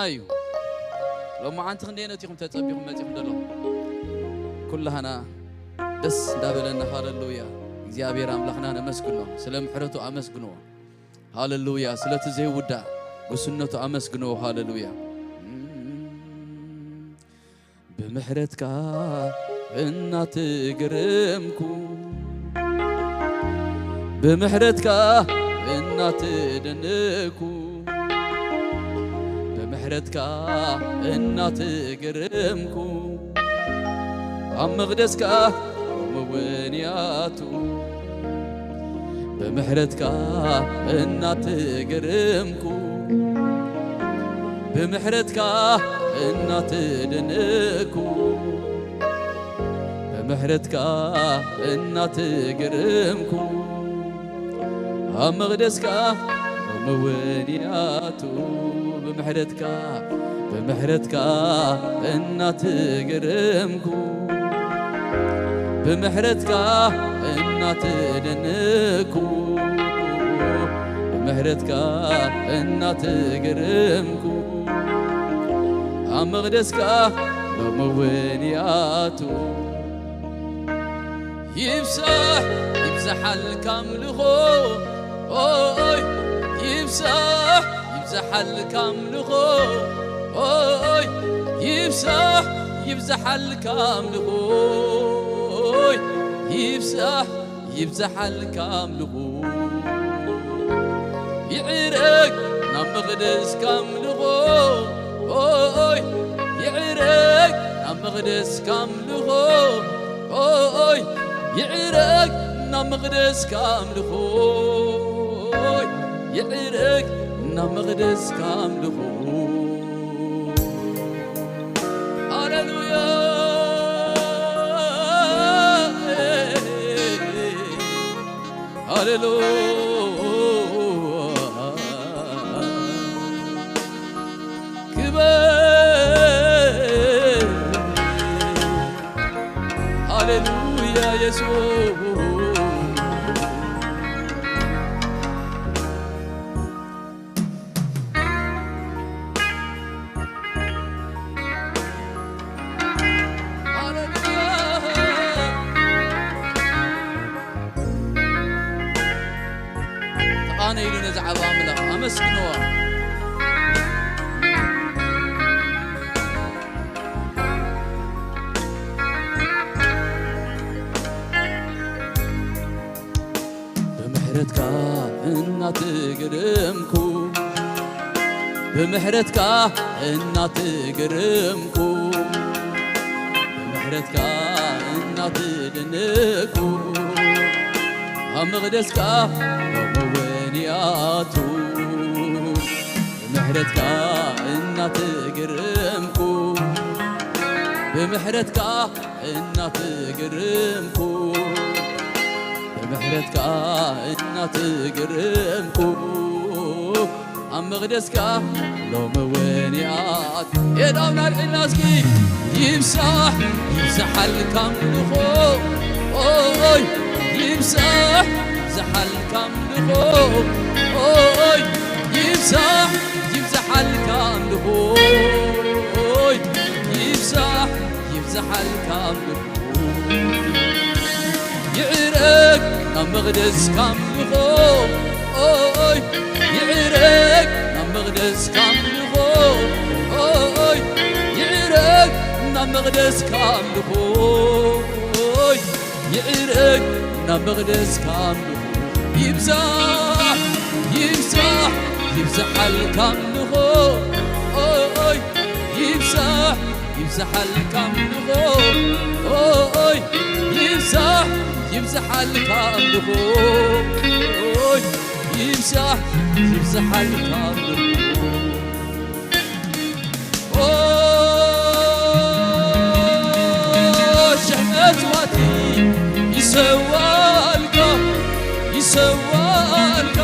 እዩ። ሎማዓንቲ ክንደየነት ኢኹም ተጸቢኹም መጺኹም ዘለኹም? ኩላህና ደስ እንዳበለና፣ ሃለሉያ፣ እግዚኣብሔር ኣምላኽና ነመስግኖ፣ ስለ ምሕረቱ ኣመስግንዎ። ሃለሉያ። ስለቲ ዘይውዳእ ጉስነቱ ኣመስግንዎ። ሃለሉያ። ብምሕረትካ እናተገረምኩ፣ ብምሕረትካ እናተደነቅኩ፣ ብምሕረትካ እናተገረምኩ፣ ኣብ መቕደስካ ሎሚ እውን ይኣቱ። ብምሕረትካ እናተገረምኩ፣ ብምሕረትካ እናተደነቅኩ፣ ብምሕረትካ እናተገረምኩ፣ ኣብ መቕደስካ ሎሚ እውን ይኣቱ። ብምሕረትካ፣ ብምሕረትካ እናተገረምኩ፣ ብምሕረትካ እናተደነቅኩ፣ ብምሕረትካ እናተገረምኩ፣ ኣብ መቕደስካ ሎሚ እውን ይኣቱ። ይብዛሕ ይብዛሓልካ ኣምልኾ፣ ኦይ፣ ይብዛሕ ይብዛሓልካ ኣምልኾ፣ ኦይ፣ ይብዛሕ ይብዛሓልካ ኣምልኾ፣ ኦይ፣ ይብዛሕ ይብዛሓልካ ኣምልኾ። ይዕረግ ናብ መቕደስካ ኣምልኾ፣ ኦይ፣ ይዕረግ ናብ መቕደስካ ኣምልኾ፣ ኦይ፣ ይዕረግ ናብ መቕደስካ ኣምልኾ፣ ኦይ፣ ይዕረግ ናብ መቕደስካ ኣምልኾ። ሃሌሉያ፣ ሃሌሉያ። ክበር፣ ሃሌሉያ፣ ኢየሱስ። ሃሌሉያ። ተቓነይሉ ነዚ ዓቢ ኣምላኽ ኣመስግንዎ። ብምሕረትካ እናተገረምኩ፣ ብምሕረትካ እናተገረምኩ፣ ብምሕረትካ እናተደነቅኩ፣ ኣብ መቕደስካ ሎሚ እውን ይኣቱ። ብምሕረትካ እናተገረምኩ፣ ብምሕረትካ እናተገረምኩ፣ ብምሕረትካ እናተገረምኩ፣ ኣብ መቕደስካ ሎሚ እውን ይኣቱ። ኤዳውና ኣልዒልና እስኪ። ይብዛሕ ይብዛሓልካ ኣምልኾ፣ ኦይ፣ ይብዛሕ ይብዛሓልካ ኣምልኾ፣ ኦይ፣ ይብዛሕ ይብዛሓልካ ኣምልኾ፣ ኦይ፣ ይብዛሕ ይብዛሓልካ ኣምልኾ። ይዕረግ ናብ መቕደስካ ኣምልኾ፣ ኦይ፣ ይዕረግ ናብ መቕደስካ ኣምልኾ፣ ኦይ፣ ይዕረግ ናብ መቕደስካ ኣምልኾ፣ ኦይ፣ ይዕረግ ናብ መቕደስካ ኣምልኾ። ይብዛሕ ይብዛሕ ይብዛሓልካ ኣምልኾ፣ ኦይ፣ ይብዛሕ ይብዛሓልካ ኣምልኾ፣ ኦይ፣ ይብዛሕ ይብዛሓልካ ኣምልኾ፣ ኦይ፣ ይብዛሕ ይብዛሓልካ ኣምልኾ። ኦ፣ ሽሕ መስዋእቲ ይሰዋልካ፣ ይሰዋልካ፣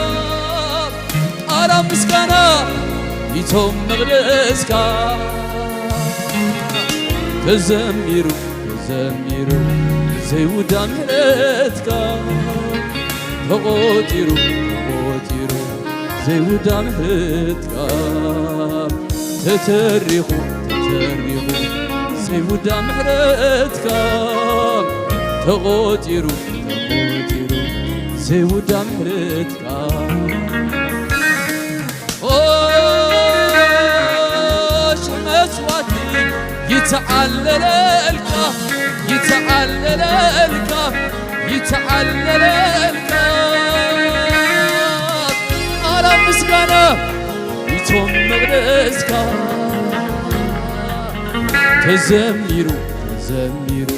ቃላት ምስጋና ይቶም መቕደስካ። ተዘሚሩ፣ ተዘሚሩ ዘይውዳ ምሕረትካ፣ ተቖጺሩ፣ ተቖጺሩ ዘይውዳ ምሕረትካ። ተተሪኹ ተተሪኹ ዘይውዳ ምሕረትካ፣ ተቖጺሩ ተቖጺሩ ዘይውዳ ምሕረትካ። ኦ ሽሕ መስዋዕቲ ይተዓለለልካ፣ ይተዓለለልካ፣ ይተዓለለልካ። ኣራ ምስጋና ይቶም መቕደስካ፣ ተዘሚሩ ተዘሚሩ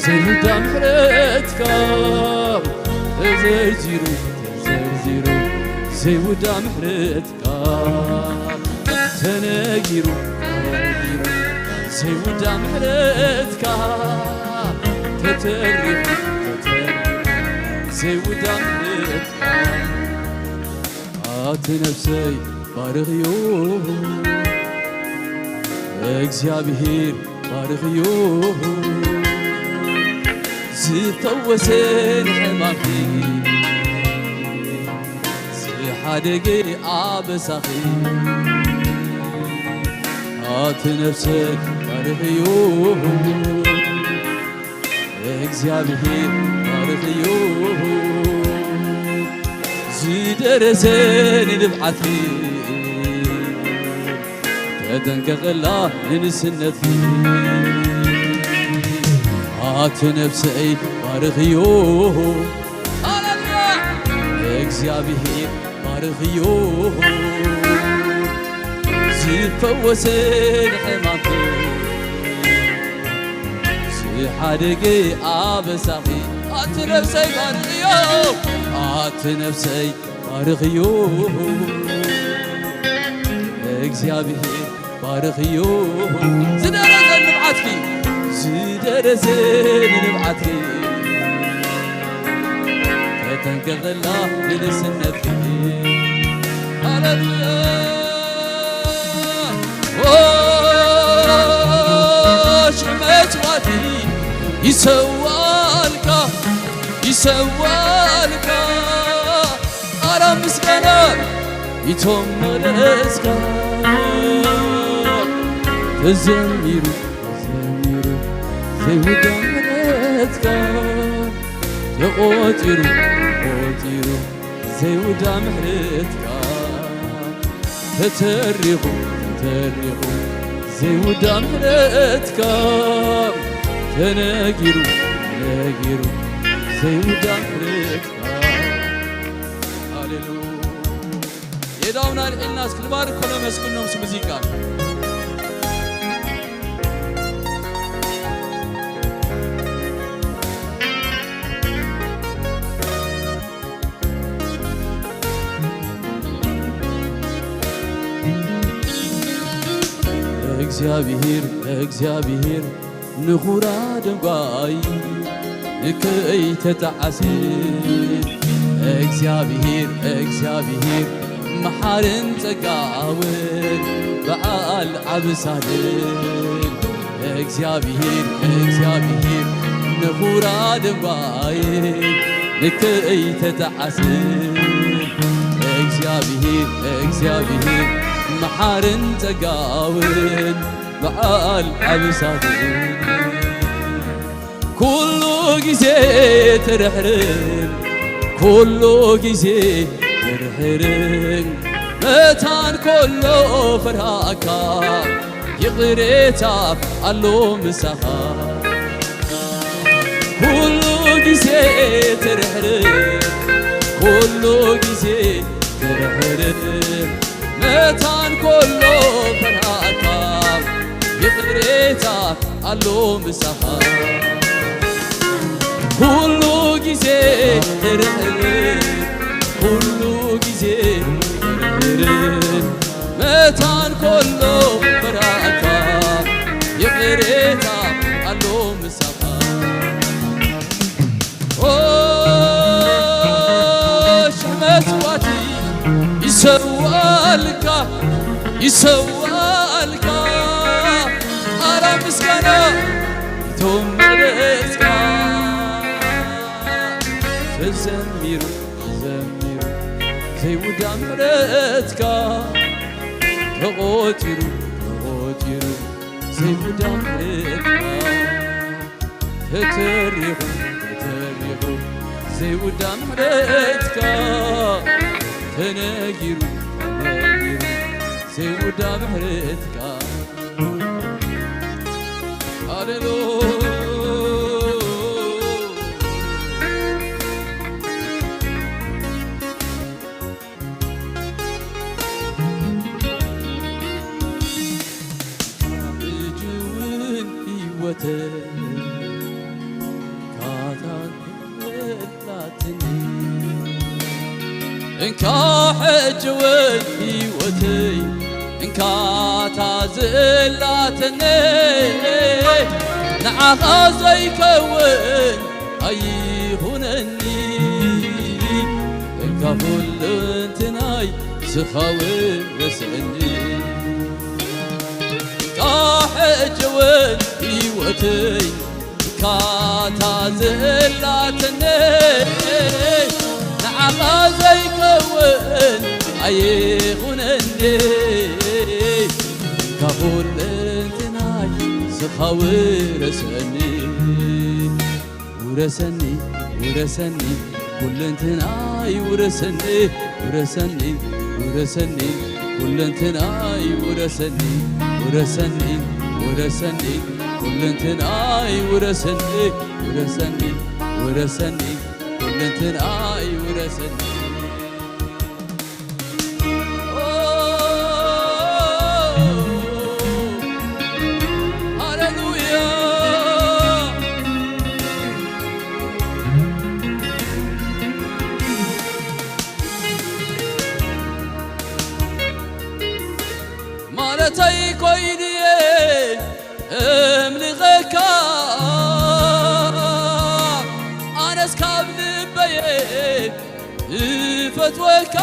ዘይውዳ ምሕረትካ፣ ተዘርዚሩ ተዘርዚሩ ዘይውዳ ምሕረትካ፣ ተነጊሩ ተነጊሩ ዘይውዳ ምሕረትካ፣ ተተሪኹ ተተሪኹ ዘይውዳ ምሕረትካ። ኣቲ ነፍሰይ ባርኽዮ፣ እግዚኣብሔር ባርኽዮ፣ ዝፈወሰ ንሕማምኪ፣ ዝሓደገ ኣበሳኺ። ኣቲ ነፍሰይ ባርኽዮ፣ እግዚኣብሔር ባርኽዮ፣ ዝደረሰ ንንብዓትኪ፣ ተጠንቀቐላ ንንስነትኪ። ኣቲ ነፍሰይ ባርኽዮ፣ ሃሌሉያ፣ እግዚኣብሔር ባርኽዮ፣ ዝፈወሰ ንሕማምኪ፣ ዝሓደገ ኣበሳኺ። ኣቲ ነፍሰይ ባርኽዮ፣ ኣቲ ነፍሰይ ባርኽዮ፣ እግዚኣብሔር ባርኽዮ፣ ዝደረሰ ንብዓትኪ፣ ዝደረሰ ንብዓትኪ፣ ተጠንቀቐላ ንንስነትኪ። ሃሌሉያ። ኦ ሽሕ መስዋዕቲ ይሰዋልካ፣ ይሰዋልካ። ኣራ ምስጋና ይቶም መቕደስካ፣ ተዘሚሩ ተዘሚሩ ዘይውዳ ምሕረትካ፣ ተቖጺሩ ተቖጺሩ ዘይውዳ ምሕረትካ፣ ተተሪኹ ተተሪኹ ዘይውዳ ምሕረትካ፣ ተነጊሩ ተነጊሩ ዘይውዳ ምሕረትካ። ሃሌሉያ። የእዳውና ኣልዒልና እስኪ ንባርኮ ነመስግኖ ምስ ሙዚቃ። እግዚኣብሔር እግዚኣብሔር ንኹራ ደንጓይ ንከይተጣዓሰ እግዚኣብሔር እግዚኣብሔር መሓርን ጸጋውን በዓል ዓብሳልን እግዚኣብሔር እግዚኣብሔር ንኹራ ደንጓይ ንከይተጣዓሰ እግዚኣብሔር እግዚኣብሔር መሓርን ጸጋውን በዓል ዓብሳልን ኩሉ ግዜ ትርሕርን ኩሉ ግዜ ትርሕርን መታን ኮሎ ፍርሃካ ይቕሬታ ኣሎ ምሳኻ ኩሉ ግዜ ትርሕርን ኩሉ ግዜ ትርሕርን መታን ኮሎ ፍርሃካ ይቕሬታ ኣሎ ምሳኻ ኩሉ ግዜ ትርሕርን ኩሉ ግዜ ትርሕርን መታን ኮሎ ፍርሃካ ይቕሬታ ኣሎ ምሳኻ ኦ ሽሕ መስዋዕቲ ይሰዋልካ ይሰዋልካ ኣራ ምስጋና እቶም መቕደስካ ተዘሚሩ ተዘሚሩ ዘይውዳ ምሕረትካ ተቖጺሩ ተነጊሩ ዘይውዳ ምሕረትካ፣ ተተሪኹ፣ ተተሪኹ ዘይውዳ ምሕረትካ፣ ተነጊሩ፣ ተነጊሩ ዘይውዳ ምሕረትካ። ሃሌሉያ። ሕጂ እውን ህይወተይ ካታ ዘላትኒ፣ እንካ ሕጂ እውን ህይወተይ እንካታ ዘላትኒ፣ ንዓኻ ዘይከውን ኣይኹነኒ፣ እንካ ኩሉ እንትናይ ስኻ ውረሰኒ። እንካ ሕጂ እውን ህይወተይ እንካታ ዘላትኒ፣ ንዓኻ ዘይከውን ኣይኹነኒ፣ እንካ ኩሉ እንትናይ ስኻ ውረሰኒ። ውረሰኒ፣ ውረሰኒ፣ ኩለንትናይ ውረሰኒ፣ ውረሰኒ፣ ውረሰኒ፣ ኩለንትናይ ውረሰኒ፣ ውረሰኒ፣ ውረሰኒ፣ ኩለንትናይ ውረሰኒ፣ ውረሰኒ፣ ውረሰኒ፣ ኩለንትናይ ውረሰኒ። ሃሌሉያ። ማለተይ ኮይንየ እምልኸካ ኣነስ ካብ ልበየ እፈትወካ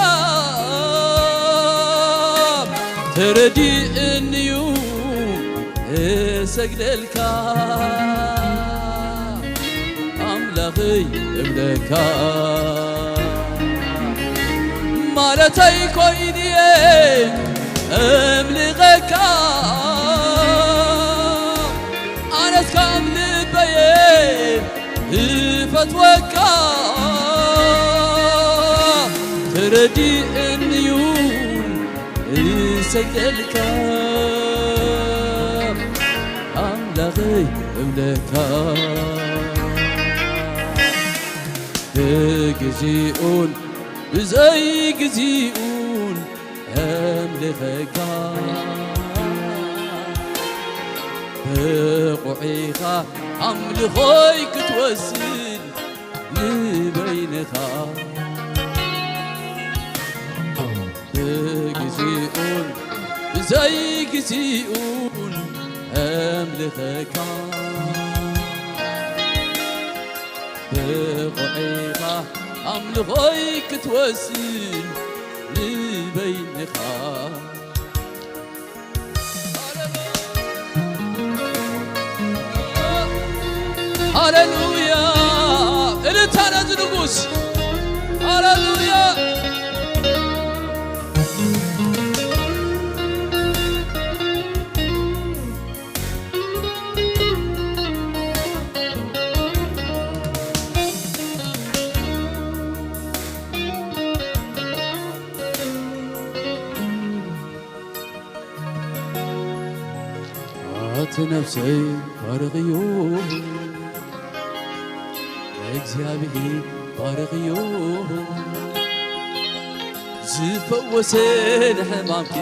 ተረዲእንዩ እሰግደልካ ኣምላኸይ እብለካ ማለተይ ኮይንየ እምልኸካ ኣነስ ካብ ልበየ እፈትወካ ተረዲእንዩ እሰግደልካ ኣምላኸይ እብለካ ብግዜኡን ብዘይግዜኡን እምልኸካ ብቑዒኻ ኣምልኾይ ክትወስድ ንበይንኻ ብግዜኡን ብዘይግዜኡን እምልኸካ ብቑዒኻ ኣምልኾይ ክትወስድ ንበይንኻ ሃሌሉያ እልልታ ነዚ ንጉስ ሃሌሉያ ኣቲ ነፍሰይ ባርኽዮ እግዚኣብሔር ባርኽዮ ዝፈወሰ ንሕማምኪ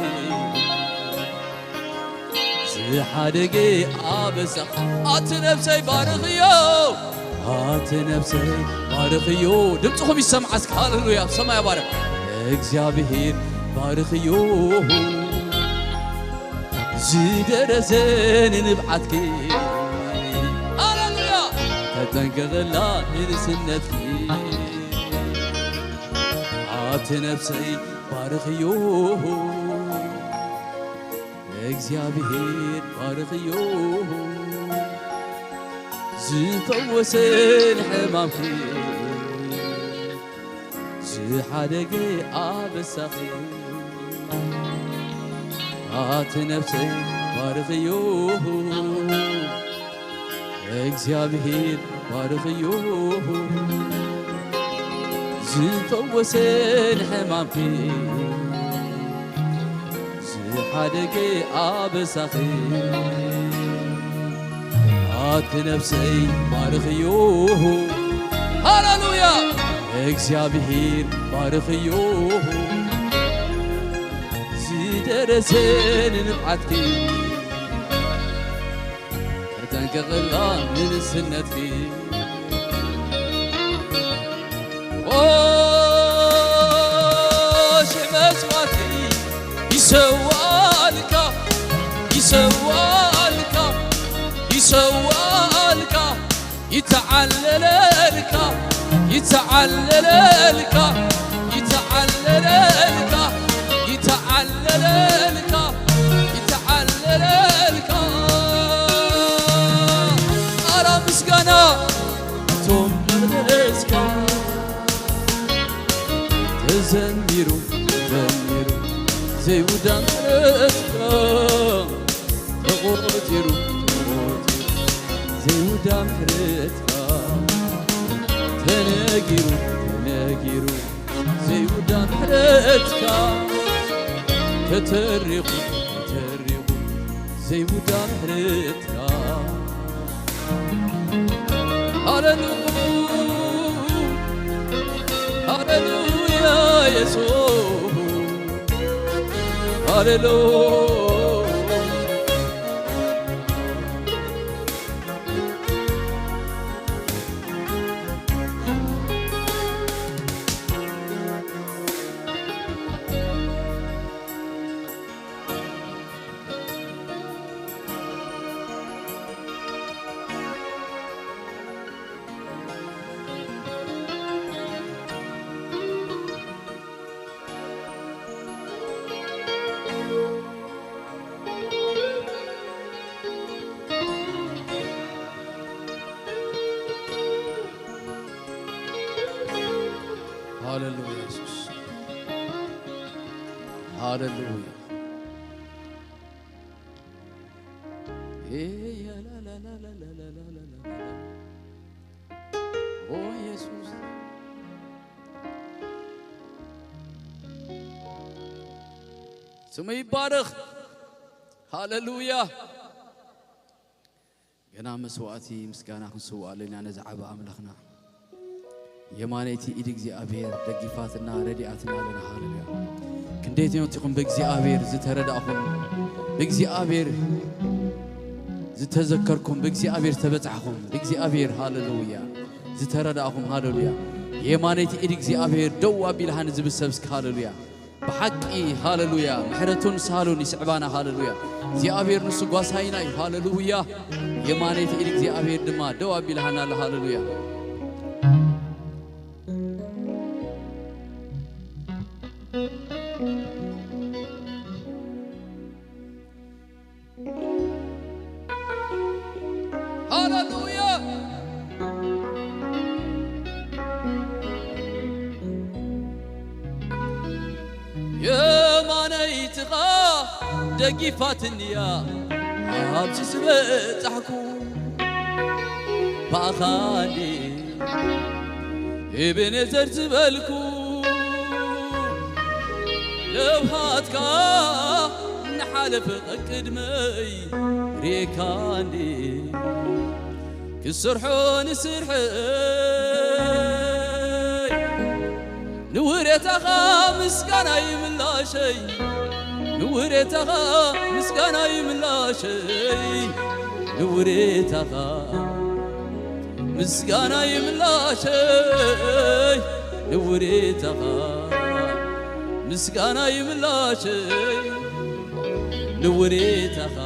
ዝሓደገ ኣበሳኺ ኣቲ ነፍሰይ ባርኽዮ ኣቲ ነፍሰይ ባርኽዮ ድምፅኹም ይሰምዓ እስኪ ሃሌሉያ ኣብ ሰማይ ባርኽ እግዚኣብሔር ባርኽዮ ዝደረዘ ንንብዓትኪ ሃሌሉያ ተጠንቀቕላ ንንስነትኪ ኣቲ ነፍሰይ ባርኽዮ እግዚኣብሔር ባርኽዮ ዝፈወሰ ንሕማምኪ ዝሓደገ ኣበሳኺ ኣቲ ነፍሰይ ባርኽዮ፣ እግዚኣብሔር ባርኽዮ። ዝፈወሰ ንሕማምኪ፣ ዝሓደገ ኣበሳኺ፣ ኣቲ ነፍሰይ ባርኽዮ። ሃሌሉያ! እግዚኣብሔር ባርኽዮ። ዝደረሰ ንንብዓትኪ፣ ተጠንቀቕላ ንንስነትኪ። ኦ፣ ሽሕ መስዋእቲ ይሰዋልካ፣ ይሰዋልካ፣ ይሰዋልካ፣ ይተዓለለልካ፣ ይተዓለለልካ፣ ይተዓለለልካ፣ ይተዓለለልካ፣ ይተዓለለልካ። ኣራ ምስጋና እቶም መቕደስካ ተዘሚሩ፣ ተዘሚሩ ዘይውዳ ምሕረትካ ተቖጺሩ፣ ተቖጺሩ ዘይውዳ ምሕረትካ ተነጊሩ፣ ተነጊሩ ዘይውዳ ምሕረትካ ተተሪኹ፣ ተተሪኹ ዘይውዳ ምሕረትካ። ሃሌሉ-፣ ሃሌሉያ የሱስ፣ ሃሌሉ-፣ ሃሌሉያ የሱስ፣ ሃሌሉያ። ኦ የሱስ፣ ስሙ ይባረኽ። ሃሌሉያ። ገና መስዋእቲ ምስጋና ክንስውኣሉ ኢና ነዚ ዓቢ ኣምላኽና። የማነይቲ ኢድ እግዚኣብሔር ደጊፋትና ረዲኣትና ኣለና። ሃሌሉያ። ክንደየትኛት ኢኹም ብእግዚኣብሔር ዝተረዳእኹም፣ ብእግዚኣብሔር ዝተዘከርኩም፣ ብእግዚኣብሔር ዝተበጻሕኹም፣ ብእግዚኣብሔር፣ ሃሌሉያ፣ ዝተረዳእኹም፣ ሃሌሉያ። የማነይቲ ኢድ እግዚኣብሔር ደው ኣቢላሃ ንዝብል ሰብ እስኪ ሃሌሉያ። ብሓቂ ሃሌሉያ፣ ምሕረቱን ሳህሉን ይስዕባና። ሃሌሉያ። እግዚኣብሔር ንሱ ጓሳይና እዩ። ሃሌሉያ። የማነይቲ ኢድ እግዚኣብሔር ድማ ደው ኣቢላሃና ኣላ። ሃሌሉያ። ሃሌሉያ። የማነይትኻ ደጊፋትንያ ኣብዚ ዝበጻሕኩ፣ ብኣኻ እንዴ ኤቤኔዘር ዝበልኩ፣ ለውሃትካ ንሓለፈ ቀቅድመይ ሬካ እንዴ ክሰርሖ ንስርሐይ፣ ንውሬታኻ ምስጋና ይምላሸይ፣ ንውሬታኻ ምስጋና ይምላሸይ፣ ንውሬታኻ ምስጋና ይምላሸይ፣ ንውሬታኻ ምስጋና ይምላሸይ፣ ንውሬታኻ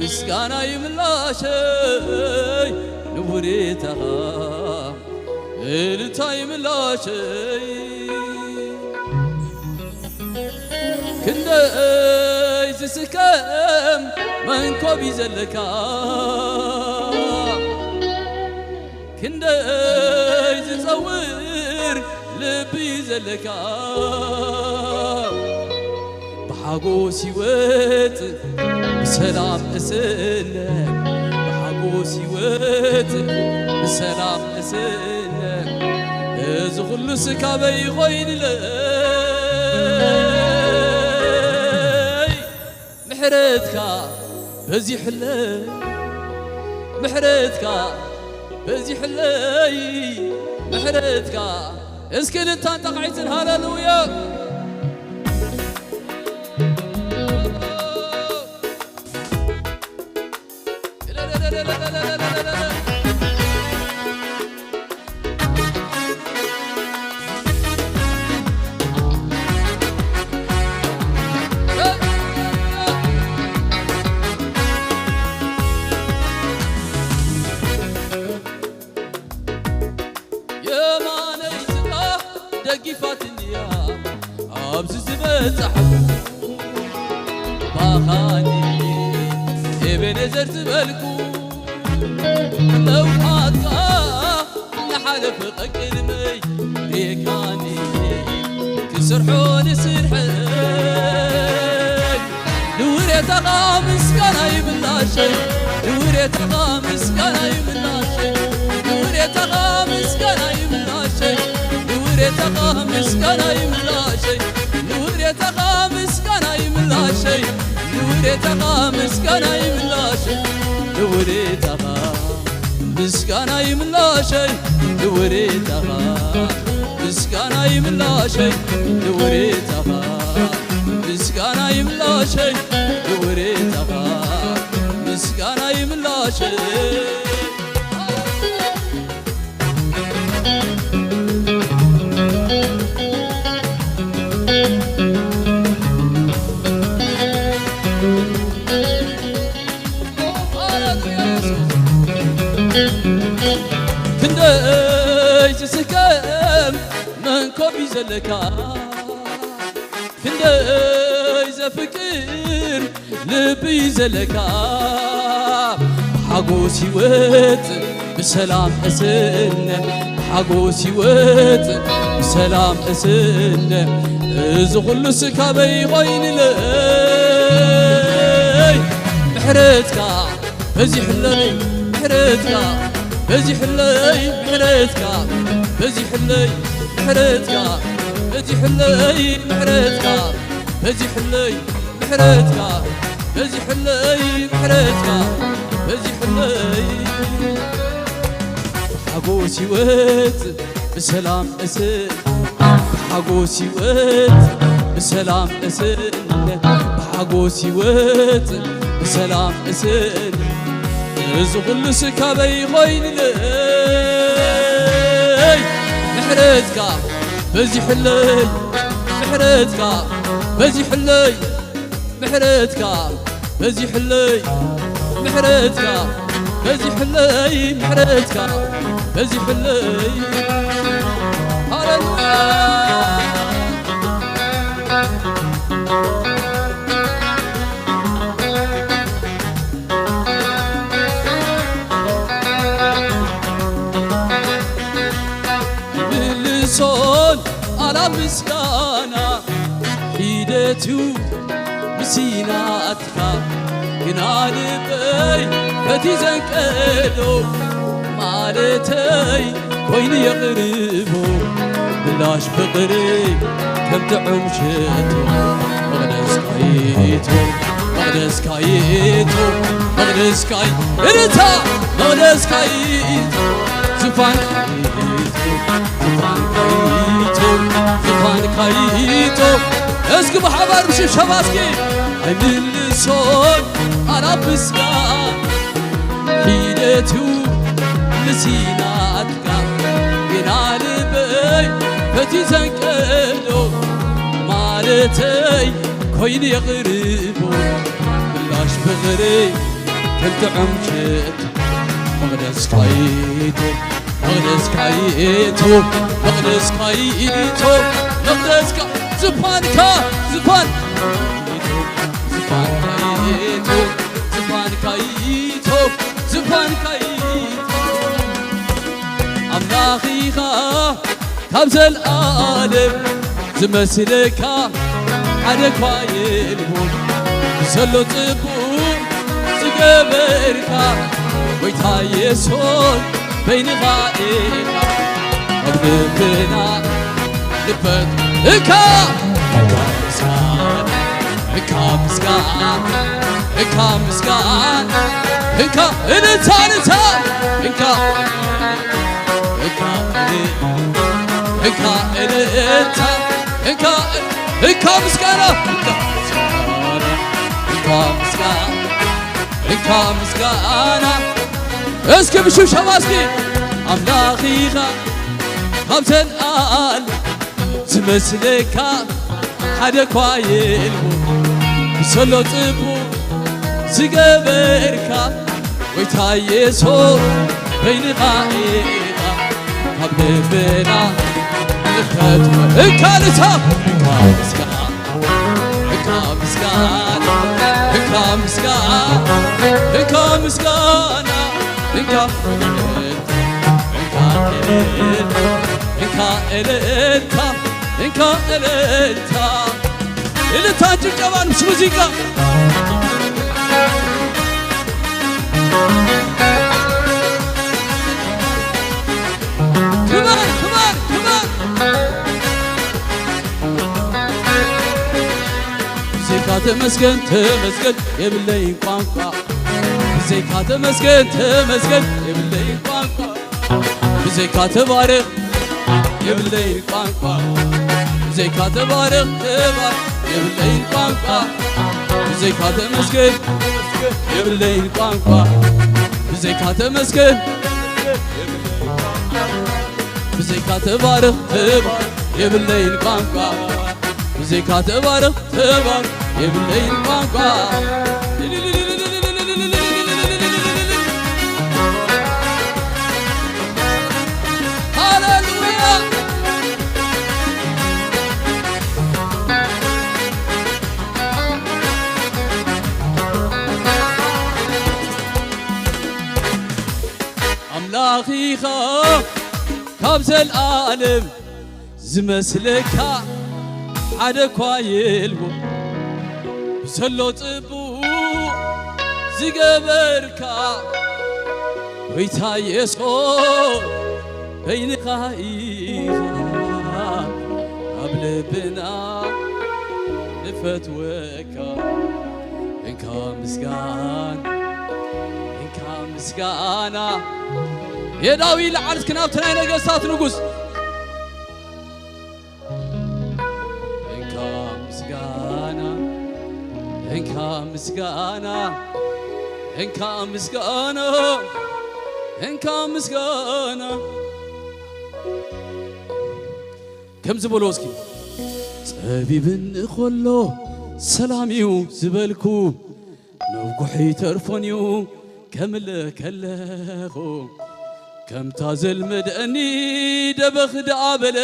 ምስጋና ይምላሸይ፣ ንውሬታኻ እልልታ ይምላሸይ። ክንደይ ዝስከም መንኮብ እዩ ዘለካ፣ ክንደይ ዝጸውር ልቢ እዩ ዘለካ። ሓጎስ ይወጽእ ብሰላም እስእነ፣ ብሓጎስ ይወጽእ ብሰላም እስእነ። እዚ ኹሉስ ካበይ ኾይኑለይ? ምሕረትካ በዚሑለይ፣ ምሕረትካ በዚሑለይ፣ ምሕረትካ። እስኪ እልልታን ጣቕዒትን፣ ሃሌሉያ። የማነይ ስኻ ደጊፋትንያ ኣብዚ ዝበጻሕኩ፣ ባኻኒ ኤቤኔዘር ዝበልኩ። ለውሓትካ እናሓለፈ ቀቅድመይ ሬካኒ ክሰርሖ ንስርሐይ። ንውሬታኻ ምስጋና ይምላሸይ፣ ንውሬታኻ ምስጋና ይምላሸይ፣ ንውሬታኻ ምስጋና ይምላሸይ፣ ንውሬታኻ ምስጋና ይምላሸይ፣ ንውሬታኻ ምስጋና ይምላሸይ፣ ንውሬታኻ ምስጋና ይምላሸይ፣ ንውሬታኻ ምስጋና ይምላሸይ፣ ንውሬታኻ ምስጋና ይምላሸይ፣ ንውሬታኻ ምስጋና ይምላሸይ፣ ንውሬታኻ ምስጋና ይምላሸይ። ክንደይ ዝስከም መንኮብ እዩ ዘለካ፣ ክንደይ ዘፍቅር ልቢ እዩ ዘለካ። ብሓጎስ ይወጽእ ብሰላም እስእነ፣ ብሓጎስ ይወጽእ ብሰላም እስእነ። እዚ ኹሉስ ካበይ ኾይኑለይ? ምሕረትካ በዚሕለይ፣ ምሕረትካ በዚሕለይ፣ ምሕረትካ በዚሕለይ፣ ምሕረትካ በዚሕለይ፣ ምሕረትካ በዚሕለይ፣ ምሕረትካ በዚሕለይ፣ ምሕረትካ በዚሕለይ። ብሓጎስ ይወጽእ ብሰላም እስእነ፣ ብሓጎስ ይወጽእ ብሰላም እስእነ፣ ብሓጎስ ይወጽእ ብሰላም እስእነ። እዚ ኹሉስ ካበይ ኾይኑለይ? ምሕረትካ በዚሕለይ፣ ምሕረትካ በዚሕለይ፣ ምሕረትካ በዚሕለይ፣ ምሕረትካ በዚሕለይ፣ ምሕረትካ በዚሕለይ። ሃሌሉያ። ይምልሶን ኣላ ምስጋና ሒደቱ ምስናትካ ግና ልበይ በቲ ዘንቀዶ ማለተይ ኮይኑ የቕርቦ ምላሽ ፍቕሪ ከም ጥዑም ሽቶ መቕደስካ ይእቶ መቕደስካ ይእቶ መቕደስካ ይ- እልልታ መቕደስካ ይእቶ ዙፋንካ ይእቶ ዙፋንካ ይእቶ ዙፋንካ ይእቶ እስኪ ብሓባር ብሽብሸባ እስኪ ኣይምልሶን ኣላ ምስጋና ሒደቱ ምስናትካ ግና ልበይ በቲ ዘንቀዶ ማለተይ ኮይኑ የቕርቦ ምላሽ ፍቕሪ ከም ጥዑም ሽቶ መቕደስካ ይእቶ መቕደስካ ይእቶ መቕደስካ ይእቶ መቕደስካ ዙፋንካ ዙፋን ዙፋንካ ይእቶ ዙፋንካ ይእቶ ዙፋንካ ይእቶ ኣምላኽ ኢኻ ካብ ዘልኣለም ዝመስለካ ሓደ እኳ የልቦን። ዘሎ ጽቡቕ ዝገበርካ ጎይታ የሱስ በይንኻ ኢኻ። ኣብ ልብና ልበት እካ እካ ምስጋና እካ ምስጋና እካ እልልታ እልልታ እካ እካ እልል- እካ እልልታ እካ እካ ምስጋና እካ ምስጋና እካ ምስጋና እካ ምስጋና እስኪ ብሽብሸባ እስኪ ኣምላኽ ኢኻ ካብ ዘልኣል ዝመስለካ ሓደ እኳ የልቦ ብሰሎ ጽቡቕ ዝገበርካ ጎይታ የሱስ በይንኻ ኢኻ ካብ ልብና ንፈትወ እካ ልታ እካ ምስጋና እካ ምስጋና እካ ምስጋና እካ ምስጋና እካ እልልታ እካ እልልታ እካ እልልታ እካ እልልታ እልልታ ጭብጨባን ምስ ሙዚቃ ክበር ክበር ክበር ብዘይካ ተመስገን ተመስገን የብለይ ቋንቋ ብዘይካ ተመስገን ተመስገን የብለይ ቋንቋ ብዘይካ ተባረኽ የብለይ ቋንቋ ብዘይካ ተባረኽ ተባረኽ የብለይ ቋንቋ ብዘይካ ተመስገን የብለይ ቋንቋ ብዘይካ ተመስገን ብዘይካ ተባረኽ ተባረኽ የብለይ ቋንቋ ብዘይካ ተባረኽ ተባረኽ የብለይ ቋንቋ ሃሌሉያ ኣምላኽ ኢኻ ካብ ዘልኣለም ዝመስለካ ሓደ እኳ የልቦ ብሰሎ ጽቡቕ ዝገበርካ ጎይታ የሱስ በይንኻ ኢኻ ኣብ ልብና ንፈትወካ እንካ ምስጋን እንካ ምስጋና የዳዊ ለዓል እስኪ ናብቲ ናይ ነገስታት ንጉስ እንካ ምስጋና እንካ ምስጋና እንካ ምስጋና እንካ ምስጋና ከምዚ በሎ እስኪ ጸቢብኒ ኸሎ ሰላም እዩ ዝበልኩ መጉሒ ተርፎን እዩ ከምልእ ከለኹ ከምታ ዘልመደኒ ደበኽ ደኣ በለ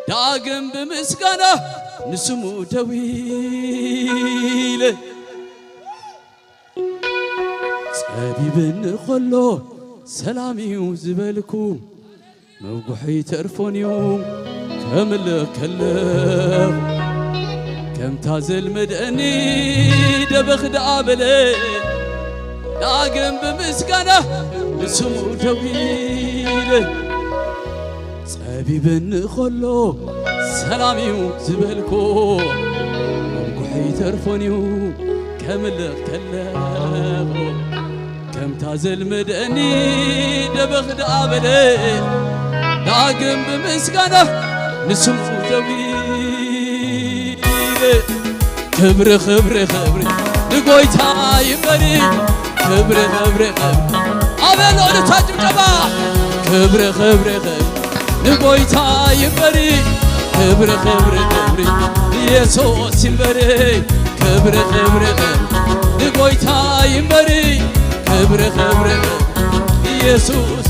ዳግም ብምስጋና ንስሙ ደዊለ ጸቢብኒ ኸሎ ሰላም እዩ ዝበልኩ መጉሒ ተርፎን እዩ ከምልእ ከለኹ ከምታ ዘልመደኒ ደበኽ ደኣ በለ ዳግም ብምስጋና ንስሙ ደዊለ ጸቢብኒ ኸሎ ሰላም እዩ ዝበልኮ መጉሒ ተርፎን እዩ ከምልእ ከለኹ ከምታ ዘልመደኒ ደበኽ ደኣ በለ ዳግም ብምስጋና ንስሙ ደዊለ ክብሪ ክብሪ ክብሪ ንጎይታ ይበሪ ክብሪ ክብሪ ክብሪ ኣበል ኦልታ ጭብጨባ ክብሪ ክብሪ ክብሪ ንጎይታ ይበሪ ክብሪ ክብሪ ክብሪ ኢየሱስ ይበሪ ክብሪ ክብሪ ክብሪ ንጎይታ ይበሪ ክብሪ ክብሪ ክብሪ ኢየሱስ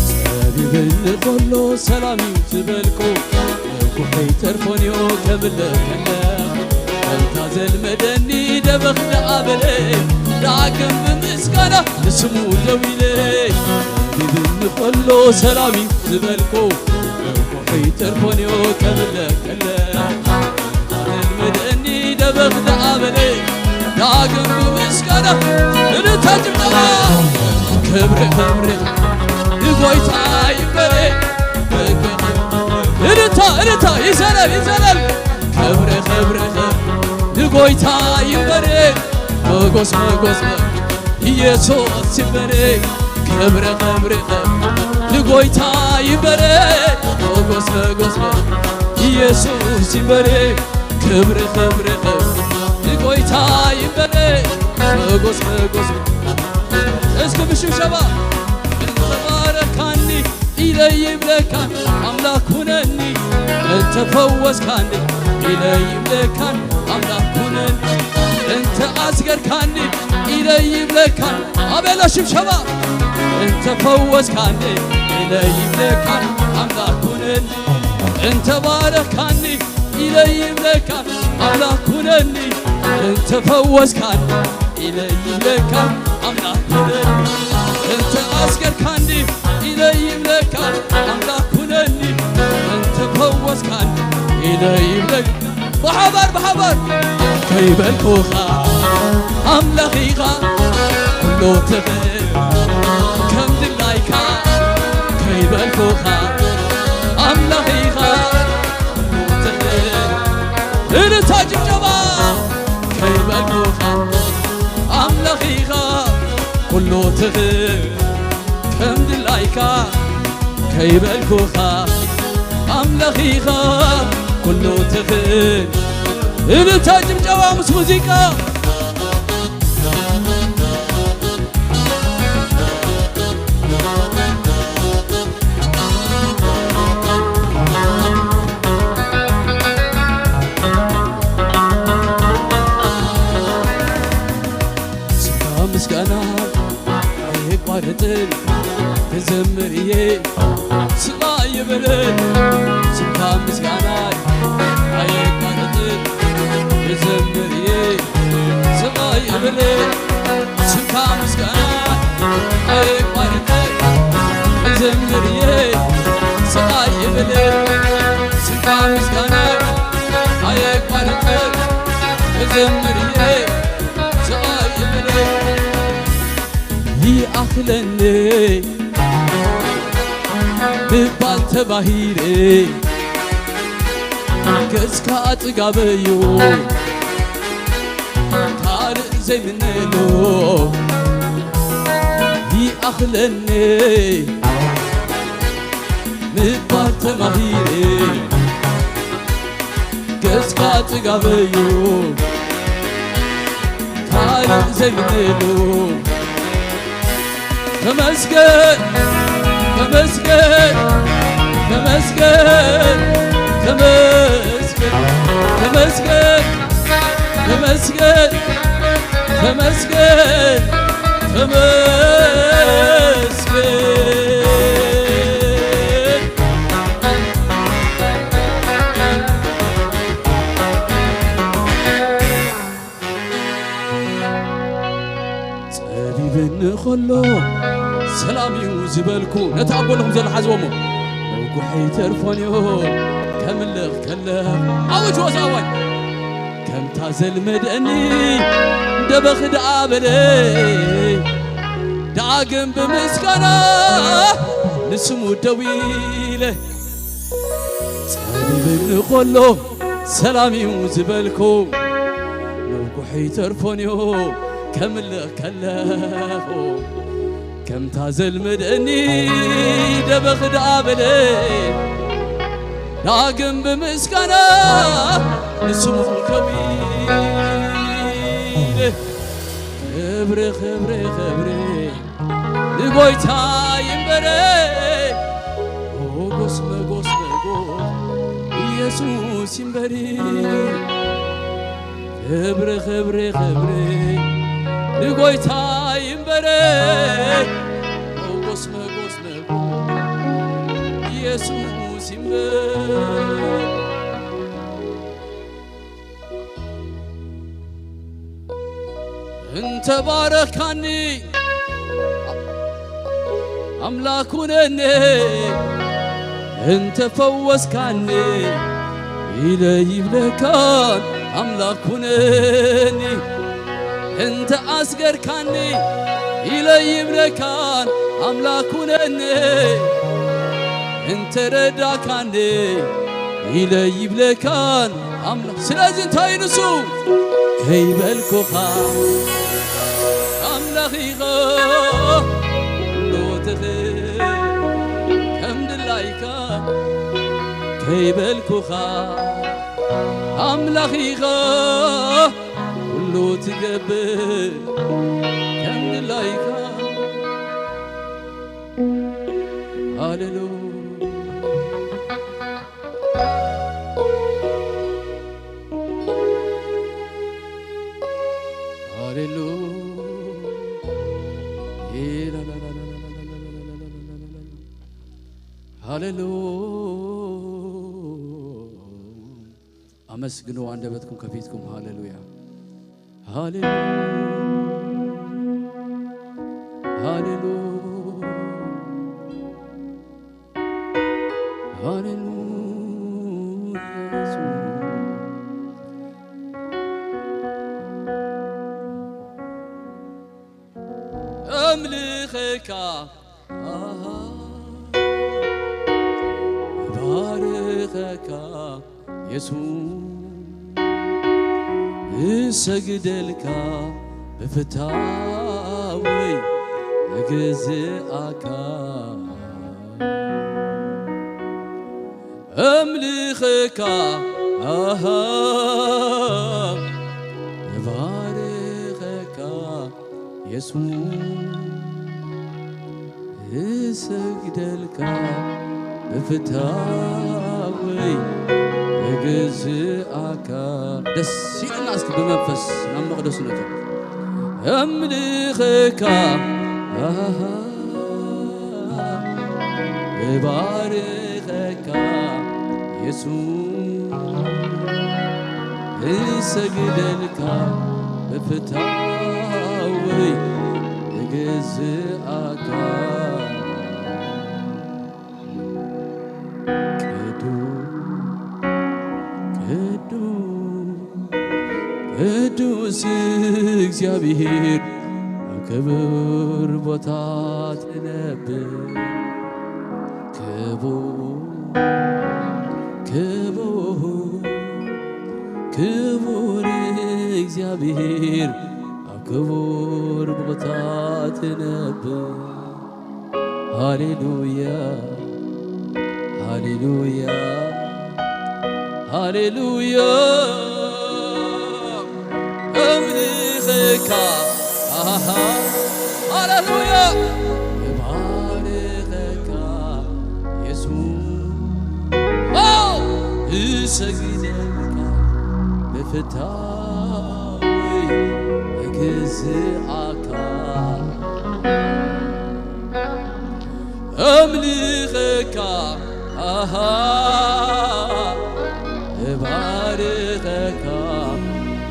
ጸቢብኒ ከሎ ሰላም እዩ ዝበልኩ መጉሒ ተርፎን እዩ ከብለ ከለ ከምታ ዘልመደኒ ደበኽ ደኣ በለ ዳግም ብምስጋና ንስሙ ደዊለ ጸቢብኒ ከሎ ሰላም እዩ ዝበልኩ መጉሒ ይተርፎንዮ ከብለከለ ልምደኒ ደበኽ ደኣበለ ዳግም ብምስጋና እልልታ ጭብጨባ ክብሪ ክብሪ ንጎይታ ይበለ እልልታ እልልታ ይዘለል ይዘለል ክብሪ ክብሪ ክብሪ ንጎይታ ይበለ መጎስ መጎስ ኢየሱስ ይበለ ክብሪ ክብሪ ክብሪ ንጎይታ ይበለ መጎስ መጎስ ኢየሱስ ይበለ ክብሪ ክብሪ ክብሪ ንጎይታ ይበለ መጎስ መጎስ እስኪ ብሽብሸባ እንተባረካኒ ኢለ ይብለካን ኣምላክ ኩነኒ እንተፈወስካኒ ኢለ ይብለካን ኣምላክ ኩነኒ እንተ ኣስገርካኒ ኢለ ይብለካን ኣቤላ ሽብሸባ እንተ ፈወስካኒ ኢለ ይብለካን ኣምላክ ኩነኒ እንተ ባረካኒ ኢለ ይብለካን ኣምላክ ኩነኒ እንተ ፈወስካኒ ኢለ ይብለካን ኣምላክ ኩነኒ እንተ ኣስገርካኒ ኢለ ይብለካን ኣምላክ ኩነኒ እንተ ፈወስካኒ ኢለ ይብለካ ብሓባር ብሓባር ከይበልኩኻ ኣምላኺኻ ኩሉ ትኽእል ከም ድላይካ ከይበልኩኻ ኣምላኺኻ ኩሉ ትኽእል እልልታ ጭብጨባ ከይበልኩኻ ኣምላኺኻ ኩሉ ትኽእል ከም ድላይካ ከይበልኩኻ ኣምላኺኻ ኩሉ ትኽእል እልልታ ጭብጨባ ምስ ሙዚቃ ስጋ ምስጋና ኣይቋርጥን ክዘምር እየ ስቓይ ይብልን ስምካ ምስጋናይ ኣይቋርጥን ክዘምር እየ ስቓይ ይብልን ስምካ ምስጋናይ ኣይቋርጥን ክዘምር እየ ስቓይ ይብልን ስምካ ምስጋናይ ኣይቋርጥን ክዘምር እየ ስቓይ ይብልን ይኣኽለኒ ምባል ተባሂለ ገጽካ ኣጥጋበዩ ካልእ ዘይምነሎ ይኣኽለኒ ምባል ተማሂረ ገጽካ ጥጋበዩ ካልእ ዘይብሉ ተመስገን ተመስገን ተመስገን ተመስገን ተመስገን ተመስገን ተመስገን ተመስገን ጸቢብኒ ኸሎ ሰላም እዩ ዝበልኩ ነቲ ኣብ ጎንኹም ዘሎ ሓዝቦሞ ነጉሐይ ተርፎንዮ ከምልኽ ከለ ኣወጅ ወዛዋይ ከምታ ዘልመደኒ ደበኽ ደኣ በለ ዳግም ብምስጋና ንስሙ ደዊለ ጸቢብኒ ኸሎ ሰላም እዩ ዝበልኩ ነጉሐይ ተርፎንዮ ከምልኽ ከለኹ ከምታ ዘልመደኒ ደበኽ ደኣ በለ ዳግም ብምስጋና ንስሙ ከዊለ ክብሪ ክብሪ ክብሪ ንጎይታ ይንበረ ሞጎስ መጎስ መጎስ ኢየሱስ ይንበሪ ክብሪ ክብሪ ክብሪ ንጎይታ ይንበረ ሞጎስ መጎስ መጎስ ኢየሱስ ይንበሪ እንተ ባረካኒ ኣምላክ ኩነኒ እንተ ፈወስካኒ ኢለ ይብለካን ኣምላኽ ኩነኒ፣ እንተ ኣስገርካኒ ኢለ ይብለካን ኣምላኽ ኩነኒ፣ እንተ ረዳካኒ ኢለ ይብለካን ኣምላኽ። ስለዚ እንታይ ንሱ ከይበልኩኻ ኣምላኽ ኢኻ፣ ሎትኺ ከም ድላይካ ከይበልኩኻ ኣምላኽ ኢኻ፣ ኩሉ ትገብር ከም ድላይካ። ሃሌሉያ። ሃሌሉያ። ሃሌሉያ። ኣመስግኑ፣ ኣንደበትኩም ከፊትኩም። ሃሌሉያ፣ ሃሌሉያ፣ ሃሌሉያ፣ ሃሌሉያ። ኣምልኸካ፣ ኣሃ፣ እባርኸካ የሱስ፣ እሰግደልካ ብፍታወይ እግዝኣካ። ኣምልኸካ፣ ኣሃ፣ እባርኸካ የሱስ፣ እሰግደልካ ብፍታወይ እግዝኣካ። ደስ ኢልና እስኪ ብመንፈስ ናብ መቕደሱ ነእትው። ኣምልኸካ፣ ኣሃ፣ እባርኸካ የሱስ፣ እሰግደልካ ብፍታወይ እግዝኣካ። ቅዱስ፣ ቅዱስ፣ ቅዱስ እግዚኣብሔር ኣብ ክቡር ቦታ ትነብር። ክቡር፣ ክቡር፣ ክቡር እግዚኣብሔር ኣብ ክቡር ቦታ ትነብር። ሃሌሉያ፣ ሃሌሉያ፣ ሃሌሉያ። እምልኸካ፣ ኣሃ፣ ሃሌሉያ። እባርኸካ የሱስ፣ ኦ፣ እሰግደልካ ብፍታወይ እግዝኣካ። እምልኸካ፣ ኣሃ፣ እባርኸካ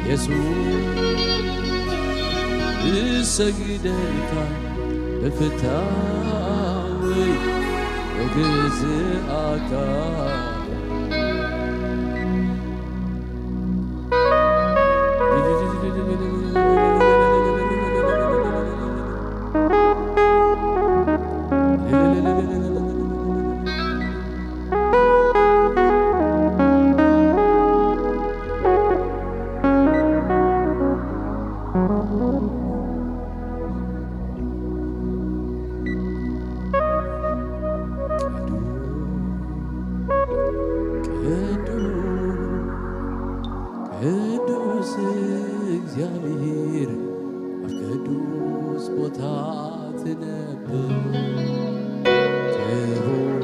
የሱስ፣ እሰግደልካ ብፍታወይ እግዝኣካ። ቅዱስ፣ ቅዱስ፣ ቅዱስ እግዚኣብሔር ኣብ ቅዱስ ቦታ ትነብር። ክቡር፣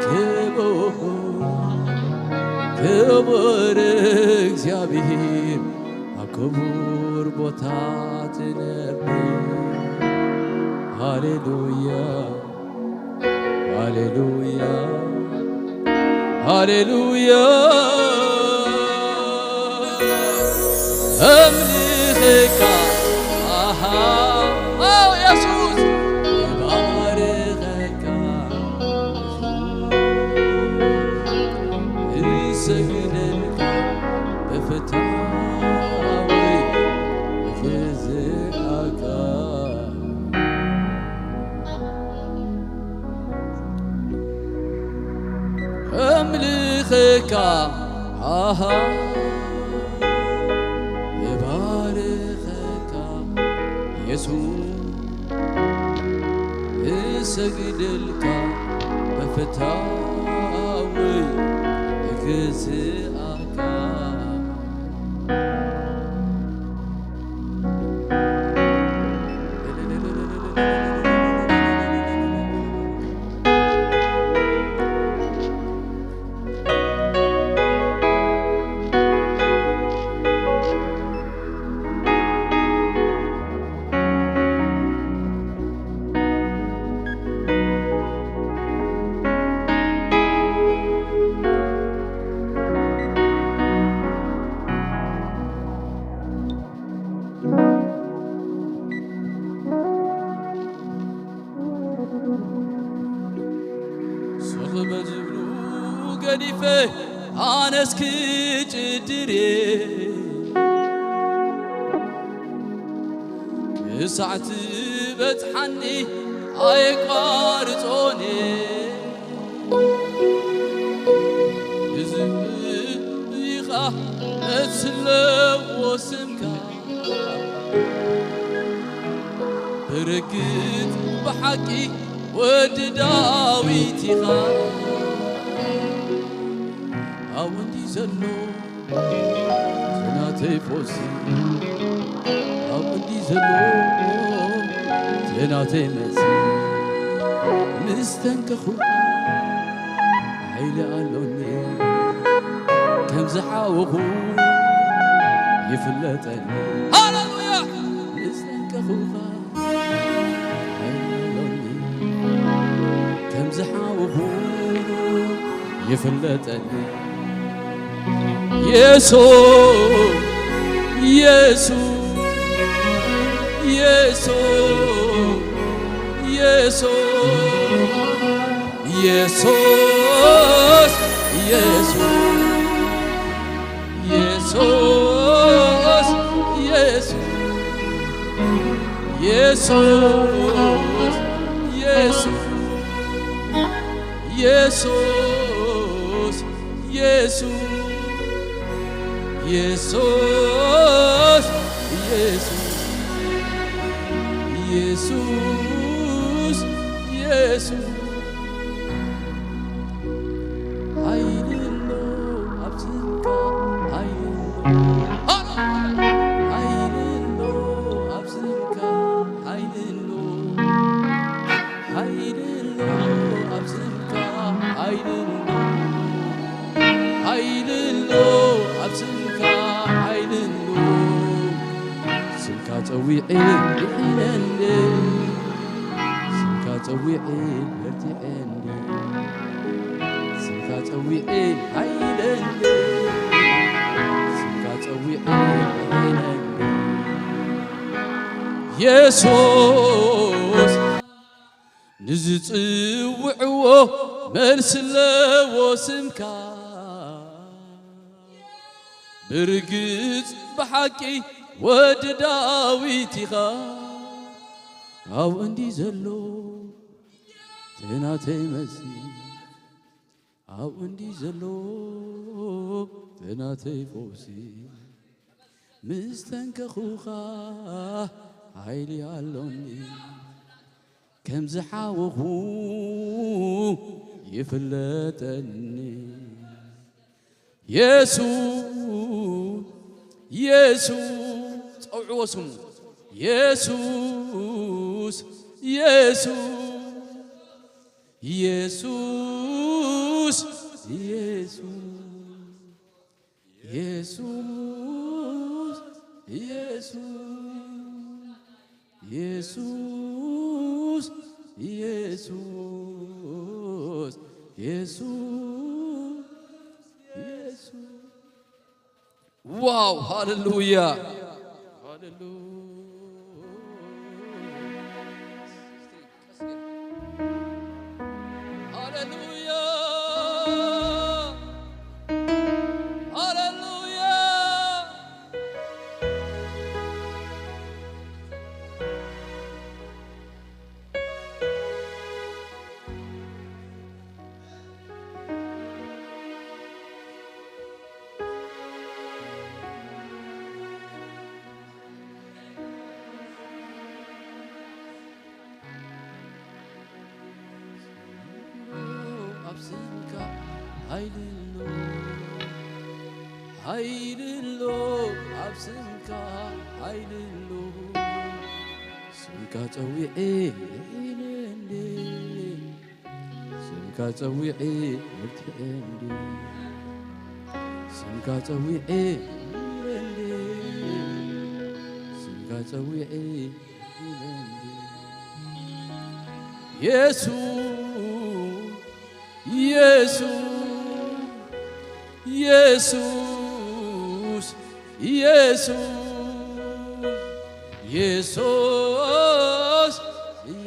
ክቡር፣ ክቡር እግዚኣብሔር ኣብ ክቡር ቦታ ትነብር። ሃሌሉያ፣ ሃሌሉያ፣ ሃሌሉያ። እምልኸካ፣ ኣሃ፣ ኦ የሱስ፣ እባርኸካ። ዝኣካ ኣምልኸካ፣ ኣሃ፣ እባርኸካ፣ የሱስ፣ እሰግደልካ፣ ብፍታወይ እግዝኣካ። ስቕ በዝብሉ ገዲፈ ኣነስ ክጭድር እየ። ክሳዕ ትበጽሓኒ ኣየቋርጾን እየ። እዚ ኢኻ መስለዎ ስምካ ብርግጽ ብሓቂ ወዲ ዳዊት ኢኻ። ኣብኡ እንዲ ዘሎ ናተይ ፈውሲ፣ ኣብኡ እንዲ ዘሎ ናተይ መልሲ፣ ምስ ተንከኹ ሓይሊ ኣሎኒ፣ ከም ዝሓወኹ ይፍለጠኒ። ሃሌሉያ! ምስ ተንከኹኻ ሓይሊ ኣሎኒ፣ ከም ዝሓወኹ ይፍለጠኒ። የሱስ፣ የሱስ፣ የሱስ፣ የሱስ፣ የሱስ፣ የሱስ፣ የሱስ፣ የሱስ፣ የሱስ፣ የሱስ፣ የሱስ፣ የሱስ፣ የሱስ፣ የሱስ፣ የሱስ። ሓይሊ ኣሎ ኣብ ስምካ፣ ሓይሊ ኣሎ። ሃሌሉያ! ሓይሊ ኣሎ ኣብ ስምካ፣ ሓይሊ ኣሎ። ሓይሊ ኣሎ ኣብ ስምካ፣ ሓይሊ ኣሎ። ሓይሊ ኣሎ ኣብ ስምካ፣ ሓይሊ ኣሎ። ስምካ ጸዊዐ ድሒነኒ፣ ስምካ ጸዊዐ በርቲዐኒ። ስምካ ጸዊዐ ሓይለኒ፣ ስምካ ጸዊዐ ሓይለኒ። የሱስ ንዝጽውዕዎ መልሲ ኣለዎ ስምካ። ብርግጽ ብሓቂ ወዲ ዳዊት ኢኻ። ኣብኡ እንዲ ዘሎ እቲ ናተይ መልሲ፣ ኣብኡ እንዲ ዘሎ እቲ ናተይ ፈውሲ፣ ምስ ተንከኹኻ ሓይሊ ኣሎኒ፣ ከም ዝሓወኹ ይፍለጠኒ። የሱስ፣ የሱስ፣ ጸውዕዎ ስሙ። የሱስ፣ የሱስ፣ የሱስ፣ የሱስ፣ የሱስ፣ የሱስ፣ የሱስ፣ የሱስ፣ የሱስ፣ የሱስ። ዋው! ሃሌሉያ! ሃሌሉያ! ሃሌሉያ! ሃሌሉያ! ሓይሊ ኣሎ፣ ሓይሊ ኣሎ፣ ኣብ ስምካ ሓይሊ ኣሎ። ስምካ ጸዊዐ ይድሕነ እንዴ፣ ስምካ ጸዊዐ ይድሕነ እንዴ፣ ስምካ ጸዊዐ ይድሕነ እንዴ፣ ስምካ ጸዊዐ ይድሕነ እንዴ። የሱስ፣ የሱስ፣ የሱስ፣ የሱስ፣ የሱስ፣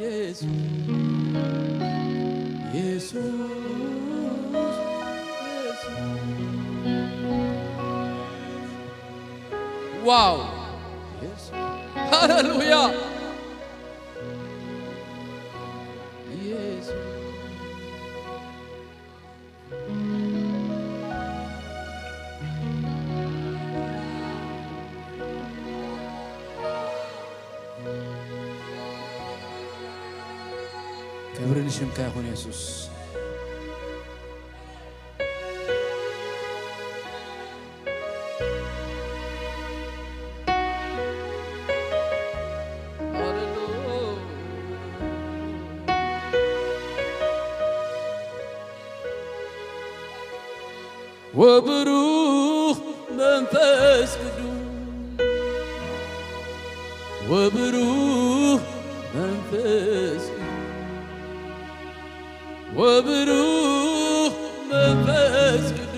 የሱስ፣ የሱስ፣ የሱስ። ዋው! የሱስ። ሃሌሉያ! ኢየሱስ። ክብሪ ንሽምካ ይኹን የሱስ። ወብሩኽ መንፈስ ቅዱስ፣ ወብሩኽ መንፈስ ቅዱስ፣ ወብሩኽ መንፈስ ቅዱስ፣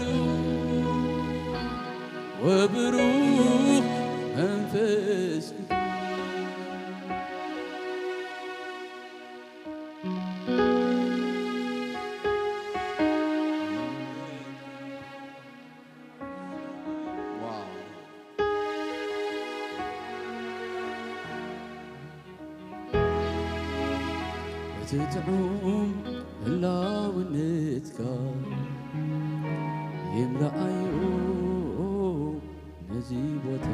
ወብሩኽ መንፈስ ቅዱስ። ዋው። እቲ ጥዑም ህላውነትካ ይምልኣዮ ነዚ ቦታ።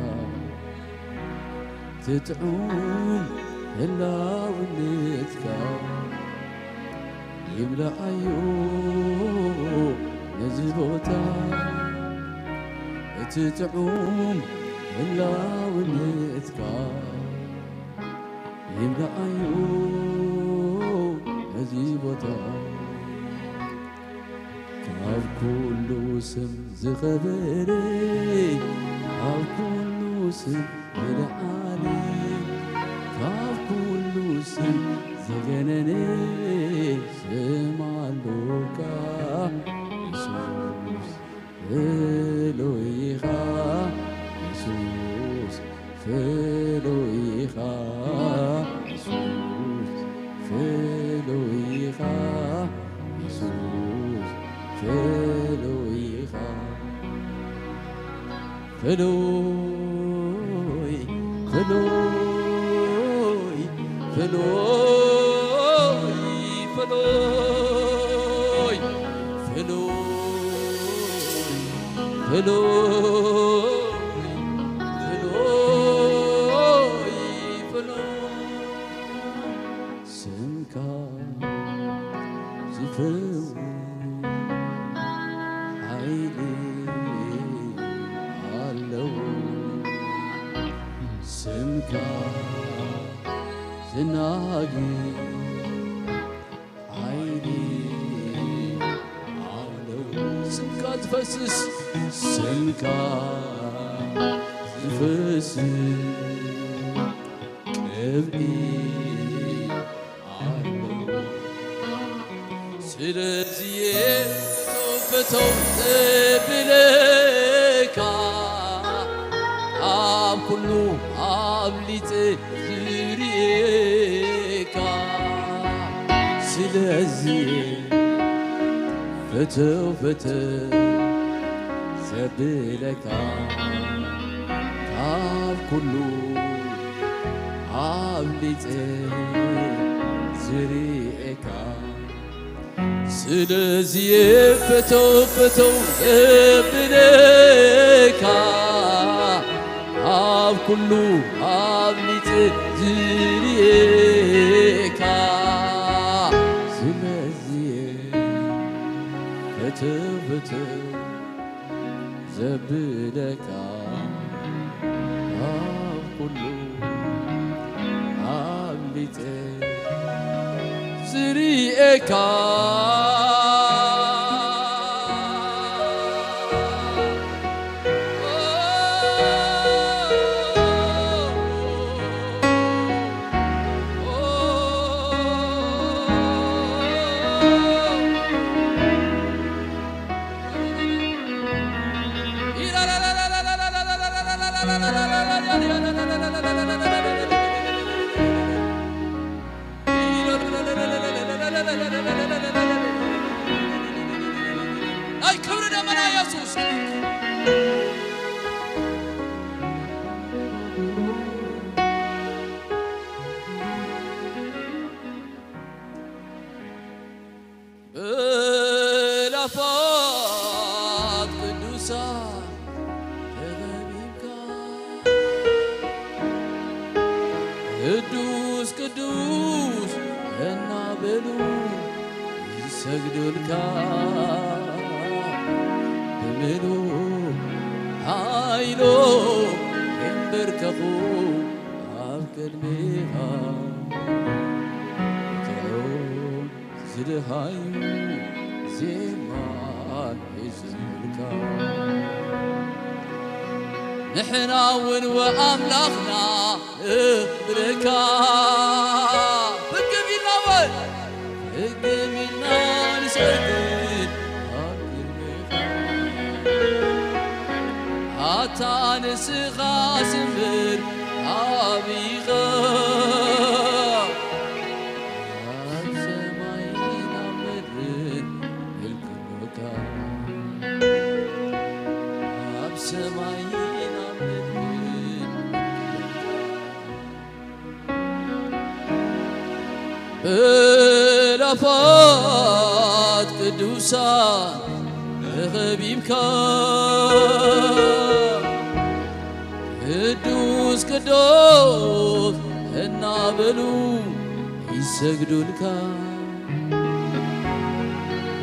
እቲ ጥዑም ህላውነትካ ይምልኣዮ ነዚ ቦታ። እቲ ጥዑም ህላውነትካ ይምልኣዮ ነዚ ቦታ። ካብ ኩሉ ስም ዝኸበረ፣ ካብ ኩሉ ስም ዝለዓለ፣ ካብ ኩሉ ስም ዝገነነ ስም ኣሎካ የሱስ። ፍሉይ ኢኻ የሱስ፣ ፍሉይ ኢኻ የሱስ፣ ፍሉይ ኢኻ የሱስ፣ ፍሉይ ኢኻ። ፍሉይ፣ ፍሉይ፣ ፍሉይ፣ ፍሉይ፣ ፍሉይ፣ ፍሉይ፣ ፍሉይ፣ ፍሉይ። ስምካ ዝፈውስ ሓይሊ ኣለዎ። ስምካ ዝናገር ሓይሊ ኣለዎ። ስምካ ዝፈስስ፣ ስምካ ዝፈስስ ቅብኢ ኣለዎ። ስለዚ እየ ፈተው ፈተው እብለካ፣ ኣብ ኩሉ ኣብሊፀ ዝርእየካ። ስለዚ እየ ፈተው ፈተው ዘብለካ፣ ካብ ኩሉ ኣብሊፀ ዝርእየካ። ስለዚ እየ ፈተው ፈተው እብለካ፣ ኣብ ኩሉ ኣብሊፀ ዝርእየካ። ስለዚ እየ ፈተው ትብትብ ዘብለካ ኣብ ኩሉ ኣብሊጸ ዝርእየካ። ናይ ክብሪ ደመና ኢየሱስ። ብላፋት ቅዱሳን ተኸቢብካ፣ ቅዱስ ቅዱስ እናበሉ ይሰግዱልካ፣ ብምሉእ ሓይሎም ይንበርከኹ ኣብ ቅድሜኻ። እቶም ዝደሃዩ ዜማ ይዝምሩልካ። ንሕና እውን ወኣምላኽና ንብረካ። ፍግም ኢልና በል። ፍግም ኢልና ንሰግድ ኣብ ቅድሜኻ። ኣታ ንስኻ ስምር ዓቢኻ። ኣብ ሰማይን ኣብ ምድርን ምልክኖካ። ኣብ ሰማይን ኣብ ምድርን ብላፋት ቅዱሳን ተኸቢብካ፣ ቅዱስ ቅዱስ እናበሉ ይሰግዱልካ።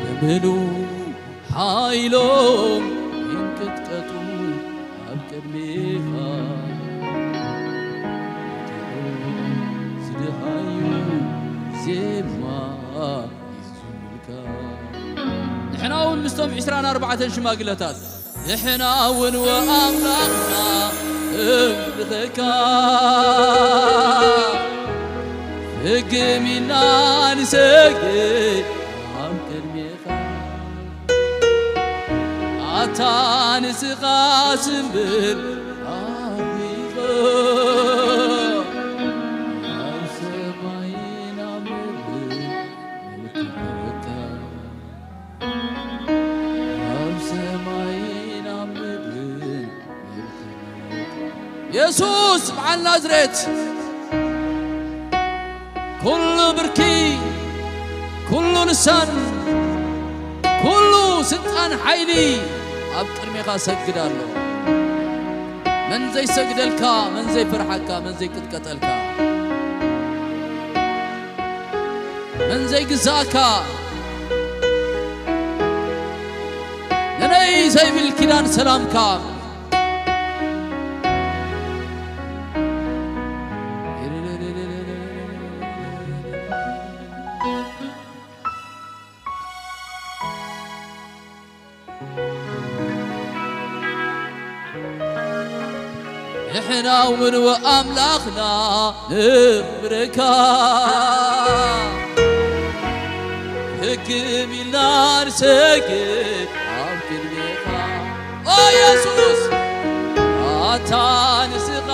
ብምሉ ሓይሎም ይንቅጥቀጡ ኣብ ቅድሜኻ። ዝደሃዩ ዜማ ይዝምሩልካ። ንሕና እውን ምስቶም ዕስራን ኣርባዕተን ሽማግለታት፣ ንሕና እውን ወኣምላኽና እምልኸካ፣ ፍግም ኢልና ንሰግድ ኣብ ቅድሜኻ። ኣታ ንስኻ ስምብር ኣቢኻ፣ ኣብ ሰማይን ኣብ ምድርን ምልክትካ፣ ኣብ ሰማይን ኣብ ምድርን ምልክትካ። የሱስ በዓል ናዝሬት፣ ኩሉ ብርኪ፣ ኩሉ ልሳን፣ ኩሉ ስልጣን ሓይሊ ኣብ ቅድሜኻ ሰግድ ኣሎ። መን ዘይሰግደልካ፣ መን ዘይፈርሓካ፣ መን ዘይቅጥቀጠልካ፣ መን ዘይግዛእካ፣ ነነይ ዘይብል ኪዳን ሰላምካ። ንሕና እውን ወኣምላኽና ንኽብረካ፣ ህግም ኢልና ንሰግድ ኣብ ቅድሜኻ። ኦ የሱስ፣ ኣታ ንስኻ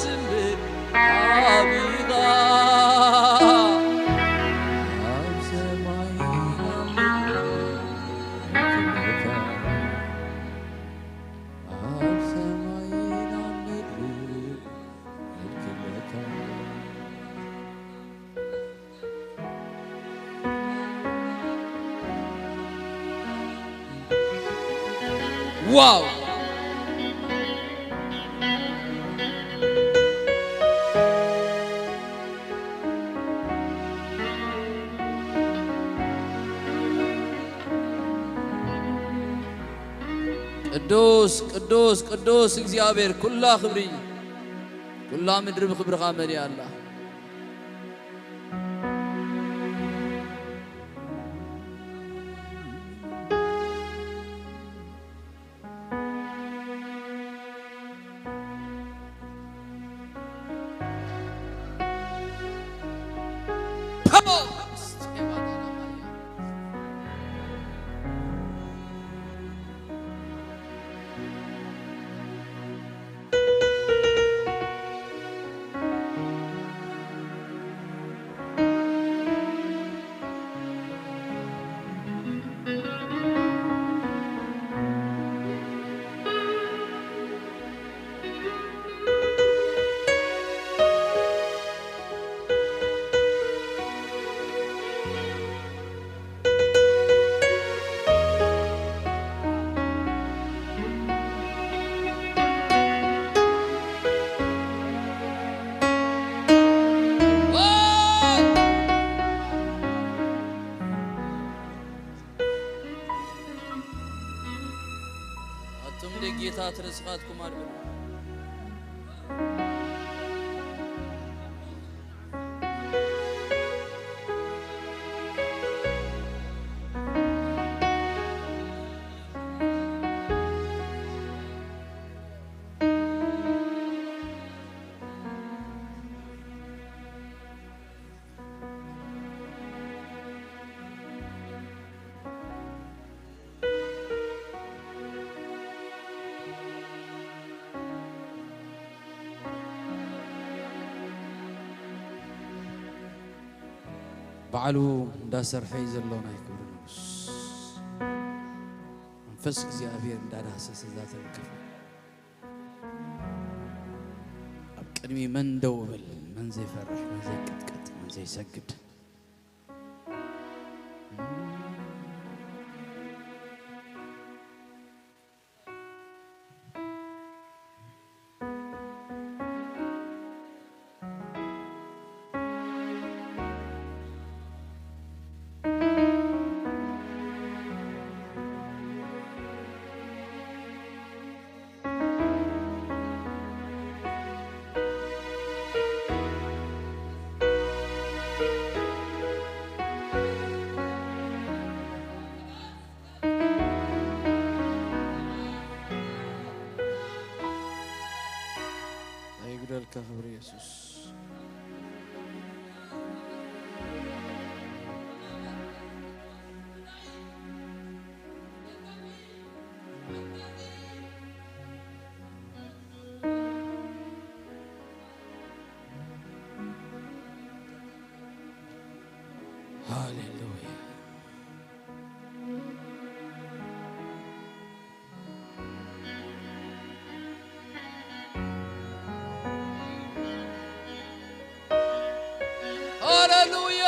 ስምብር ዓቢኻ፣ ኣብ ሰማይ ክብረካ፣ ኣብ ሰማይን ኣብ ምድሪ ክብረካ። ዋው! ቅዱስ ቅዱስ ቅዱስ እግዚኣብሔር፣ ኩላ ክብሪ፣ ኩላ ምድሪ ብክብርኻ መሊኣ ኣላ። ኣቱም ደጌታት ርእስኻትኩም ኣልዕሉ። ባዕሉ እንዳሰርሐ እዩ ዘሎ ናይ ክብሪ ንጉስ። መንፈስ እግዚኣብሔር እንዳዳህሰሰ እዛ ተንክፍ። ኣብ ቅድሚ መን ደው እብል? መን ዘይፈርሕ? መን ዘይቅጥቀጥ? መን ዘይሰግድ? ኣይጉደልካ ክብሪ የሱስ። ሃሌሉያ። ሃሌሉያ።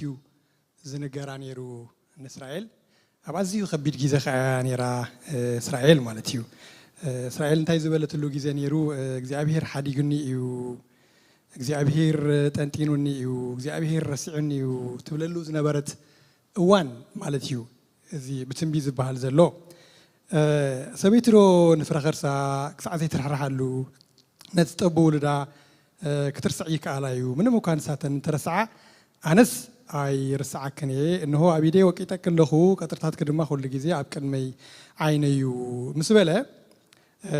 እዩ ዝንገራ ነይሩ ንእስራኤል። ኣብ ኣዝዩ ከቢድ ግዜ ከኣ እያ ነይራ፣ እ፣ እስራኤል ማለት እዩ። እ፣ እስራኤል እንታይ ዝበለትሉ ግዜ ነይሩ? እ፣ እግዚኣብሄር ሓዲጉኒ እዩ፣ እግዚኣብሄር ጠንጢኑኒ እዩ፣ እግዚኣብሄር ረሲዑኒ እዩ ትብለሉ ዝነበረት እዋን ማለት እዩ። እዚ ብትንቢት ዝበሃል ዘሎ፣ እ፣ ሰበይቲ ዶ ንፍረ ከርሳ ክሳዕ ዘይትርሕርሓሉ ነቲ ጠቡ ውሉዳ፣ እ፣ ክትርስዕ ይከኣላ እዩ። ምንም እኳ ንሳተን እንተረስዓ፣ ኣነስ ኣይርስዓክን እየ። እንሆ ኣብ ኢደይ ወቂጠኪ ኣለኹ፣ ቀጽርታትኪ ድማ ኩሉ ግዜ ኣብ ቅድመይ ዓይነይ እዩ ምስ በለ፣ እ፣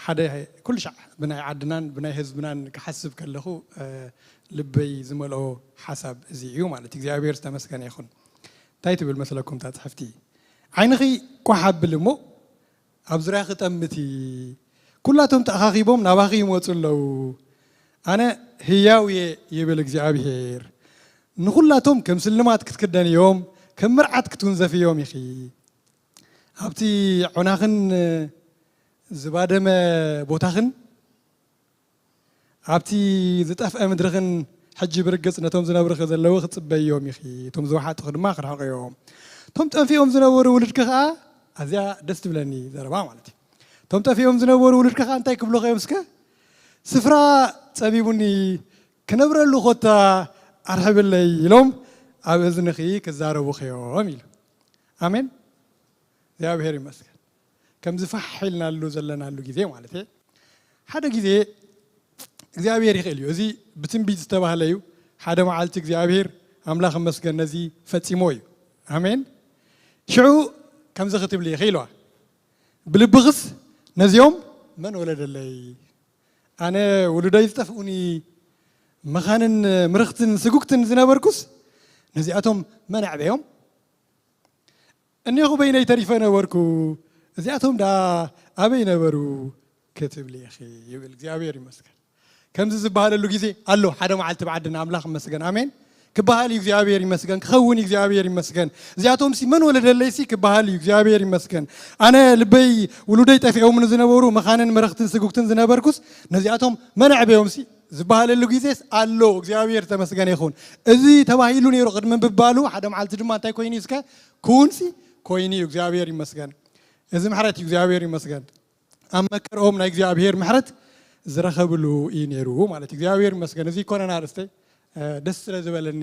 ሓደ ኩሉ ሻዕ ብናይ ዓድናን ብናይ ህዝብናን ክሓስብ ከለኹ፣ እ፣ ልበይ ዝመልኦ ሓሳብ እዚ እዩ ማለት እዩ። እግዚኣብሔር ዝተመስገነ ይኹን። እንታይ ትብል መስለኩም እታ ጽሕፍቲ? ዓይንኺ ቋሕ ኣብል እሞ ኣብ ዙርያኺ ጠምቲ፣ ኩላቶም ተኣኻኺቦም ናባኺ ይመጹ ኣለዉ። ኣነ ህያው እየ ይብል እግዚኣብሔር። ንኹላቶም ከም ስልማት ክትክደንዮም፣ ከም መርዓት ክትውንዘፍዮም ኢኺ። ኣብቲ ዑናኽን ዝባደመ ቦታኽን፣ ኣብቲ ዝጠፍአ ምድርኽን ሕጂ ብርግጽ ነቶም ዝነብሩኺ ዘለዉ ክጽበይዮም ኢኺ፣ እቶም ዝወሓጡኺ ድማ ክርሕቑ እዮም። እቶም ጠፊኦም ዝነበሩ ውሉድኪ ኸኣ፣ ኣዝያ ደስ ትብለኒ ዘረባ ማለት እዩ። እቶም ጠፊኦም ዝነበሩ ውሉድኪ ኸኣ እንታይ ክብሉኺ እዮም እስከ? "ስፍራ ጸቢቡኒ፣ ክነብረሉ ኾታ ኣርሕብለይ" ኢሎም ኣብ እዝንኺ ክዛረቡኺ እዮም ኢሉ። ኣሜን። እግዚኣብሔር ይመስገን። ከምዚ ፋሕ ኢልናሉ ዘለናሉ ግዜ ማለት እየ። ሓደ ግዜ እግዚኣብሔር ይኽእል እዩ። እዚ ብትንቢት ዝተባህለ እዩ። ሓደ መዓልቲ እግዚኣብሔር ኣምላኽ ይመስገን ነዚ ፈጺሞ እዩ። ኣሜን። ሽዑ ከምዚ ክትብሊ ኢኺ ኢልዋ። ብልብኽስ ነዚኦም መን ወለደለይ? ኣነ ውሉደይ ዝጠፍኡኒ፣ መኻንን ምርኽትን ስጉግትን ዝነበርኩስ፣ ነዚኣቶም መን ኣዕበዮም? እኔኹ በይነይ ተሪፈ ነበርኩ፣ እዚኣቶም ደኣ ኣበይ ነበሩ? ክትብሊ ኢኺ ይብል። እግዚኣብሔር ይመስገን። ከምዚ ዝበሃለሉ ግዜ ኣሎ። ሓደ መዓልቲ ብዓድና ኣምላኽ ይመስገን። ኣሜን። ክበሃል እዩ እግዚኣብሔር ይመስገን። ክኸውን እዩ እግዚኣብሔር ይመስገን። እዚኣቶምሲ መን ወለደለይሲ ክበሃል እዩ እግዚኣብሔር ይመስገን። ኣነ ልበይ ውሉደይ ጠፊኦምኒ ዝነበሩ መኻንን መረኽትን ስጉግትን ዝነበርኩስ ነዚኣቶም መን ኣዕበዮምሲ ዝበሃለሉ ግዜስ ኣሎ። እግዚኣብሔር ዝተመስገነ ይኹን። እዚ ተባሂሉ ነይሩ ቅድሚ ምባሉ ሓደ መዓልቲ ድማ እንታይ ኮይኑ እዩ እስከ? ክውንሲ ኮይኑ እዩ። እግዚኣብሔር ይመስገን። እዚ ምሕረት እዩ። እግዚኣብሔር ይመስገን። ኣብ መከርኦም ናይ እግዚኣብሔር ምሕረት ዝረኸብሉ እዩ ነይሩ ማለት እዩ። እግዚኣብሔር ይመስገን። እዚ ይኮነን ኣርእስተይ፣ እ፣ ደስ ስለ ዝበለኒ፣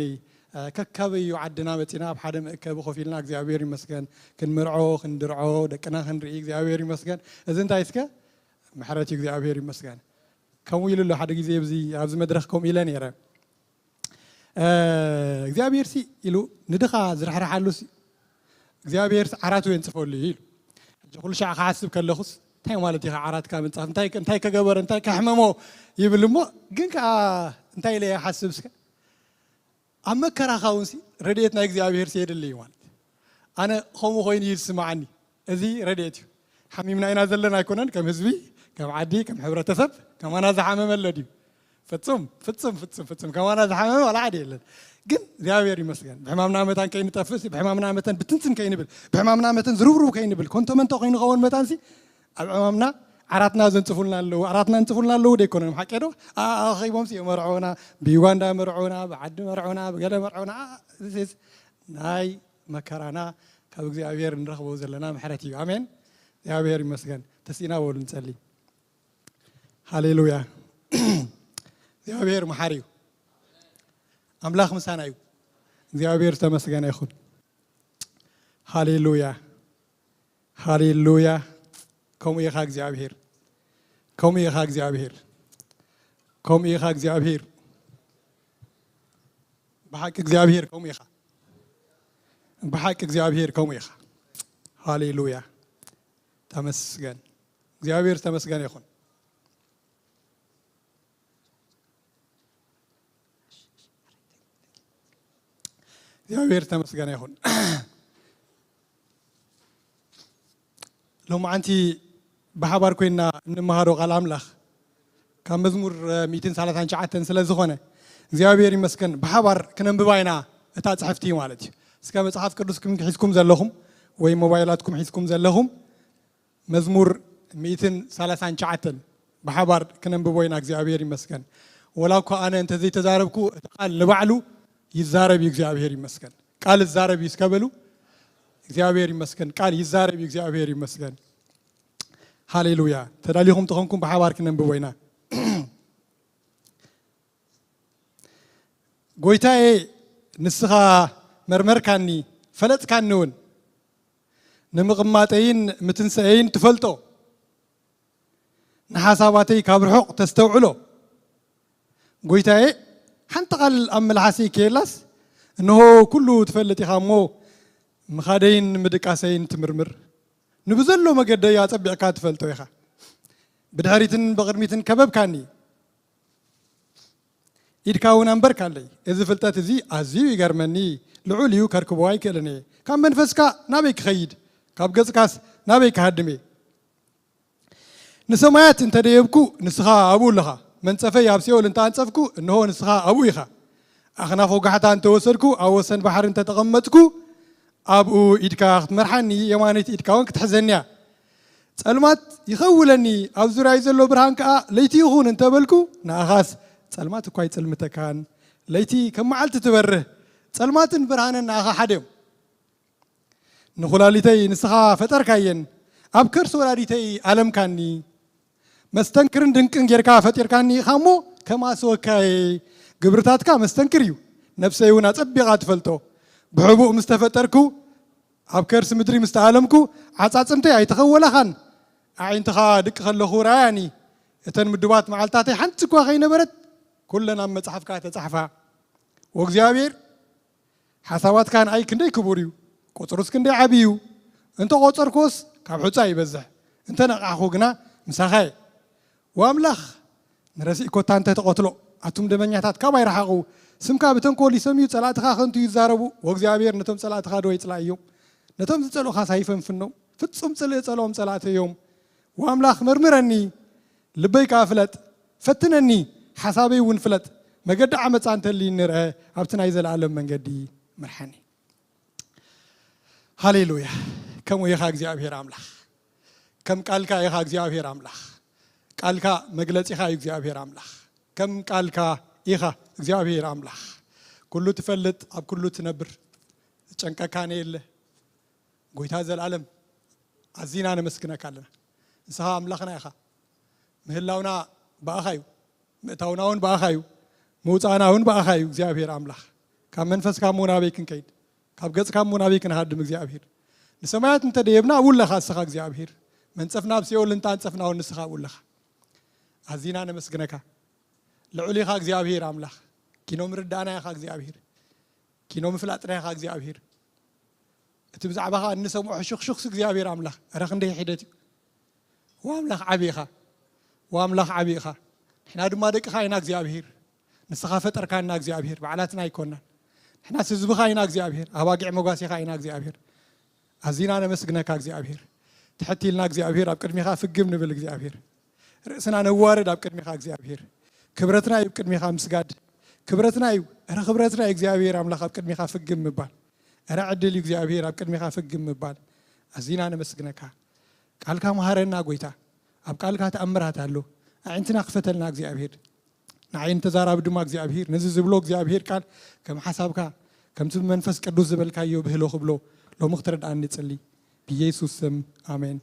እ፣ ከካበዩ ዓድና መጺና ኣብ ሓደ መእከቢ ኮፍ ኢልና እግዚኣብሔር ይመስገን ክንምርዖ፣ ክንድርዖ፣ ደቅና ክንርኢ እግዚኣብሔር ይመስገን። እዚ እንታይ እስከ? ምሕረት እዩ። እግዚኣብሔር ይመስገን። ከምኡ ኢሉ ኣሎ ሓደ ግዜ ኣብዚ፣ ኣብዚ መድረኽ ከምኡ ኢለ ነይረ። እ፣ እግዚኣብሔር ሲ ኢሉ ንድኻ ዝርሕርሓሉ ሲ እግዚኣብሔር ዓራቱ የንጽፈሉ እዩ ኢሉ። ሕጂ ኩሉ ሻዕ ክሓስብ ከለኹስ እንታይ ማለት እዩ ዓራትካ ምንጻፍ? እንታይ፣ እንታይ ከገበረ? እንታይ ከሕመሞ? ይብል እሞ ግን ከኣ እንታይ ኢለ ይሓስብ እስከ? ኣብ መከራኻ እውን ሲ ረድኤት ናይ እግዚኣብሔር ሲ የድሊ እዩ ማለት። ኣነ ከምኡ ኮይኑ እዩ ዝስምዓኒ። እዚ ረድኤት እዩ። ሓሚምና ኢና ዘለና ኣይኮነን፣ ከም ህዝቢ፣ ከም ዓዲ፣ ከም ሕብረተሰብ፣ ከማና ዝሓመመ ኣሎ ድዩ? ፍጹም፣ ፍጹም፣ ፍጹም፣ ፍጹም። ከማና ዝሓመመ ዋላ ሓደ የለን። ግን እግዚኣብሔር ይመስገን። ብሕማምና መታን ከይንጠፍእ ሲ፣ ብሕማምና መተን ብትንትን ከይንብል፣ ብሕማምና መተን ዝርብርቡ ከይንብል፣ ኮንቶ መንቶ ከይንኸውን መታን ሲ፣ ኣብ ዕማምና ዓራትና ዘንጽፉልና ኣለዉ፣ ዓራትና እንጽፉልና ኣለዉ ደይኮነን፣ ሓቂ ዶ? ኣ-፣ ኣኺቦምሲ የመርዑና፣ ብዩጋንዳ መርዑና፣ ብዓዲ መርዑና፣ ብገለ መርዑና፣ ኣ-፣ this is ናይ መከራና ካብ እግዚኣብሔር እንረኽቦ ዘለና ምሕረት እዩ። ኣሜን። እግዚኣብሔር ይመስገን። ተስኢና በሉ ንጸሊ። ሃሌሉያ። እግዚኣብሔር መሓሪ እዩ። ኣምላኽ ምሳና እዩ። እግዚኣብሔር ዝተመስገነ ይኹን። ሃሌሉያ። ሃሌሉያ። ከምኡ ኢኻ እግዚኣብሔር። ከምኡ ኢኻ እግዚኣብሔር። ከምኡ ኢኻ እግዚኣብሔር። ብሓቂ እግዚኣብሔር ከምኡ ኢኻ። ብሓቂ እግዚኣብሔር ከምኡ ኢኻ። ሃሌሉያ። ተመስገን። እግዚኣብሔር ዝተመስገነ ይኹን። እግዚኣብሔር ዝተመስገነ ይኹን። ሎማዓንቲ ብሓባር ኮይንና እንመሃሮ ቃል ኣምላኽ ካብ መዝሙር ሚእትን ሰላሳን ትሽዓተን ስለ ዝኾነ እግዚኣብሔር ይመስገን ብሓባር ክነንብባ ኢና እታ ጽሕፍቲ ማለት እዩ። እስከ መጽሓፍ ቅዱስኩም ሒዝኩም ዘለኹም ወይ ሞባይላትኩም ሒዝኩም ዘለኹም መዝሙር ሚእትን ሰላሳን ትሽዓተን ብሓባር ክነንብቦ ኢና። እግዚኣብሔር ይመስገን። ወላ እኳ ኣነ እንተዘይተዛረብኩ እቲ ቃል ንባዕሉ ይዛረብ እዩ፣ እግዚኣብሔር ይመስገን። ቃል ይዛረብ እዩ እስከ በሉ። እግዚኣብሔር ይመስገን። ቃል ይዛረብ እዩ፣ እግዚኣብሔር ይመስገን። ሃሌሉያ። ተዳሊኹም ተኾንኩም ብሓባር ክነንብቦ ኢና። ጎይታዬ፣ ንስኻ መርመርካኒ፣ ፈለጥካኒ እውን። ንምቕማጠይን ምትንሳኤይን ትፈልጦ፣ ንሓሳባተይ ካብ ርሑቕ ተስተውዕሎ። ጎይታዬ፣ ሓንቲ ቓል ኣብ መልሓሰይ ከየላስ፣ እንሆ ኩሉ ትፈልጥ ኢኻ እሞ፣ ምኻደይን ምድቃሰይን ትምርምር። ንብዘሎ መገደይ ኣጸቢቕካ ትፈልጦ ኢኻ። ብድሕሪትን ብቕድሚትን ከበብካኒ። ኢድካ እውን ኣንበርካለይ። እዚ ፍልጠት እዚ ኣዝዩ ይገርመኒ፣ ልዑል እዩ፣ ከርክቦ ኣይክእልን እየ። ካብ መንፈስካ ናበይ ክኸይድ? ካብ ገጽካስ ናበይ ክሃድም እየ? ንሰማያት እንተ ደየብኩ፣ ንስኻ ኣብኡ ኣለኻ። መንጸፈይ ኣብ ሲኦል እንተ ኣንጸፍኩ፣ እንሆ ንስኻ ኣብኡ ኢኻ። ኣኽናፍ ወጋሕታ እንተ ወሰድኩ፣ ኣብ ወሰን ባሕሪ እንተ ተቐመጥኩ፣ ኣብኡ ኢድካ ክትመርሓኒ፣ የማነይቲ ኢድካ እውን ክትሕዘኒ እያ። ጸልማት ይኸውለኒ፣ ኣብ ዙርያይ ዘሎ ብርሃን ከኣ ለይቲ ይኹን እንተ በልኩ፣ ንኣኻስ ጸልማት እኳ ኣይጽልምተካን። ለይቲ ከም መዓልቲ ትበርህ፣ ጸልማትን ብርሃንን ንኣኻ ሓደ እዮም። ንኹላሊተይ ንስኻ ፈጠርካየን፣ ኣብ ከርሲ ወላዲተይ ኣለምካኒ። መስተንክርን ድንቅን ጌርካ ፈጢርካኒ ኢኻ እሞ፣ ከማስወካየ። ግብርታትካ መስተንክር እዩ፣ ነፍሰይ እውን ኣጸቢቓ ትፈልጦ። ብሕቡእ ምስ ተፈጠርኩ፣ ኣብ ከርሲ ምድሪ ምስ ተኣለምኩ፣ ዓጻጽምተይ ኣይተኸወላኻን። ኣዒንትኻ ድቂ ከለኹ ራያኒ። እተን ምዱባት መዓልታተይ ሓንቲ እኳ ከይነበረት፣ ኩለን ኣብ መጽሓፍካ ተጻሕፋ። ወእግዚኣብሔር፣ ሓሳባትካ ንኣይ ክንደይ ክቡር እዩ፣ ቁጽሩስ ክንደይ ዓቢ እዩ። እንተ ቖጸርኩዎስ ካብ ሑጻ ይበዝሕ፣ እንተ ነቓሕኩ ግና ምሳኻ እየ። ወኣምላኽ፣ ንረሲእ ኮታ እንተ ተቐትሎ፣ ኣቱም ደመኛታት ካባይ ረሓቑ። ስምካ ብተንኮል ይሰምዩ፣ ጸላእትኻ ከንቱ ይዛረቡ። ወእግዚኣብሔር ነቶም ጸላእትኻ ዶ ይጽላእዮም? ነቶም ዝጸልኡኻስ ኣይፈንፍኖም። ፍጹም ጽልኢ ጸልኦም ጸላእተይ እዮም። ወኣምላኽ መርምረኒ፣ ልበይ ከኣ ፍለጥ፣ ፈትነኒ፣ ሓሳበይ እውን ፍለጥ። መገዲ ዓመጻ እንተልይኒ ርአ፣ ኣብቲ ናይ ዘለኣለም መንገዲ ምርሓኒ። ሃሌሉያ። ከምኡ ኢኻ እግዚኣብሔር ኣምላኽ። ከም ቃልካ ኢኻ እግዚኣብሔር ኣምላኽ። ቃልካ መግለጺኻ እዩ እግዚኣብሔር ኣምላኽ። ከም ቃልካ ኢኻ እግዚኣብሔር ኣምላኽ። ኩሉ ትፈልጥ፣ ኣብ ኩሉ ትነብር፣ ዝጨንቀካ የለ። ጎይታ ዘላለም ኣዚና ነመስግነካ ኣለና። ንስኻ ኣምላኽና ኢኻ። ምህላውና ብኣኻ እዩ። ምእታውና እውን ብኣኻ እዩ። ምውጻእና እውን ብኣኻ እዩ እግዚኣብሔር ኣምላኽ። ካብ መንፈስካ እሞ ናበይ ክንከይድ? ካብ ገጽካ እሞ ናበይ ክንሃድም እግዚኣብሔር? ንሰማያት እንተ ደየብና ኣብኡ ኣለኻ ንስኻ እግዚኣብሔር። መንጸፍና ኣብ ሲኦል እንተ ኣንጸፍና እውን ንስኻ ኣብኡ ኣለኻ። ኣዚና ነመስግነካ። ልዑል ኢኻ እግዚኣብሔር ኣምላኽ። ኪኖ ምርዳእና ኢኻ እግዚኣብሔር። ኪኖ ምፍላጥና ኢኻ እግዚኣብሔር። እቲ ብዛዕባኻ እንሰምዖ ሕሹኽሹኽስ እግዚኣብሔር ኣምላኽ፣ እረ ክንደይ ሒደት እዩ። ወኣምላኽ ዓቢ ኢኻ። ወኣምላኽ ዓቢ ኢኻ። ንሕና ድማ ደቅኻ ኢና እግዚኣብሔር። ንስኻ ፈጠርካና እግዚኣብሔር፣ ባዕላትና ኣይኮናን። ንሕናስ ህዝብኻ ኢና እግዚኣብሔር፣ ኣባጊዕ መጓሲኻ ኢና እግዚኣብሔር። ኣዚና ነመስግነካ እግዚኣብሔር። ትሕት ኢልና እግዚኣብሔር ኣብ ቅድሚኻ ፍግም ንብል እግዚኣብሔር። ርእስና ነዋርድ ኣብ ቅድሚኻ እግዚኣብሔር። ክብረትና እዩ ኣብ ቅድሚኻ ምስጋድ። ክብረትና እዩ፣ እረ ክብረትና እዩ እግዚኣብሔር ኣምላኽ ኣብ ቅድሚኻ ፍግም ምባል። እረ ዕድል እዩ እግዚኣብሔር ኣብ ቅድሚኻ ፍግም ምባል። ኣዚና ነመስግነካ። ቃልካ መሃረና ጎይታ። ኣብ ቃልካ ተኣምራት ኣሎ። ኣዒንትና ክፈተልና እግዚኣብሔር። ንዓይን ተዛራቢ ድማ እግዚኣብሔር፣ ነዚ ዝብሎ እግዚኣብሔር ቃል ከም ሓሳብካ፣ ከምቲ ብመንፈስ ቅዱስ ዝበልካዮ ብህሎ ክብሎ ሎሚ ክትረድኣኒ ንጽሊ። ብኢየሱስ ስም ኣሜን።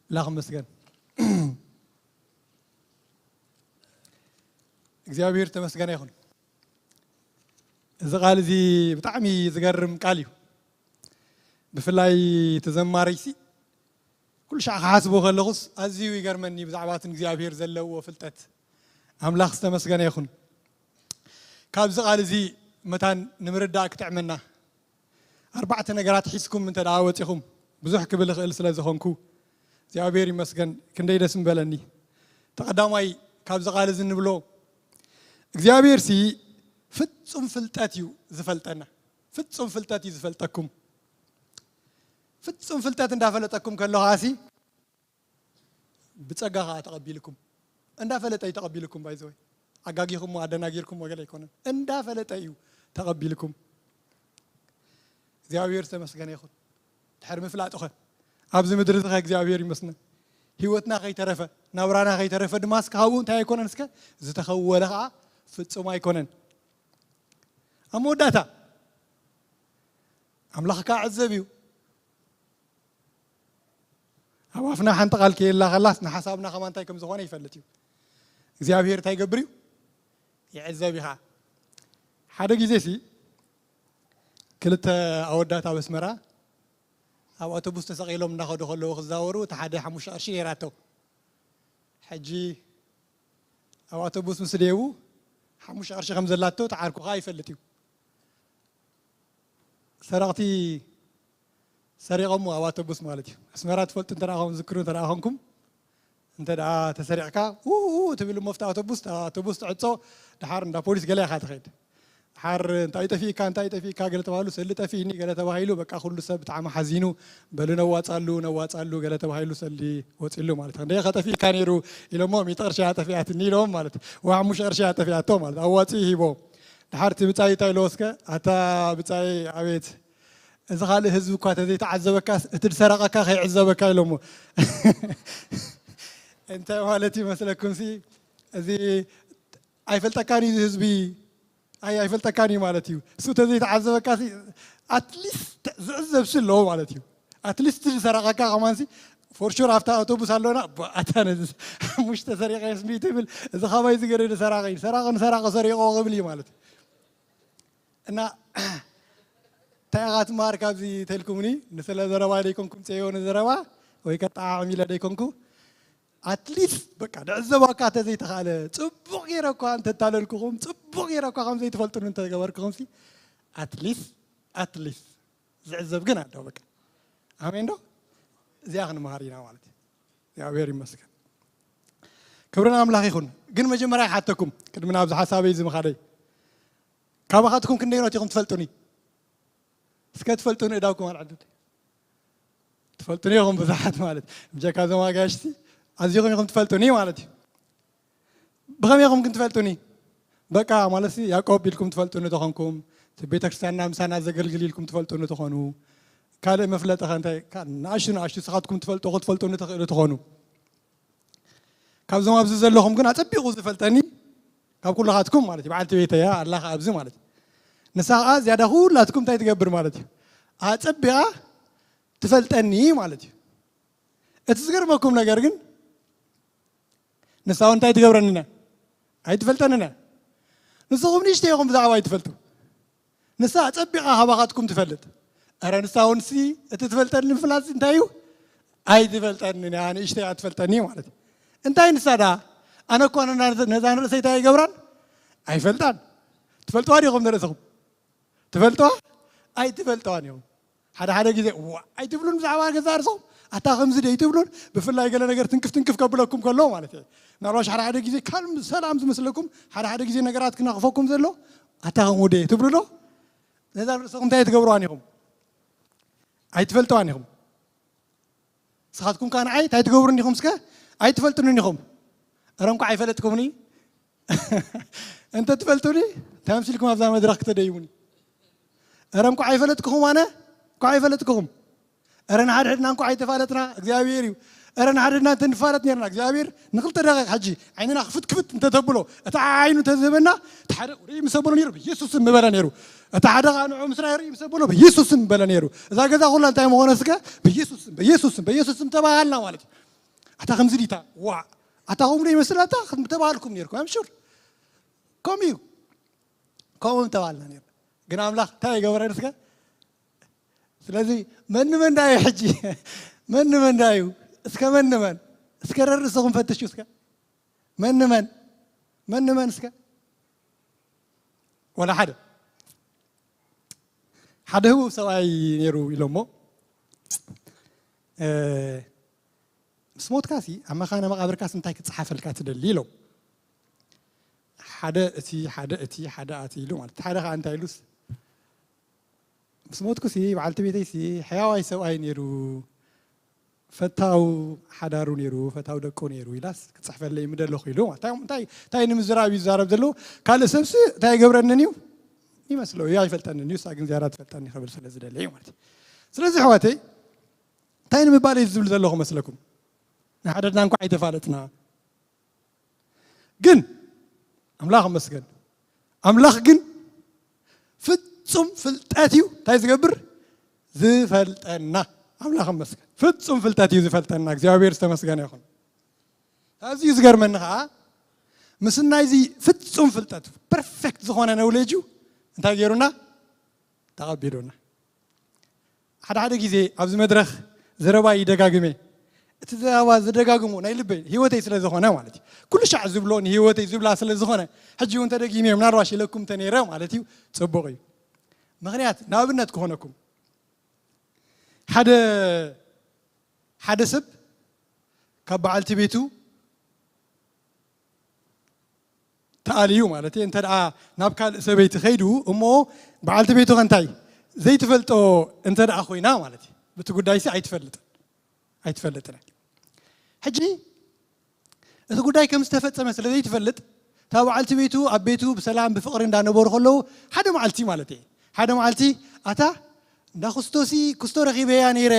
ኣምላኽ ይመስገን። እግዚኣብሔር ተመስገነ ይኹን። እዚ ቃል እዚ ብጣዕሚ ዝገርም ቃል እዩ። ብፍላይ እቲ ዘማሪሲ ኩሉ ሻዕ ክሓስቦ ከለኹስ ኣዝዩ ይገርመኒ ብዛዕባ እቲ ንእግዚኣብሔር ዘለዎ ፍልጠት። ኣምላኽ ዝተመስገነ ይኹን። ካብዚ ቃል እዚ መታን ንምርዳእ ክጥዕመና፣ ኣርባዕተ ነገራት ሒዝኩም እንተ ደኣ ወጺኹም፣ ብዙሕ ክብል እኽእል ስለ ዝኾንኩ እግዚኣብሔር ይመስገን፣ ክንደይ ደስ ምበለኒ። እቲ ቀዳማይ ካብዚ ቃል እዚ እንብሎ እግዚኣብሔርሲ ፍጹም ፍልጠት እዩ ዝፈልጠና። ፍጹም ፍልጠት እዩ ዝፈልጠኩም። ፍጹም ፍልጠት እንዳፈለጠኩም ከሎ ከኣሲ ብጸጋ ከኣ ተቐቢልኩም። እንዳፈለጠ እዩ ተቐቢልኩም። ባይዘወይ ኣጋጊኹሞ ኣደናጊርኩሞ ገለ ኣይኮነን። እንዳፈለጠ እዩ ተቐቢልኩም። እግዚኣብሔር ዝተመስገነ ይኹን። ድሕሪ ምፍላጥኸ ኣብዚ ምድሪ ዝኸ እግዚኣብሔር ይመስገን። ህይወትና ከይተረፈ ናብራና ከይተረፈ ድማ እስከ ካብኡ እንታይ ኣይኮነን እስከ ዝተኸወለ ከኣ ፍጹም ኣይኮነን። ኣብ መወዳእታ ኣምላኽ ከኣ ዕዘብ እዩ። ኣብ ኣፍና ሓንቲ ቃል ከየላ ከላስ ንሓሳብና ከማን እንታይ ከም ዝኾነ ይፈልጥ እዩ። እግዚኣብሔር እንታይ ይገብር እዩ? ይዕዘብ እዩ ኸዓ። ሓደ ግዜ ሲ ክልተ ኣወዳት ኣብ ኣስመራ ኣብ ኣውቶቡስ ተሰቒሎም እናኸዱ ከለዉ ክዛወሩ፣ እቲ ሓደ ሓሙሽተ ቅርሺ ነይራቶ። ሕጂ ኣብ ኣውቶቡስ ምስ ደየቡ ሓሙሽተ ቅርሺ ከም ዘላቶ እቲ ዓርኩ ኸዓ ይፈልጥ እዩ። ሰረቕቲ ሰሪቖሞ ኣብ ኣውቶቡስ ማለት እዩ። ኣስመራ ትፈልጡ እንተ ደኣ ትዝክሩ እንተ ደኣ ኮንኩም፣ እንተ ደኣ ተሰሪቕካ፣ ኡ፣ ኡ ትብል እሞ ኣብቲ ኣውቶቡስ፣ እታ ኣውቶቡስ ትዕጾ፣ ደሓር እንዳ ፖሊስ ገለ ኢኻ ትኸይድ። ደሓር እንታይ ጠፊእካ፣ እንታይ ጠፊእካ ገለ ተባሂሉ፣ ሰሊ ጠፊእኒ ገለ ተባሂሉ፣ በቃ ኩሉ ሰብ ብጣዕሚ ሓዚኑ፣ በሉ ነዋጻሉ፣ ነዋጻሉ ገለ ተባሂሉ ሰሊ ወጺሉ ማለት እዩ። ክንደይ ከ ጠፊእካ ነይሩ ኢሎሞ፣ ሚእቲ ቅርሺ እያ ጠፊኣትኒ ኢሎም ማለት እዩ። ወይ ሓሙሽተ ቅርሺ እያ ጠፊኣቶ ማለት እዩ። ኣዋጺኡ ሂቦ። ደሓር እቲ ብጻይ እንታይ ኢለዎ እስከ፣ ኣታ ብጻይ ኣቤት፣ እዚ ካልእ ህዝቢ እኳ ተዘይተዓዘበካስ እቲ ዝሰረቐካ ከይዕዘበካ ኢሎሞ። እንታይ ማለት እዩ መስለኩምሲ? እዚ ኣይፈልጠካን እዩ ህዝቢ፣ ኣይ ኣይፈልጠካን እዩ ማለት እዩ። እሱ ተዘይተዓዘበካ ሲ ኣትሊስት ዝዕዘብ ሲ ኣለዎ ማለት እዩ። ኣትሊስት ዝሰረቐካ ከማንሲ ፎር ሹር ኣብታ ኣውቶቡስ ኣሎና። ኣታ ነዚ ሓሙሽተ ሰሪቐ የስሚ ትብል፣ እዚ ካባይ ዝገደደ ሰራቒ እዩ። ሰራቒ ንሰራቒ ሰሪቖ ክብል እዩ ማለት እዩ። እና እንታይ ኢኻ ትመሃር ካብዚ ተልኩምኒ? ንስለ ዘረባ ደይኮንኩም ጸዮ ንዘረባ ወይ ከጠዓዕም ኢለ ደይኮንኩ፣ ኣትሊስት በቃ ድዕዘባካ እንተዘይተኻእለ፣ ጽቡቕ ገይረ እኳ እንተታለልኩኹም፣ ጽቡቕ ገይረ እኳ ከም ዘይትፈልጡኒ እንተገበርኩኹምሲ፣ ኣትሊስት ኣትሊስት ዝዕዘብ ግን ኣሎ በቃ። ኣሜን ዶ? እዚኣ ክንመሃር ኢና ማለት እዩ። እግዚኣብሔር ይመስገን። ክብሪ ንኣምላኽ ይኹን። ግን መጀመርያ ይሓተኩም፣ ቅድሚ ናብዚ ሓሳበይ እዚ ምኻደይ፣ ካባኻትኩም ክንደይኖት ኢኹም ትፈልጡኒ? እስከ ትፈልጡኒ እዳውኩም ኣልዕሉ። ትፈልጡኒ ኢኹም ብዙሓት ማለት፣ ብጀካ እዞም ኣጋይሽቲ ኣዚኹም ኢኹም ትፈልጡኒ ማለት እዩ። ብኸመይ ኢኹም ግን ትፈልጡኒ? በቃ ማለትሲ ያዕቆብ ኢልኩም ትፈልጡኒ ተኾንኩም፣ እቲ ቤተክርስትያንና ምሳና ዘገልግል ኢልኩም ትፈልጡኒ ተኾኑ፣ ካልእ መፍለጢ ኸ እንታይ? ካ-፣ ንኣሽቱ ንኣሽቱ ንስኻትኩም ትፈልጡ፣ ክትፈልጡኒ ትኽእሉ ትኾኑ። ካብዞም ኣብዚ ዘለኹም ግን ኣጸቢቑ ዝፈልጠኒ፣ ካብ ኩልኻትኩም ማለት እዩ፣ በዓልቲ ቤተያ ኣላ ኸኣ ኣብዚ ማለት እዩ። ንሳ ኸኣ ዝያዳ ኩላትኩም እንታይ ትገብር ማለት እዩ? ኣጸቢቓ ትፈልጠኒ ማለት እዩ። እቲ ዝገርመኩም ነገር ግን፣ ንሳ እውን እንታይ ትገብረኒ እያ? ኣይትፈልጠንን እያ። ንስኹም ንእሽተይ ኢኹም ብዛዕባይ ትፈልጡ። ንሳ ኣጸቢቓ ካባኻትኩም ትፈልጥ። እረ ንሳ እውን ሲ እቲ ትፈልጠኒ ምፍላጥ እንታይ እዩ? ኣይትፈልጠንን እያ፣ ንእሽተይ እያ ትፈልጠኒ ማለት እዩ። እንታይ ንሳ ደኣ? ኣነ እኮ ነዛ፣ ነዛ ንርእሰይ እንታይ ኣይገብራን? ኣይፈልጣን። ትፈልጥዋ ዲኹም ንርእስኹም? ትፈልጥዋ? ኣይትፈልጥዋን እዮም። ሓደ ሓደ ግዜ፣ "እዋ፣ ኣይትብሉን ብዛዕባ ገዛ ርእስኹም? ኣታ ከምዚ ዶ ኣይትብሉን?" ብፍላይ ገለ ነገር ትንክፍ ትንክፍ ከብለኩም ከሎ ማለት እዩ። ምናልባሽ ሓደ ሓደ ግዜ ካልም ሰላም ዝመስለኩም፣ ሓደ ሓደ ግዜ ነገራት ክናኽፈኩም ዘሎ፣ "ኣታ ከምኡ ዶ?" ትብሉ ዶ? ነዛ ርእስኹም እንታይ ትገብርዋን ኢኹም? ኣይትፈልጥዋን ኢኹም። ንስኻትኩም ከኣ ንዓይ እንታይ ትገብሩኒ ኢኹም እስከ? ኣይትፈልጡንን ኢኹም። እረ እንኳዕ ኣይፈለጥኩምኒ። እንተ ትፈልጡኒ፣ እንታይ መሲልኩም ኣብዛ መድረኽ ክተደይቡኒ? እረ እንኳዕ ኣይፈለጥኩኹም ኣነ፣ እንኳዕ ኣይፈለጥኩኹም። እረ ንሓድሕድና እንኳዕ ኣይተፋለጥና፣ እግዚኣብሔር እዩ። እረ ንሓድሕድና እንተ ንፋለጥ ነርና፣ እግዚኣብሔር ንኽልተ ደቂቕ ሕጂ ዓይንና ክፍት ክፍት እንተ ተብሎ፣ እቲ ዓይኑ እንተ ዝህበና፣ እቲ ሓደ ርእይ ምስ ኣበሎ ነይሩ፣ ብኢየሱስ ስም ምበለ ነይሩ። እቲ ሓደ ኸኣ ንዑ ምስ ራእየ ርእይ ምስ ኣበሎ፣ ብኢየሱስ ስም ምበለ ነይሩ። እዛ ገዛ ኹላ እንታይ ምኾነ እስከ? ብኢየሱስ ስም፣ ብኢየሱስ ስም፣ ብኢየሱስ ስም ተባሃልና ማለት እዩ። ኣታ ከምዚ ዲታ፣ ዋ፣ ኣታ ከምኡ ዶ ይመስል? ኣታ ከም ተባሃልኩም ነይርኩም፣ I'm sure። ከምኡ እዩ። ከምኡ ምተባልና ነይርና። ግን ኣምላኽ እንታይ ኣይገበረን እስከ? ስለዚ መን ንመን ዳዩ ሕጂ? መን ንመን ዳዩ? እስከ መን ንመን? እስከ ረርእስኹም ፈትሹ እስከ። መን ንመን? መን ንመን እስከ? ወላ ሓደ። ሓደ ህቡብ ሰብኣይ ነይሩ ኢሎሞ፣ እ፣ ምስ ሞትካሲ ኣብ መኻነ መቓብርካስ እንታይ ክጸሓፈልካ ትደሊ? ኢሎም። ሓደ እቲ፣ ሓደ እቲ፣ ሓደ ኣቲ ኢሉ ማለት። ሓደ ኸኣ እንታይ ኢሉስ፣ ምስ ሞትኩሲ በዓልቲ ቤተይሲ ሕያዋይ ሰብኣይ ነይሩ፣ ፈታው ሓዳሩ ነይሩ፣ ፈታው ደቁ ነይሩ ኢላስ ክጽሕፈለይ ምደለኹ ኢሉ ማለት። እንታይ፣ እንታይ፣ እንታይ ንምዝራብ እዩ ዝዛረብ ዘለዎ? ካልእ ሰብሲ እንታይ ኣይገብረንን እዩ? ይመስሎ እዩ፣ ኣይፈልጠንን እዩ። እሳ ግን ዝያዳ ትፈልጠኒ ክብል ስለ ዝደለ እዩ ማለት እዩ። ስለዚ ኣሕዋተይ፣ እንታይ ንምባል እዩ ዝብል ዘለኹ መስለኩም? ንሓደድና እንኳ ኣይተፋለጥና። ግን ኣምላኽ ይመስገን። ኣምላኽ ግን ፍጹም ፍልጠት እዩ እንታይ ዝገብር? ዝፈልጠና። ኣምላኽ ይመስገን። ፍጹም ፍልጠት እዩ ዝፈልጠና። እግዚኣብሔር ዝተመስገነ ይኹን። ኣዝዩ ዝገርመኒ ኸዓ፣ ምስ ናይዚ ፍጹም ፍልጠት፣ ፐርፌክት ዝኾነ ነውሌጅ እዩ እንታይ ገይሩና? ተቐቢሉና። ሓደ ሓደ ግዜ ኣብዚ መድረኽ ዘረባ ይደጋግመ። እቲ ዘረባ ዝደጋግሞ ናይ ልበይ፣ ህይወተይ ስለ ዝኾነ ማለት እዩ። ኩሉ ሻዕ ዝብሎ ንህይወተይ ዝብላ ስለ ዝኾነ፣ ሕጂ እውን ተደጊመ ምናልባሽ ኢለኩም እንተ ነይረ ማለት እዩ፣ ጽቡቕ እዩ። ምኽንያት ንኣብነት ክኾነኩም፣ ሓደ ሓደ ሰብ ካብ በዓልቲ ቤቱ ተኣልዩ ማለት እዩ። እንተ ደኣ ናብ ካልእ ሰበይቲ ከይዱ እሞ በዓልቲ ቤቱ ከ እንታይ ዘይትፈልጦ እንተ ደኣ ኮይና ማለት እዩ። ብቲ ጉዳይሲ ኣይትፈልጥን ኣይትፈልጥን። ሕጂ እቲ ጉዳይ ከም ዝተፈጸመ ስለ ዘይትፈልጥ እታ በዓልቲ ቤቱ ኣብ ቤቱ ብሰላም ብፍቕሪ እንዳነበሩ ከለዉ ሓደ መዓልቲ ማለት እዩ ሓደ መዓልቲ ኣታ እንዳ ክስቶሲ ክስቶ ረኺበያ ነይረ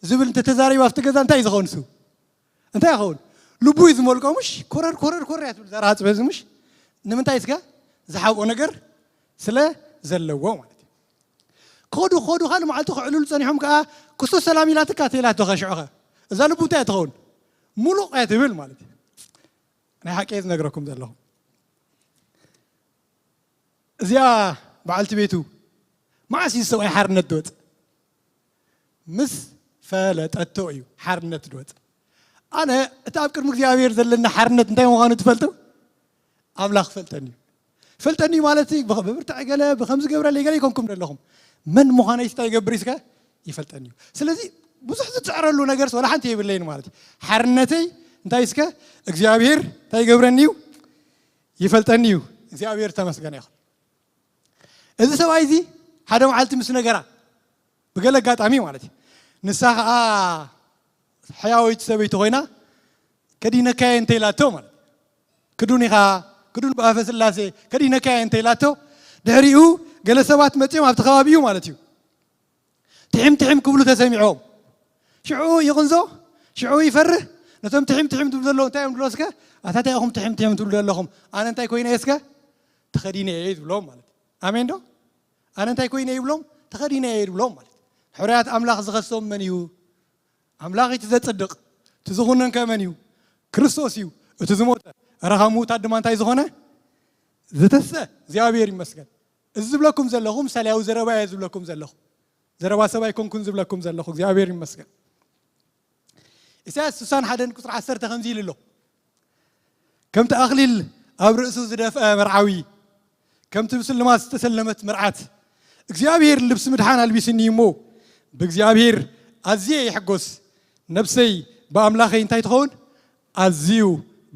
ዝብል እንተተዛሪባ ኣብቲ ገዛ እንታይ እዩ ዝኸውን? እሱ እንታይ ይኸውን? ልቡ እዩ ዝመልቆ ምሽ ኮረር ኮረር ኮረር እያ ትብል ዘራ ጽበዚ ምሽ ንምንታይ እስከ ዝሓብኦ ነገር ስለ ዘለዎ ማለት እዩ። ከዱ ከዱ ካልእ መዓልቲ ክዕልሉ ጸኒሖም ከኣ ክስቶ ሰላም ኢላትካ ተይላቶ ከሽዑኸ እዛ ልቡ እንታይ እያ ትኸውን? ሙሉቕ እያ ትብል ማለት እዩ። ናይ ሓቂ እየ ዝነግረኩም ዘለኹ። እዚኣ በዓልቲ ቤቱ መዓስ እዩ ሰብኣይ ሓርነት ድወፅ? ምስ ፈለጠቶ እዩ ሓርነት ድወፅ። ኣነ እቲ ኣብ ቅድሚ እግዚኣብሔር ዘለና ሓርነት እንታይ ምዃኑ ትፈልጡ? ኣምላኽ ፈልጠኒ እዩ። ፈልጠኒ ማለት እዩ ብብርትዐ ገለ ብከምዚ ገብረለይ ገለ ይኮንኩም ዘለኹም። መን ምዃነይ ስታ ይገብር እስከ ይፈልጠኒ እዩ። ስለዚ ብዙሕ ዝፅዕረሉ ነገርስ ወላ ሓንቲ የብለይን ማለት እዩ። ሓርነተይ እንታይ እስከ እግዚኣብሔር እንታይ ይገብረኒ እዩ? ይፈልጠኒ እዩ። እግዚኣብሔር ዝተመስገነ ይኹን። እዚ ሰብኣይ እዚ ሓደ መዓልቲ ምስ ነገራ ብገለ ኣጋጣሚ ማለት እዩ ንሳ ከዓ ሕያወይቲ ሰበይቲ ኮይና ከዲነካየ እንተ ኢላቶ ማለት ክዱን ኢኻ ክዱን ብኣፈ ስላሴ ከዲነካየ እንተ ኢላቶ ድሕሪኡ ገለ ሰባት መፅኦም ኣብቲ ከባቢ እዩ ማለት እዩ ትሒም ትሒም ክብሉ ተሰሚዖም። ሽዑ ይቕንዞ፣ ሽዑ ይፈርህ። ነቶም ትሒም ትሒም ትብሉ ዘለዉ እንታይ እዮም ዝብሎ እስከ? ኣታ እንታይ ኢኹም ትሒም ትሒም ትብሉ ዘለኹም? ኣነ እንታይ ኮይነ እየ እስከ? ተኸዲነ እየ ዝብሎም ማለት እዩ። ኣሜን ዶ? ኣነ እንታይ ኮይነ ይብሎም? ተኸዲነ እየ ይብሎም ማለት እዩ። ሕሩያት ኣምላኽ ዝኸሶም መን እዩ? ኣምላኽ እቲ ዘጽድቕ፣ እቲ ዝኹነን ከ መን እዩ? ክርስቶስ እዩ። እቲ ዝሞተ፣ ረኻ ምዉታት ድማ እንታይ ዝኾነ? ዝተስአ። እግዚኣብሔር ይመስገን። እዚ ዝብለኩም ዘለኹ ምሳሌያዊ ዘረባ እየ ዝብለኩም ዘለኹ። ዘረባ ሰብ ኣይኮንኩን ዝብለኩም ዘለኹ እግዚኣብሔር ይመስገን። ኢሳያስ ስሳን ሓደን ቁፅሪ ዓሰርተ ከምዚ ኢሉ ኣሎ። ከምቲ ኣኽሊል ኣብ ርእሱ ዝደፍአ መርዓዊ፣ ከምቲ ብስልማት ዝተሰለመት መርዓት፣ እግዚኣብሔር ልብሲ ምድሓን ኣልቢስኒ እሞ ብእግዚኣብሔር ኣዝየ ይሕጎስ፣ ነብሰይ ብኣምላኸይ እንታይ ትኸውን? ኣዝዩ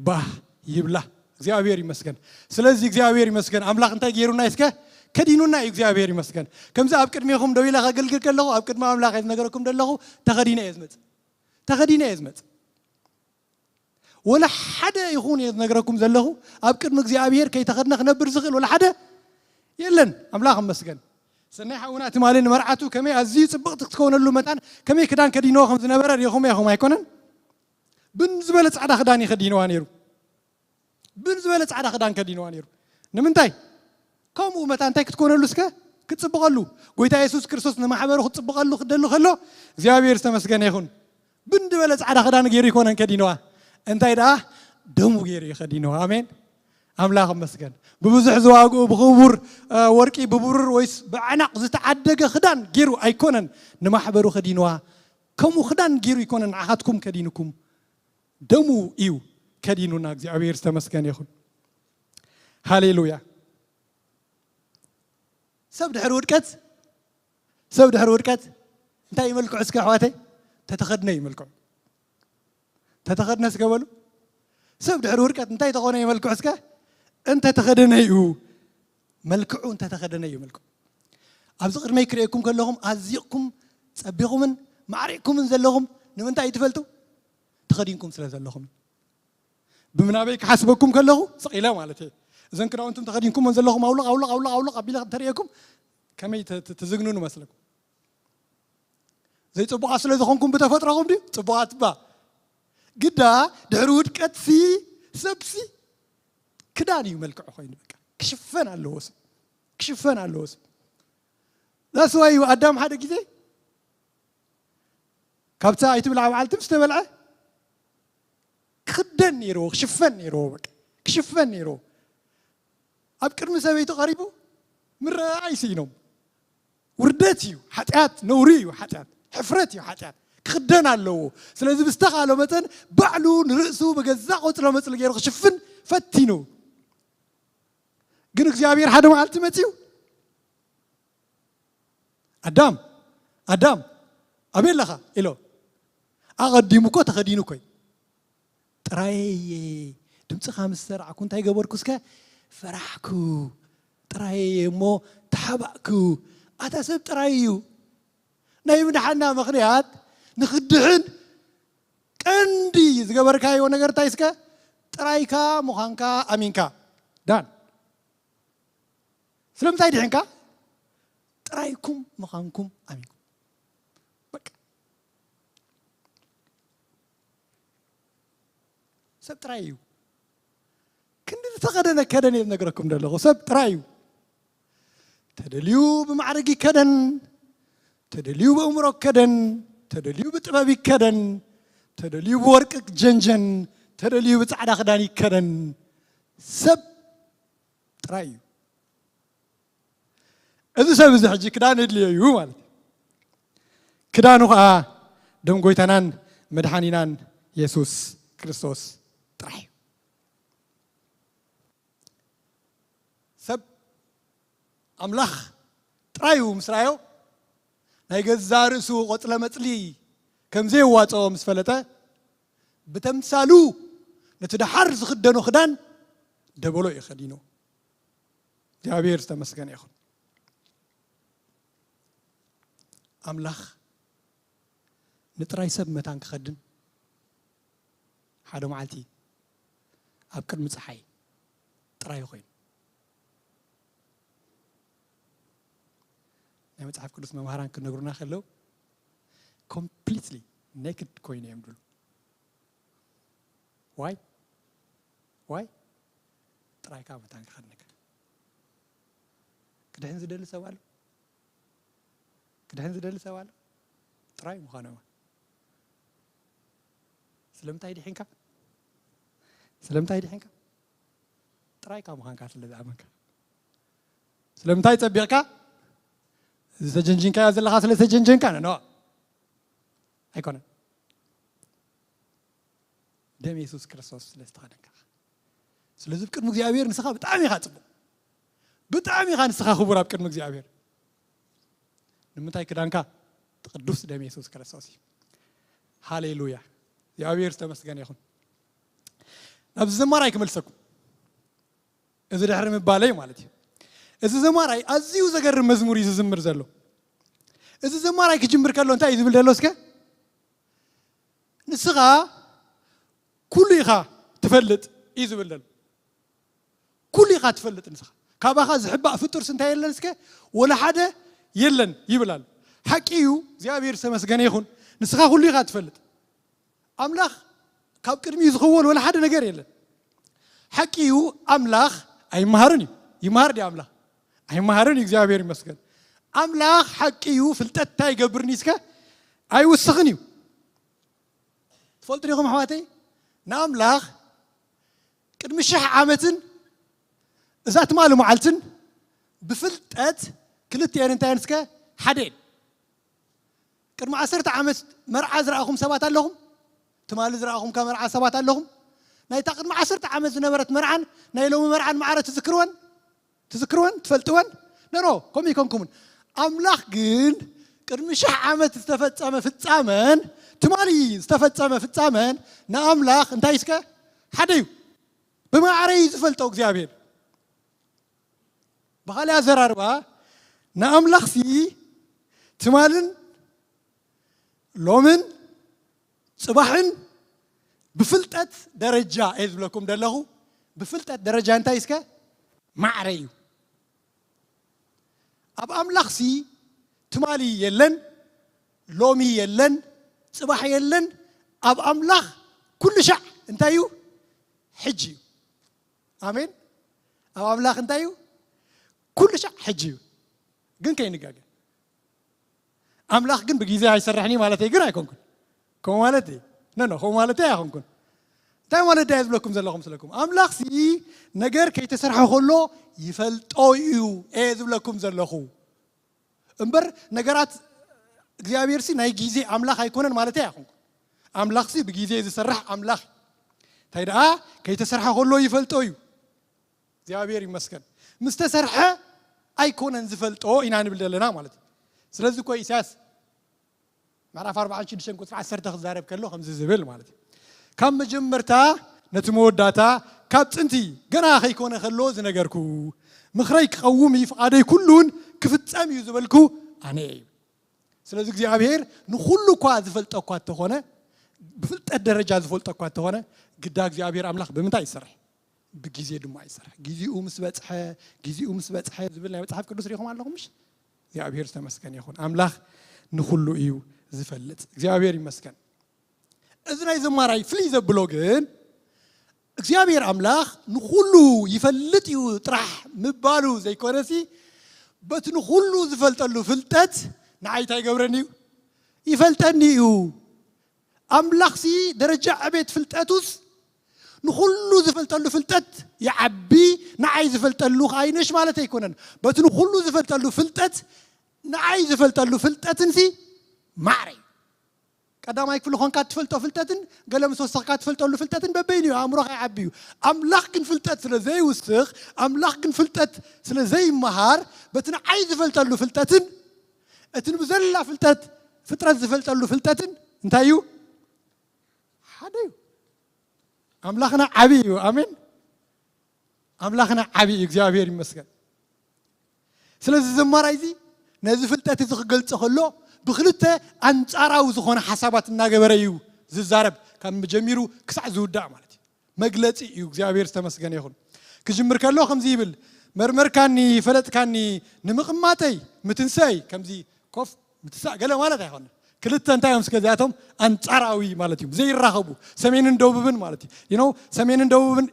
ባህ ይብላ። እግዚኣብሔር ይመስገን። ስለዚ እግዚኣብሔር ይመስገን ኣምላኽ እንታይ ገይሩና እስከ ከዲኑና እዩ። እግዚኣብሔር ይመስገን። ከምዚ ኣብ ቅድሜኹም ደው ኢለ ከገልግል ከለኹ ኣብ ቅድሚ ኣምላኽ እየ ዝነገረኩም ዘለኹ ተኸዲነ እየ ዝመጽእ። ተኸዲነ እየ ዝመጽእ። ወላ ሓደ ይኹን እየ ዝነግረኩም ዘለኹ ኣብ ቅድሚ እግዚኣብሔር ከይተኸድነ ክነብር ዝኽእል ወላ ሓደ የለን። ኣምላኽ ይመስገን። ሰናይ ሓውና ትማሊ ንመርዓቱ ከመይ ኣዝዩ ጽብቕቲ ክትከውነሉ መታን ከመይ ክዳን ከዲንዎ ከም ዝነበረ ሪኢኹም ኢኹም ኣይኮነን? ብን ዝበለ ጻዕዳ ክዳን እዩ ከዲንዋ ነይሩ። ብን ዝበለ ጻዕዳ ክዳን ከዲንዋ ነይሩ። ንምንታይ? ከምኡ መታ እንታይ ክትኮነሉ እስከ ክትጽብቐሉ። ጎይታ የሱስ ክርስቶስ ንማሕበሩ ክትጽብቐሉ ክደሉ ከሎ እግዚኣብሔር ዝተመስገነ ይኹን። ብን ዝበለ ጻዕዳ ክዳን ገይሩ ይኮነን ከዲንዋ። እንታይ ደኣ ደሙ ገይሩ እዩ ከዲንዋ። ኣሜን። ኣምላኽ ይመስገን። ብብዙሕ ዝዋግኡ ብክቡር እ፣ ወርቂ ብብሩር ወይስ ብዓናቕ ዝተዓደገ ክዳን ገይሩ ኣይኮነን ንማሕበሩ ከዲንዋ። ከምኡ ክዳን ገይሩ ይኮነን ንዓኻትኩም ከዲንኩም። ደሙ እዩ ከዲኑና። እግዚኣብሔር ዝተመስገነ ይኹን። ሃሌሉያ። ሰብ ድሕሪ ውድቀት ሰብ ድሕሪ ውድቀት እንታይ ይመልክዑ እስከ ኣሕዋተይ? ተተኸድነ ይመልክዑ። ተተኸድነ እስከ በሉ። ሰብ ድሕሪ ውድቀት እንታይ ተኾነ ይመልክዑ እስከ? እንተተኸደነ እዩ መልክዑ። እንተተኸደነ እዩ መልክዑ። ኣብዚ ቅድመይ ክርእየኩም ከለኹም ኣዚቕኩም ጸቢኹምን ማዕሪቕኩምን ዘለኹም ንምንታይ እዩ ትፈልጡ? ተኸዲንኩም ስለ ዘለኹም። ብምናበይ ክሓስበኩም ከለኹ ስቕ ኢለ ማለት እየ። እዘን ክዳውንትን ተኸዲንኩመን ዘለኹም ኣውልቕ ኣውልቕ ኣውልቕ ኣውልቕ ኣቢለ እንተርእየኩም ከመይ ተ- ተ- ትዝግንኑ መስለኩም? ዘይጽቡቓት ስለ ዝኾንኩም ብተፈጥሮኹም ድዩ ጽቡቓት እባ? ግዳ ድሕሪ ውድቀትሲ ሰብሲ ክዳን እዩ መልክዑ ኮይኑ በቃ ክሽፈን ኣለዎ ሰብ ክሽፈን ኣለዎ ሰብ። ዛስዋዩ ኣዳም ሓደ ግዜ ካብታ ኣይትብላዕ በዓልቲ ምስ ተበልዐ ክኽደን ነይርዎ፣ ክሽፈን ነይርዎ፣ በቃ ክሽፈን ነይርዎ። ኣብ ቅድሚ ሰበይቲ ቀሪቡ ምረኣይ ስኢኖም። ውርደት እዩ ሓጢኣት፣ ነውሪ እዩ ሓጢኣት፣ ሕፍረት እዩ ሓጢኣት። ክኽደን ኣለዎ። ስለዚ ብዝተኻእሎ መጠን ባዕሉ ንርእሱ ብገዛ ቆጽሎ መጽሊ ገይሩ ክሽፍን ፈቲኑ። ግን እግዚኣብሔር ሓደ መዓልቲ መጺኡ፣ "ኣዳም፣ ኣዳም፣ ኣበይ ኣለኻ?" ኢሎ። ኣቐዲሙ እኮ ተኸዲኑ እኮ እዩ። "ጥራየየ ድምፅኻ ምስ ሰራዕኩ እንታይ ገበርኩ እስከ? ፈራሕኩ። ጥራየየ እሞ ተሓባእኩ። ኣታ ሰብ ጥራይ እዩ። ናይ ምድሓና ምኽንያት ንኽድሕን ቀንዲ ዝገበርካዮ ነገር እንታይ እስከ? ጥራይካ ምዃንካ ኣሚንካ። ዳን። ስለምንታይ ድሒንካ? ጥራይኩም ምዃንኩም ኣሚንኩም። በቃ። ሰብ ጥራይ እዩ። ክንዲ ዝተኸደነ ከደን እየ ዝነግረኩም ዘለኹ። ሰብ ጥራይ እዩ። ተደልዩ ብማዕረግ ይከደን፣ ተደልዩ ብእምሮ ይከደን፣ ተደልዩ ብጥበብ ይከደን፣ ተደልዩ ብወርቂ ጀንጀን፣ ተደልዩ ብጻዕዳ ክዳን ይከደን። ሰብ ጥራይ እዩ። እዚ ሰብ እዚ ሕጂ ክዳን የድልዮ እዩ ማለት እዩ። ክዳኑ ኸዓ ደም ጎይታናን መድሓኒናን የሱስ ክርስቶስ ጥራይ እዩ። ሰብ ኣምላኽ ጥራዩ ምስ ረኣዮ፣ ናይ ገዛ ርእሱ ቆጽለ መጽሊ ከም ዘየዋጽኦ ምስ ፈለጠ፣ ብተምሳሉ ነቲ ደሓር ዝኽደኖ ክዳን ደበሎ እዩ ከዲኑ። እግዚኣብሔር ዝተመስገነ ይኹን። ኣምላኽ ንጥራይ ሰብ መታን ክኸድን ሓደ መዓልቲ ኣብ ቅድሚ ጸሓይ ጥራይ ኮይኑ። ናይ መጽሓፍ ቅዱስ መምሃራን ክነግሩና ከለዉ ኮምፕሊትሊ ኔክድ ኮይኑ እዮም ድሉ። ዋይ? ዋይ? ጥራይካ መታን ክኸድንካ። ክድሕን ዝደሊ ሰብ ኣሎ? ክድሕን ዝደሊ ሰብ ኣሎ? ጥራይ ምዃኑ እማ። ስለምንታይ ድሒንካ? ስለምንታይ ድሒንካ? ጥራይካ ምዃንካ ስለ ዝኣመንካ። ስለምንታይ ጸቢቕካ? ዝተጀንጅንካዮ ዘለኻ ስለ ዝተጀንጀንካ? ኖ። ኣይኮነን። ደም የሱስ ክርስቶስ ስለ ዝተኸደንካ። ስለዚ ኣብ ቅድሚ እግዚኣብሔር ንስኻ ብጣዕሚ ኢኻ ጽቡቕ። ብጣዕሚ ኢኻ ንስኻ ክቡር ኣብ ቅድሚ እግዚኣብሔር። ንምንታይ ክዳንካ? እቲ ቅዱስ ደም የሱስ ክርስቶስ እዩ። ሃሌሉያ። እግዚኣብሔር ዝተመስገነ ይኹን። ናብዚ ዘማራይ ክመልሰኩም። እዚ ድሕሪ ምባለይ ማለት እዩ። እዚ ዘማራይ ኣዝዩ ዘገርም መዝሙር እዩ ዝዝምር ዘሎ። እዚ ዘማራይ ክጅምር ከሎ እንታይ እዩ ዝብል ዘሎ እስከ? ንስኻ ኩሉ ኢኻ ትፈልጥ እዩ ዝብል ዘሎ። ኩሉ ኢኻ ትፈልጥ ንስኻ። ካባኻ ዝሕባእ ፍጡርስ እንታይ የለን እስከ? ወላ ሓደ የለን ይብል ኣሎ። ሓቂ እዩ፣ እግዚኣብሔር ዝተመስገነ ይኹን። ንስኻ ኩሉ ኢኻ ትፈልጥ። ኣምላኽ ካብ ቅድሚኡ ዝኸውን ወላ ሓደ ነገር የለን። ሓቂ እዩ፣ ኣምላኽ ኣይመሃርን እዩ። ይመሃር ድዩ ኣምላኽ? ኣይመሃርን እዩ፣ እግዚኣብሔር ይመስገን። ኣምላኽ ሓቂ እዩ፣ ፍልጠት እንታይ ይገብርኒ እስከ? ኣይውስኽን እዩ። ትፈልጡ ዲኹም ኣሕዋተይ? ንኣምላኽ ቅድሚ ሽሕ ዓመትን እዛ ትማሊ መዓልትን ብፍልጠት ክልቲኤን እንታይ እየን እስከ? ሓደ እየን። ቅድሚ ዓሰርተ ዓመት መርዓ ዝረኣኹም ሰባት ኣለኹም? ትማሊ ዝረኣኹም ከ መርዓ ሰባት ኣለኹም? ናይታ ቅድሚ ዓሰርተ ዓመት ዝነበረት መርዓን ናይ ሎሚ መርዓን ማዕረ ትዝክርወን? ትዝክርወን? ትፈልጥወን? ኖ፣ ኖ፣ ከምኡ ኣይኮንኩምን። ኣምላኽ ግን ቅድሚ ሽሕ ዓመት ዝተፈጸመ ፍጻመን ትማሊ ዝተፈጸመ ፍጻመን ንኣምላኽ እንታይ እስከ? ሓደ እዩ። ብማዕረ እዩ ዝፈልጦ እግዚኣብሔር። ብኻልእ ኣዘራርባ ንኣምላኽሲ ትማልን ሎምን ጽባሕን ብፍልጠት ደረጃ እየ ዝብለኩም ዘለኹ። ብፍልጠት ደረጃ እንታይ እስከ? ማዕረ እዩ። ኣብ ኣምላኽሲ ትማሊ የለን፣ ሎሚ የለን፣ ጽባሕ የለን። ኣብ ኣምላኽ ኩሉ ሻዕ እንታይ እዩ? ሕጂ እዩ። ኣሜን። ኣብ ኣምላኽ እንታይ እዩ? ኩሉ ሻዕ ሕጂ እዩ። ግን ከይንጋገ፣ ኣምላኽ ግን ብግዜ ኣይሰርሕን እዩ ማለተይ ግን ኣይኮንኩን። ከምኡ ማለት እዩ። ኖ ኖ፣ ከምኡ ማለተይ ኣይኮንኩን። እንታይ ማለት እየ ዝብለኩም ዘለኹ መስለኩም? ኣምላኽሲ ነገር ከይተሰርሐ ከሎ ይፈልጦ እዩ እየ ዝብለኩም ዘለኹ። እምበር ነገራት እግዚኣብሔርሲ ናይ ግዜ ኣምላኽ ኣይኮነን ማለተይ ኣይኮንኩን። ኣምላኽሲ ብግዜ ዝሰርሕ ኣምላኽ እዩ። እንታይ ደኣ ከይተሰርሐ ከሎ ይፈልጦ እዩ። እግዚኣብሔር ይመስገን። ምስ ተሰርሐ ኣይኮነን ዝፈልጦ ኢና ንብል ዘለና ማለት እዩ። ስለዚ እኮ ኢሳያስ ምዕራፍ ኣርባዓን ሽዱሽተን ቁፅሪ ዓሰርተ ክዛረብ ከሎ ከምዚ ዝብል ማለት እዩ። ካብ መጀመርታ ነቲ መወዳእታ ካብ ጥንቲ ገና ከይኮነ ከሎ ዝነገርኩ ምኽረይ ክቐውም እዩ ፍቓደይ ኩሉን ክፍጸም እዩ ዝበልኩ ኣነ እዩ። ስለዚ እግዚኣብሔር ንኹሉ እኳ ዝፈልጦ እኳ እንተኾነ ብፍልጠት ደረጃ ዝፈልጦ እኳ እንተኾነ ግዳ እግዚኣብሔር ኣምላኽ ብምንታይ ይሰርሕ? ብግዜ ድማ ይሰርሕ። ግዚኡ ምስ በጽሐ ግዚኡ ምስ በጽሐ ዝብል ናይ መጽሓፍ ቅዱስ ሪኹም ኣለኹም ምሽ? እግዚኣብሔር ዝተመስገነ ይኹን። ኣምላኽ ንኹሉ እዩ ዝፈልጥ። እግዚኣብሔር ይመስገን። እዚ ናይ ዘማራይ ፍልይ ዘብሎ ግን እግዚኣብሔር ኣምላኽ ንኹሉ ይፈልጥ እዩ ጥራሕ ምባሉ ዘይኮነሲ በቲ ንኹሉ ዝፈልጠሉ ፍልጠት ንዓይ እንታይ ይገብረኒ እዩ? ይፈልጠኒ እዩ። ኣምላኽሲ ደረጃ ዕቤት ፍልጠቱስ ንኹሉ ዝፈልጠሉ ፍልጠት ይዓቢ፣ ንዓይ ዝፈልጠሉ ከዓ ይንእሽ ማለት ኣይኮነን። በቲ ንኹሉ ዝፈልጠሉ ፍልጠት ንዓይ ዝፈልጠሉ ፍልጠትንሲ ማዕረ እዩ። ቀዳማይ ክፍሊ ኾንካ ትፈልጦ ፍልጠትን ገለ ምስ ወሰኽካ ትፈልጠሉ ፍልጠትን በበይኑ እዩ። ኣእምሮኻ ይዓቢ እዩ። ኣምላኽ ግን ፍልጠት ስለ ዘይውስኽ፣ ኣምላኽ ግን ፍልጠት ስለ ዘይመሃር፣ በቲ ንዓይ ዝፈልጠሉ ፍልጠትን እቲ ንብዘላ ፍልጠት ፍጥረት ዝፈልጠሉ ፍልጠትን እንታይ እዩ? ሓደ እዩ። ኣምላኽና ዓብዪ እዩ። ኣሜን። ኣምላኽና ዓብዪ እዩ። እግዚኣብሔር ይመስገን። ስለዚ ዘማራይ እዚ ነዚ ፍልጠት እዚ ክገልጾ ከሎ ብክልተ ኣንጻራዊ ዝኾነ ሓሳባት እናገበረ እዩ ዝዛረብ፣ ካብ መጀሚሩ ክሳዕ ዝውዳእ ማለት እዩ። መግለጺ እዩ። እግዚኣብሔር ዝተመስገነ ይኹን። ክጅምር ከሎ ከምዚ ይብል፣ መርመርካኒ፣ ፈለጥካኒ፣ ንምቕማጠይ፣ ምትንሰይ፣ ከምዚ ኮፍ ምትሳእ ገለ ማለት ኣይኮነ። ክልተ እንታይ እዮም እስከ እዚኣቶም? ኣንጻራዊ ማለት እዩ። ዘይራኸቡ፣ ሰሜንን ደቡብን ማለት እዩ። You know፣ ሰሜንን ደቡብን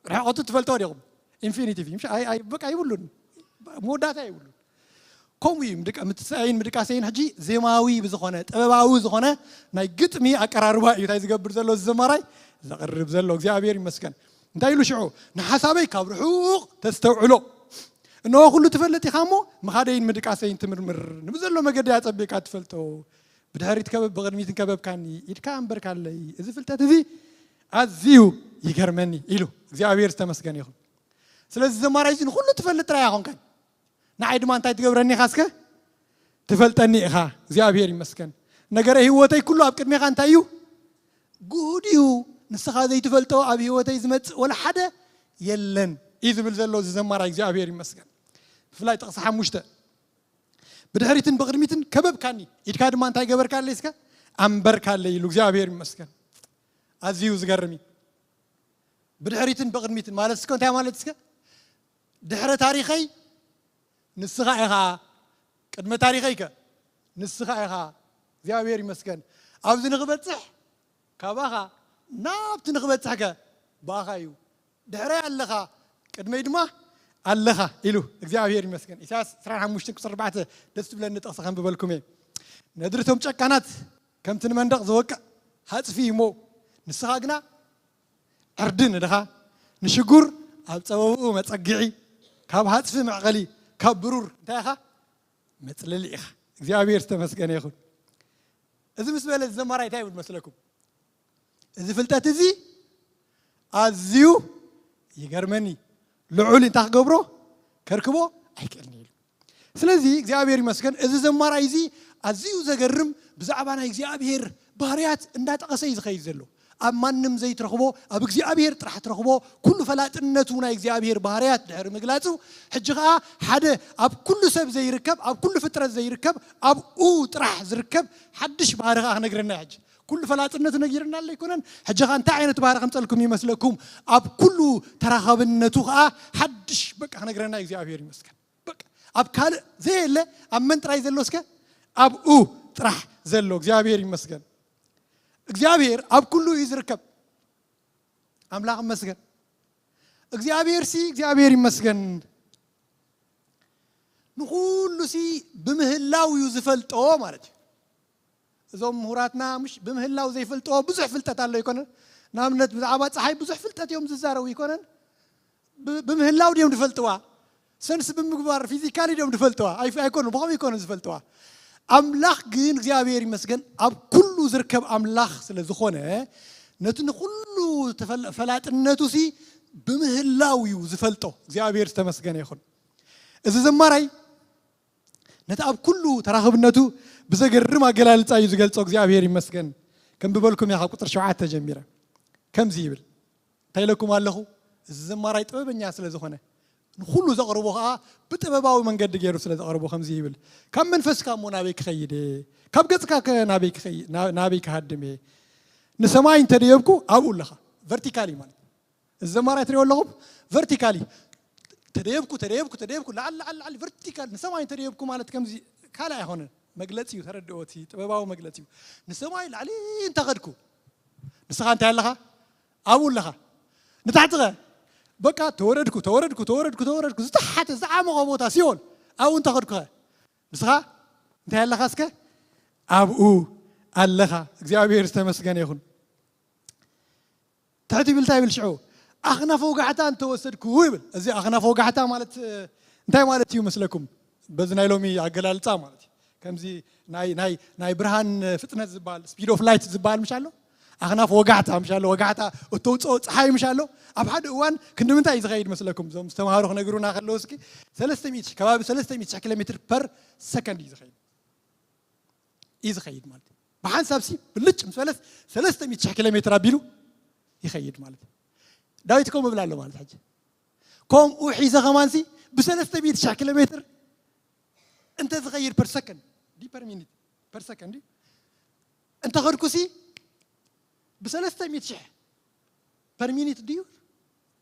ርሕቐቱ ትፈልጦ ዲኹም? ኢንፊኒቲቭ እዩ። ምሽ? ኣይ፣ ኣይ፣ በቃ ይብሉን። መወዳእታ ይብሉን። ከምኡ እዩ። ምድቃ-፣ ምትሳእን ምድቃሰይን ሕጂ ዜማዊ ብዝኾነ፣ ጥበባዊ ዝኾነ ናይ ግጥሚ ኣቀራርባ እዩ። እንታይ ዝገብር ዘሎ እዚ ዘማራይ? ዘቕርብ ዘሎ። እግዚኣብሔር ይመስገን። እንታይ ኢሉ ሽዑ? ንሓሳበይ ካብ ርሑቕ ተስተውዕሎ። እንሆ ኩሉ ትፈልጥ ኢኻ እሞ፣ ምኻደይን ምድቃሰይን ትምርምር። ንብዘሎ መገዲ ኣጸቢቕካ ትፈልጦ። ብድሕሪት ከበብ፣ ብቕድሚትን ከበብካኒ፣ ኢድካ ኣንበርካለይ። እዚ ፍልጠት እዚ ኣዝዩ ይገርመኒ ኢሉ። እግዚኣብሔር ዝተመስገነ ይኹን። ስለዚ ዘማራይ እዚ ንኹሉ ትፈልጥ ጥራይ ኣይኮንካን። ንዓይ ድማ እንታይ ትገብረኒ ኢኻ እስከ? ትፈልጠኒ ኢኻ። እግዚኣብሔር ይመስገን። ነገረ ህይወተይ ኩሉ ኣብ ቅድሜኻ እንታይ እዩ? ግሁድ እዩ። ንስኻ ዘይትፈልጦ ኣብ ህይወተይ ዝመጽእ ወላ ሓደ የለን እዩ ዝብል ዘሎ እዚ ዘማራይ። እግዚኣብሔር ይመስገን። ብፍላይ ጥቕሲ ሓሙሽተ፣ ብድሕሪትን ብቕድሚትን ከበብካኒ፣ ኢድካ ድማ እንታይ ገበርካለይ እስከ? ኣንበርካለይ ኢሉ። እግዚኣብሔር ይመስገን። ኣዝዩ ዝገርም እዩ። ብድሕሪትን ብቕድሚትን ማለት እስከ እንታይ ማለት እስከ? ድሕረ ታሪኸይ ንስኻ ኢኻ፣ ቅድመ ታሪኸይ ከ ንስኻ ኢኻ። እግዚኣብሔር ይመስገን። ኣብዚ ንኽበጽሕ ካባኻ፣ ናብቲ ንኽበጽሕ ከ ብኣኻ እዩ። ድሕረይ ኣለኻ፣ ቅድመይ ድማ ኣለኻ ኢሉ። እግዚኣብሔር ይመስገን። ኢሳያስ ዕስራን ሓሙሽተን ቁጽሪ ኣርባዕተ ደስ ትብለኒ ጥቕሲ ከንብበልኩም እየ። ነድሪ እቶም ጨካናት ከምቲ ንመንደቕ ዝወቅዕ ሃጽፊ እዩ እሞ፣ ንስኻ ግና ዕርዲ ንድኻ፣ ንሽጉር ኣብ ጸበብኡ መጸግዒ፣ ካብ ሃጽፊ መዕቐሊ፣ ካብ ብሩር እንታይ ኢኻ? መጽለሊ ኢኻ። እግዚኣብሔር ዝተመስገነ ይኹን። እዚ ምስ በለ እዚ ዘማራይ እንታይ ይብል መስለኩም? እዚ ፍልጠት እዚ ኣዝዩ ይገርመኒ፣ ልዑል እንታይ ክገብሮ ከርክቦ ኣይክእልን ኢሉ። ስለዚ እግዚኣብሔር ይመስገን፣ እዚ ዘማራይ እዚ ኣዝዩ ዘገርም ብዛዕባ ናይ እግዚኣብሔር ባህርያት እንዳጠቐሰ እዩ ዝኸይድ ዘሎ። ኣብ ማንም ዘይትረኽቦ፣ ኣብ እግዚኣብሔር ጥራሕ ትረኽቦ፣ ኩሉ ፈላጥነቱ ናይ እግዚኣብሔር ባህርያት ድሕሪ ምግላጹ፣ ሕጂ ኸኣ ሓደ ኣብ ኩሉ ሰብ ዘይርከብ፣ ኣብ ኩሉ ፍጥረት ዘይርከብ፣ ኣብኡ ጥራሕ ዝርከብ ሓድሽ ባህሪ ኸኣ ክነግረና እዩ። ሕጂ ኩሉ ፈላጥነቱ ነጊርና ኣሎ ኣይኮነን? ሕጂ ኸኣ እንታይ ዓይነት ባህሪ ከምጸልኩም ይመስለኩም? ኣብ ኩሉ ተራኸብነቱ ኸኣ ሓድሽ በቃ ክነግረና እዩ። እግዚኣብሔር ይመስገን። በቃ ኣብ ካልእ ዘየለ ኣብ መን ጥራይ ዘሎ እስከ? ኣብኡ ጥራሕ ዘሎ። እግዚኣብሔር ይመስገን። እግዚኣብሔር ኣብ ኩሉ እዩ ዝርከብ። ኣምላኽ ይመስገን። እግዚኣብሔር ሲ እግዚኣብሔር ይመስገን። ንኹሉ ሲ ብምህላው እዩ ዝፈልጦ ማለት እዩ። እዞም ምሁራትና ምሽ ብምህላው ዘይፈልጥዎ ብዙሕ ፍልጠት ኣሎ ኣይኮነን? ንኣብነት ብዛዕባ ፀሓይ ብዙሕ ፍልጠት እዮም ዝዛረቡ ኣይኮነን? ብ- ብምህላው ድዮም ዝፈልጥዋ? ሰንስ ብምግባር ፊዚካሊ ድዮም ዝፈልጥዋ? ኣይ- ኣይኮኑ ብኸም ኣይኮኑ ዝፈልጥዋ። ኣምላኽ ግን እግዚኣብሔር ይመስገን ኣብ ኩሉ ዝርከብ ኣምላኽ ስለ ዝኾነ ነቲ ንኹሉ ተፈል- ፈላጥነቱ ሲ ብምህላው እዩ ዝፈልጦ። እግዚኣብሔር ዝተመስገነ ይኹን። እዚ ዘማራይ ነቲ ኣብ ኩሉ ተራኽብነቱ ብዘገርም ኣገላልጻ እዩ ዝገልጾ። እግዚኣብሔር ይመስገን። ከንብበልኩም እየ ካብ ቁጽሪ ሸውዓተ ጀሚረ። ከምዚ ይብል፣ እንታይ ኢለኩም ኣለኹ? እዚ ዘማራይ ጥበበኛ ስለ ዝኾነ ንኹሉ ዘቕርቦ ኸኣ ብጥበባዊ መንገዲ ገይሩ ስለ ዘቕርቦ ከምዚ ይብል፣ ካብ መንፈስካ እሞ ናበይ ክኸይድ እየ? ካብ ገጽካ ከ ናበይ ክኸይ- ና- ናበይ ክሃድም እየ? ንሰማይ እንተደየብኩ ኣብኡ ኣለኻ። ቨርቲካሊ ማለት እዚ ዘማራይ ትሪኦ ኣለኹም ቨርቲካሊ ተደየብኩ ተደየብኩ ተደየብኩ ላዓሊ ላዓሊ ላዓሊ ቨርቲካል ንሰማይ እንተደየብኩ ማለት ከምዚ ካልእ ኣይኮነን። መግለፂ እዩ። ተረድኦ። እቲ ጥበባዊ መግለፂ እዩ። ንሰማይ ላዕሊ እንተኸድኩ ንስኻ እንታይ ኣለኻ? ኣብኡ ኣለኻ። ንታሕቲ ኸ በቃ ተወረድኩ ተወረድኩ ተወረድኩ ተወረድኩ ዝተሓተ ዝዓመቐ ቦታ ሲኦል ኣብኡ እንተኸድኩ ኸ ንስኻ እንታይ ኣለኻ እስከ? ኣብኡ ኣለኻ። እግዚኣብሔር ዝተመስገነ ይኹን። ትሕት ይብል እንታይ ይብል ሽዑ? ኣኽናፍ ወጋሕታ እንተወሰድኩ ይብል። እዚ ኣኽናፍ ወጋሕታ ማለት እንታይ ማለት እዩ መስለኩም? በዚ ናይ ሎሚ ኣገላልፃ ማለት እዩ። ከምዚ ናይ ናይ ናይ ብርሃን ፍጥነት ዝበሃል ስፒድ ኦፍ ላይት ዝበሃል ምሽ ኣሎ። ኣኽናፍ ወጋሕታ ምሽ ኣሎ። ወጋሕታ እተውፅኦ ፀሓይ ምሽ ኣሎ። ኣብ ሓደ እዋን ክንዲ ምንታይ እዩ ዝኸይድ መስለኩም? እዞም ዝተምሃሩ ክነግሩና ከለዉ እስኪ ሰለስተ ሚእቲ ከባቢ ሰለስተ ሚእቲ ኪሎ ሜትር ፐር ሰከንድ እዩ ዝኸይድ እዩ ዝኸይድ ማለት እዩ። ብሓንሳብ ሲ ብልጭ ምስ በለስ ሰለስተ ሚእቲ ሺሕ ኪሎ ሜትር ኣቢሉ ይኸይድ ማለት እዩ። ዳዊት ከምኡ እብል ኣሎ ማለት ሕጂ ከምኡ ሒዘ ከማን ሲ ብሰለስተ ሚእቲ ሺሕ ኪሎ ሜትር እንተ ዝኸይድ ፐር ሰከንድ ዲ ፐር ሚኒት ፐር ሰከንድ ዲ እንተ ኸድኩ ሲ ብሰለስተ ሚእቲ ሺሕ ፐር ሚኒት ድዩ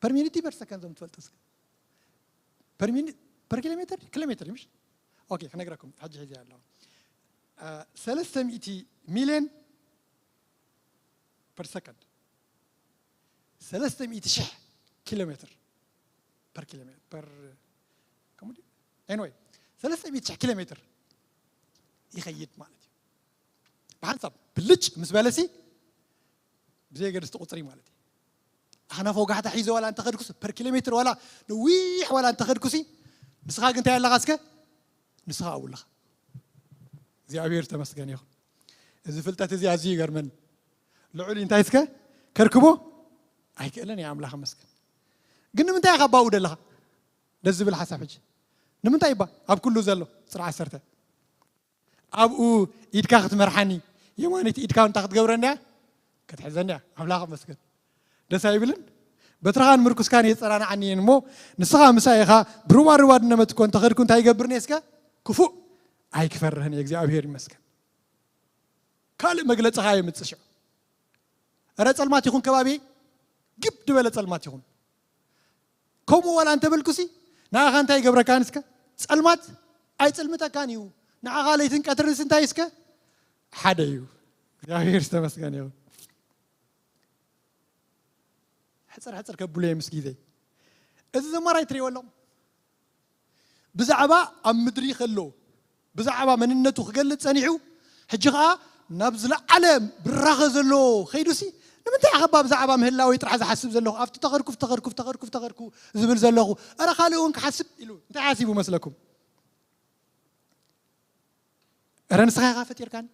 ፐር ሚኒት ዲ ፐር ሰከንድ ዞም ትፈልጡ እስከ ፐር ሚኒት ፐር ኪሎ ሜትር ኪሎ ሜትር ምሽ ኦኬ ክነግረኩም ሕጂ ሒዘ ኣለኹ ሰለስተ ሚእቲ ሚልዮን ፐር ሰከንድ ሰለስተ ሚእቲ ሺሕ ኪሎ ሜትር ፐር ኪሎ ሜትር ፐር ከምኡ ድዩ ኤኒወይ ሰለስተ ሚእቲ ሺሕ ኪሎ ሜትር ይኸይድ ማለት እዩ። ብሓንሳብ ብልጭ ምስ በለሲ ብዘየገድስቲ ቁፅሪ ማለት እዩ። ኣኽናፍ ወጋሕታ ሒዘ ዋላ እንተኸድኩስ ፐር ኪሎ ሜትር ዋላ ነዊሕ ዋላ እንተኸድኩሲ ንስኻ ግን እንታይ ኣለኻ እስከ ንስኻ ኣብኡ ኣለኻ። እግዚኣብሔር ዝተመስገነ ይኹን። እዚ ፍልጠት እዚ ኣዝዩ ይገርመኒ። ልዑል እዩ እንታይ እስከ ከርክቦ ኣይክእልን እየ ኣምላኽ መስገን። ግን ንምንታይ ኢኻ ባኡ ደለኻ? ደስ ዝብል ሓሳብ ሕጂ ንምንታይ ይባ ኣብ ኩሉ ዘሎ ስራ ዓሰርተ ኣብኡ ኢድካ ክትመርሓኒ የማኒት ኢድካ እንታይ ክትገብረኒ እያ ክትሕዘኒ እያ ኣምላኽ መስገን ደስ ኣይብልን በትርኻን ምርኩስካን የጸናንዓኒ እየን እሞ ንስኻ ምሳይ ኢኻ ብሩባ ሩባ ድነመት እኮ እንተኸድኩ እንታይ ይገብርኒ እስከ ክፉእ ኣይክፈርህን እየ እግዚኣብሔር ይመስገን ካልእ መግለጺ ኸኣ የምጽእ ሽዑ እረ ጸልማት ይኹን ከባቢ ግብ ድበለ ጸልማት ይኹን ከምኡ ዋላ እንተበልኩሲ ንኣኻ እንታይ ይገብረካን እስከ ጸልማት ኣይጽልምተካን እዩ ንዓኻ ለይትን ቀትርንስ እንታይ እስከ ሓደ እዩ እግዚኣብሔር ዝተመስገነ ይኹን ሕፅር ሕፅር ከብሎ እየ ምስ ግዜ እዚ ዘማራይ ትሪእዎ ኣለኹም ብዛዕባ ኣብ ምድሪ ከሎ ብዛዕባ መንነቱ ክገልፅ ፀኒሑ ሕጂ ከዓ ናብ ዝለዓለ ብራኸ ዘሎ ከይዱሲ ንምንታይ ዓኸባ ብዛዕባ ምህላወይ ጥራሕ ዝሓስብ ዘለኹ ኣብቲ ተኸድኩ ተኸድኩ ተኸድኩ ተኸድኩ ዝብል ዘለኹ እረ ካልእ እውን ክሓስብ ኢሉ እንታይ ሓሲቡ መስለኩም እረ ንስኻ ኢኻ ፈጢርካኒ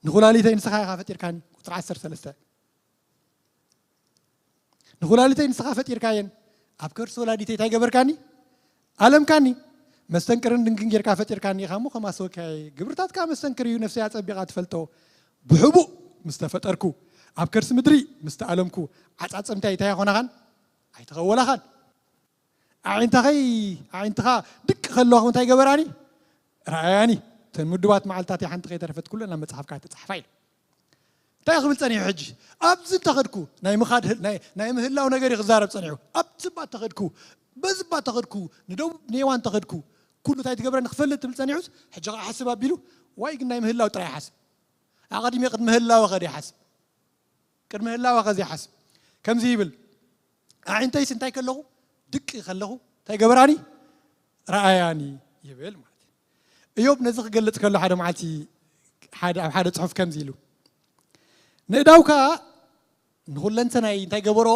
ንኹላሊተይ ንስኻ ኢኻ ፈጢርካኒ ቁፅሪ ዓሰርተ ሰለስተ ንኹላሊተይ ንስኻ ፈጢርካየን ኣብ ከርሲ ወላዲተይ እንታይ ገበርካኒ ኣለምካኒ መስተንቅርን ድንግን ጌርካ ፈጢርካኒ ኢኻ እሞ ከማስወካየ ግብርታትካ መስተንቅር እዩ ነፍሰይ ኣጸቢቓ ትፈልጦ ብሕቡእ ምስ ተፈጠርኩ ኣብ ከርሲ ምድሪ ምስ ተኣለምኩ ዓጻጽምታይ እንታይ ኣይኾናኻን ኣይተኸወላኻን ኣዒንታኸይ ኣዒንትኻ ድቅ ከለኹ እንታይ ገበራኒ ረኣያኒ እተን ምዱባት መዓልታት ሓንቲ ከይተረፈት ኩለን ኣብ መጽሓፍካ ተጻሕፋ ኢሉ እንታይ ክብል ጸኒሑ ሕጂ ኣብዚ እንተኸድኩ ናይ ምኻድ ናይ ምህላው ነገር እዩ ክዛረብ ጸኒሑ ኣብዚ ባ ተኸድኩ በዚ ባ ተኸድኩ ንደቡብ ኔዋ እንተኸድኩ ኩሉ እንታይ ትገብረኒ ክፈልጥ ትብል ጸኒሑስ ሕጂ ከዓ ሓስብ ኣቢሉ ዋይ ግን ናይ ምህላው ጥራይ ሓስብ ኣቐዲመ ቅድሚ ህላወ ከደ ይሓስብ ቅድሚ ህላወ ከዚ ይሓስብ ከምዚ ይብል ኣዒንተይስ እንታይ ከለኹ ድቂ ከለኹ እንታይ ገበራኒ ረኣያኒ ይብል ማለት እዩ። እዮብ ነዚ ክገልጽ ከሎ ሓደ መዓልቲ ሓደ ኣብ ሓደ ጽሑፍ ከምዚ ኢሉ፣ ንእዳውካ ንኹለንተናይ እንታይ ገበሮ?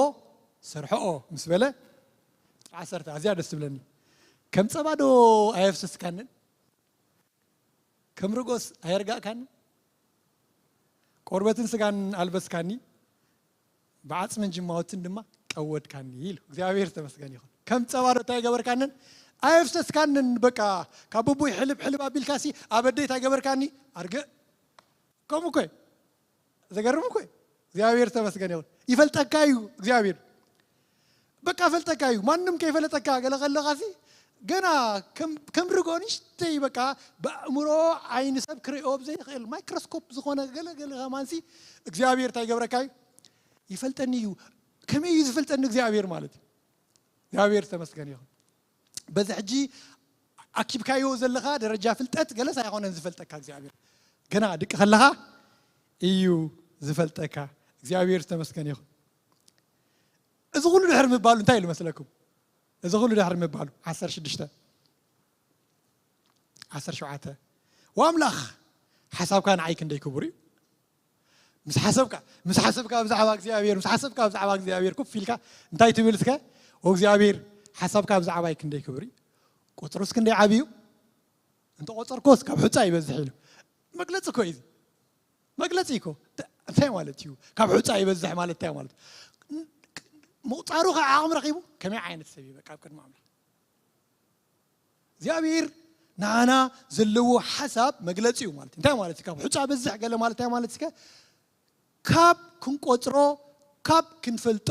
ሰርሖኦ ምስ በለ፣ ቁጽሪ ዓሰርተ ኣዝያ ደስ ትብለኒ። ከም ጸባ ዶ ኣየፍሰስካንን? ከም ርጎስ ኣየርጋእካንን? ቆርበትን ስጋን ኣልበስካኒ፣ ብዓጽምን ጅማውትን ድማ ቀወድካኒ ኢሉ። እግዚኣብሔር ዝተመስገን ይኹን። ከም ጸባ ዶ እንታይ ገበርካንን? ኣየፍሰስካንን። በቃ ካብ ብቡይ ሕልብ ሕልብ ኣቢልካሲ ኣብ ኣደይ እንታይ ገበርካኒ? ኣርግእ። ከምኡ እኮ እዩ። ዘገርም እኮ እዩ። እግዚኣብሔር ዝተመስገን ይኹን። ይፈልጠካ እዩ እግዚኣብሔር። በቃ ፈልጠካ እዩ። ማንም ከይፈለጠካ ገለ ከለኻሲ ገና ከም ከም ርጎ ንእሽተይ በቃ ብኣእምሮ ዓይኒ ሰብ ክርእዮ ብዘይኽእል ማይክሮስኮፕ ዝኾነ ገለ ገለ ከማንሲ እግዚኣብሔር እንታይ ይገብረካ እዩ? ይፈልጠኒ እዩ። ከመይ እዩ ዝፈልጠኒ እግዚኣብሔር ማለት እዩ? እግዚኣብሔር ዝተመስገን ይኹን። በዚ ሕጂ ኣኪብካዮ ዘለኻ ደረጃ ፍልጠት ገለስ ኣይኮነን ዝፈልጠካ እግዚኣብሔር። ገና ድቂ ከለኻ እዩ ዝፈልጠካ። እግዚኣብሔር ዝተመስገን ይኹን። እዚ ኩሉ ድሕሪ ምባሉ እንታይ ኢሉ መስለኩም? እዚ ኩሉ ድሕሪ ምባሉ ዓሰርተ ሽዱሽተ ዓሰርተ ሸውዓተ፣ ወኣምላኽ ሓሳብካ ንዓይ ክንደይ ክቡር እዩ። ምስ ሓሰብካ ምስ ሓሰብካ ብዛዕባ እግዚኣብሔር ምስ ሓሰብካ ብዛዕባ እግዚኣብሔር ኮፍ ኢልካ እንታይ ትብል እስከ? "ኦ እግዚኣብሔር፣ ሓሳብካ ብዛዕባይ ክንደይ ክቡር እዩ፣ ቁጽሩስ ክንደይ ዓቢ እዩ፣ እንተ ቆጸርኮስ ካብ ሑጻ ይበዝሕ" ኢሉ። መግለጺ እኮ እዩ እዚ። መግለጺ እኮ። እንተ- እንታይ ማለት እዩ? ካብ ሑጻ ይበዝሕ ማለት እንታይ ማለት? ምቑጻሩ ከ ዓቕሚ ረኺቡ? ከመይ ዓይነት ሰብ እዩ በቃ ኣብ ቅድሚ ኣምላኽ? እግዚኣብሔር ንዓና ዘለዎ ሓሳብ መግለጺ እዩ ማለት እዩ። እንታይ ማለት እዩ? ካብ ሑጻ በዝሕ ገለ ማለት እንታይ ማለት እስከ? ካብ ክንቆጽሮ፣ ካብ ክንፈልጦ፣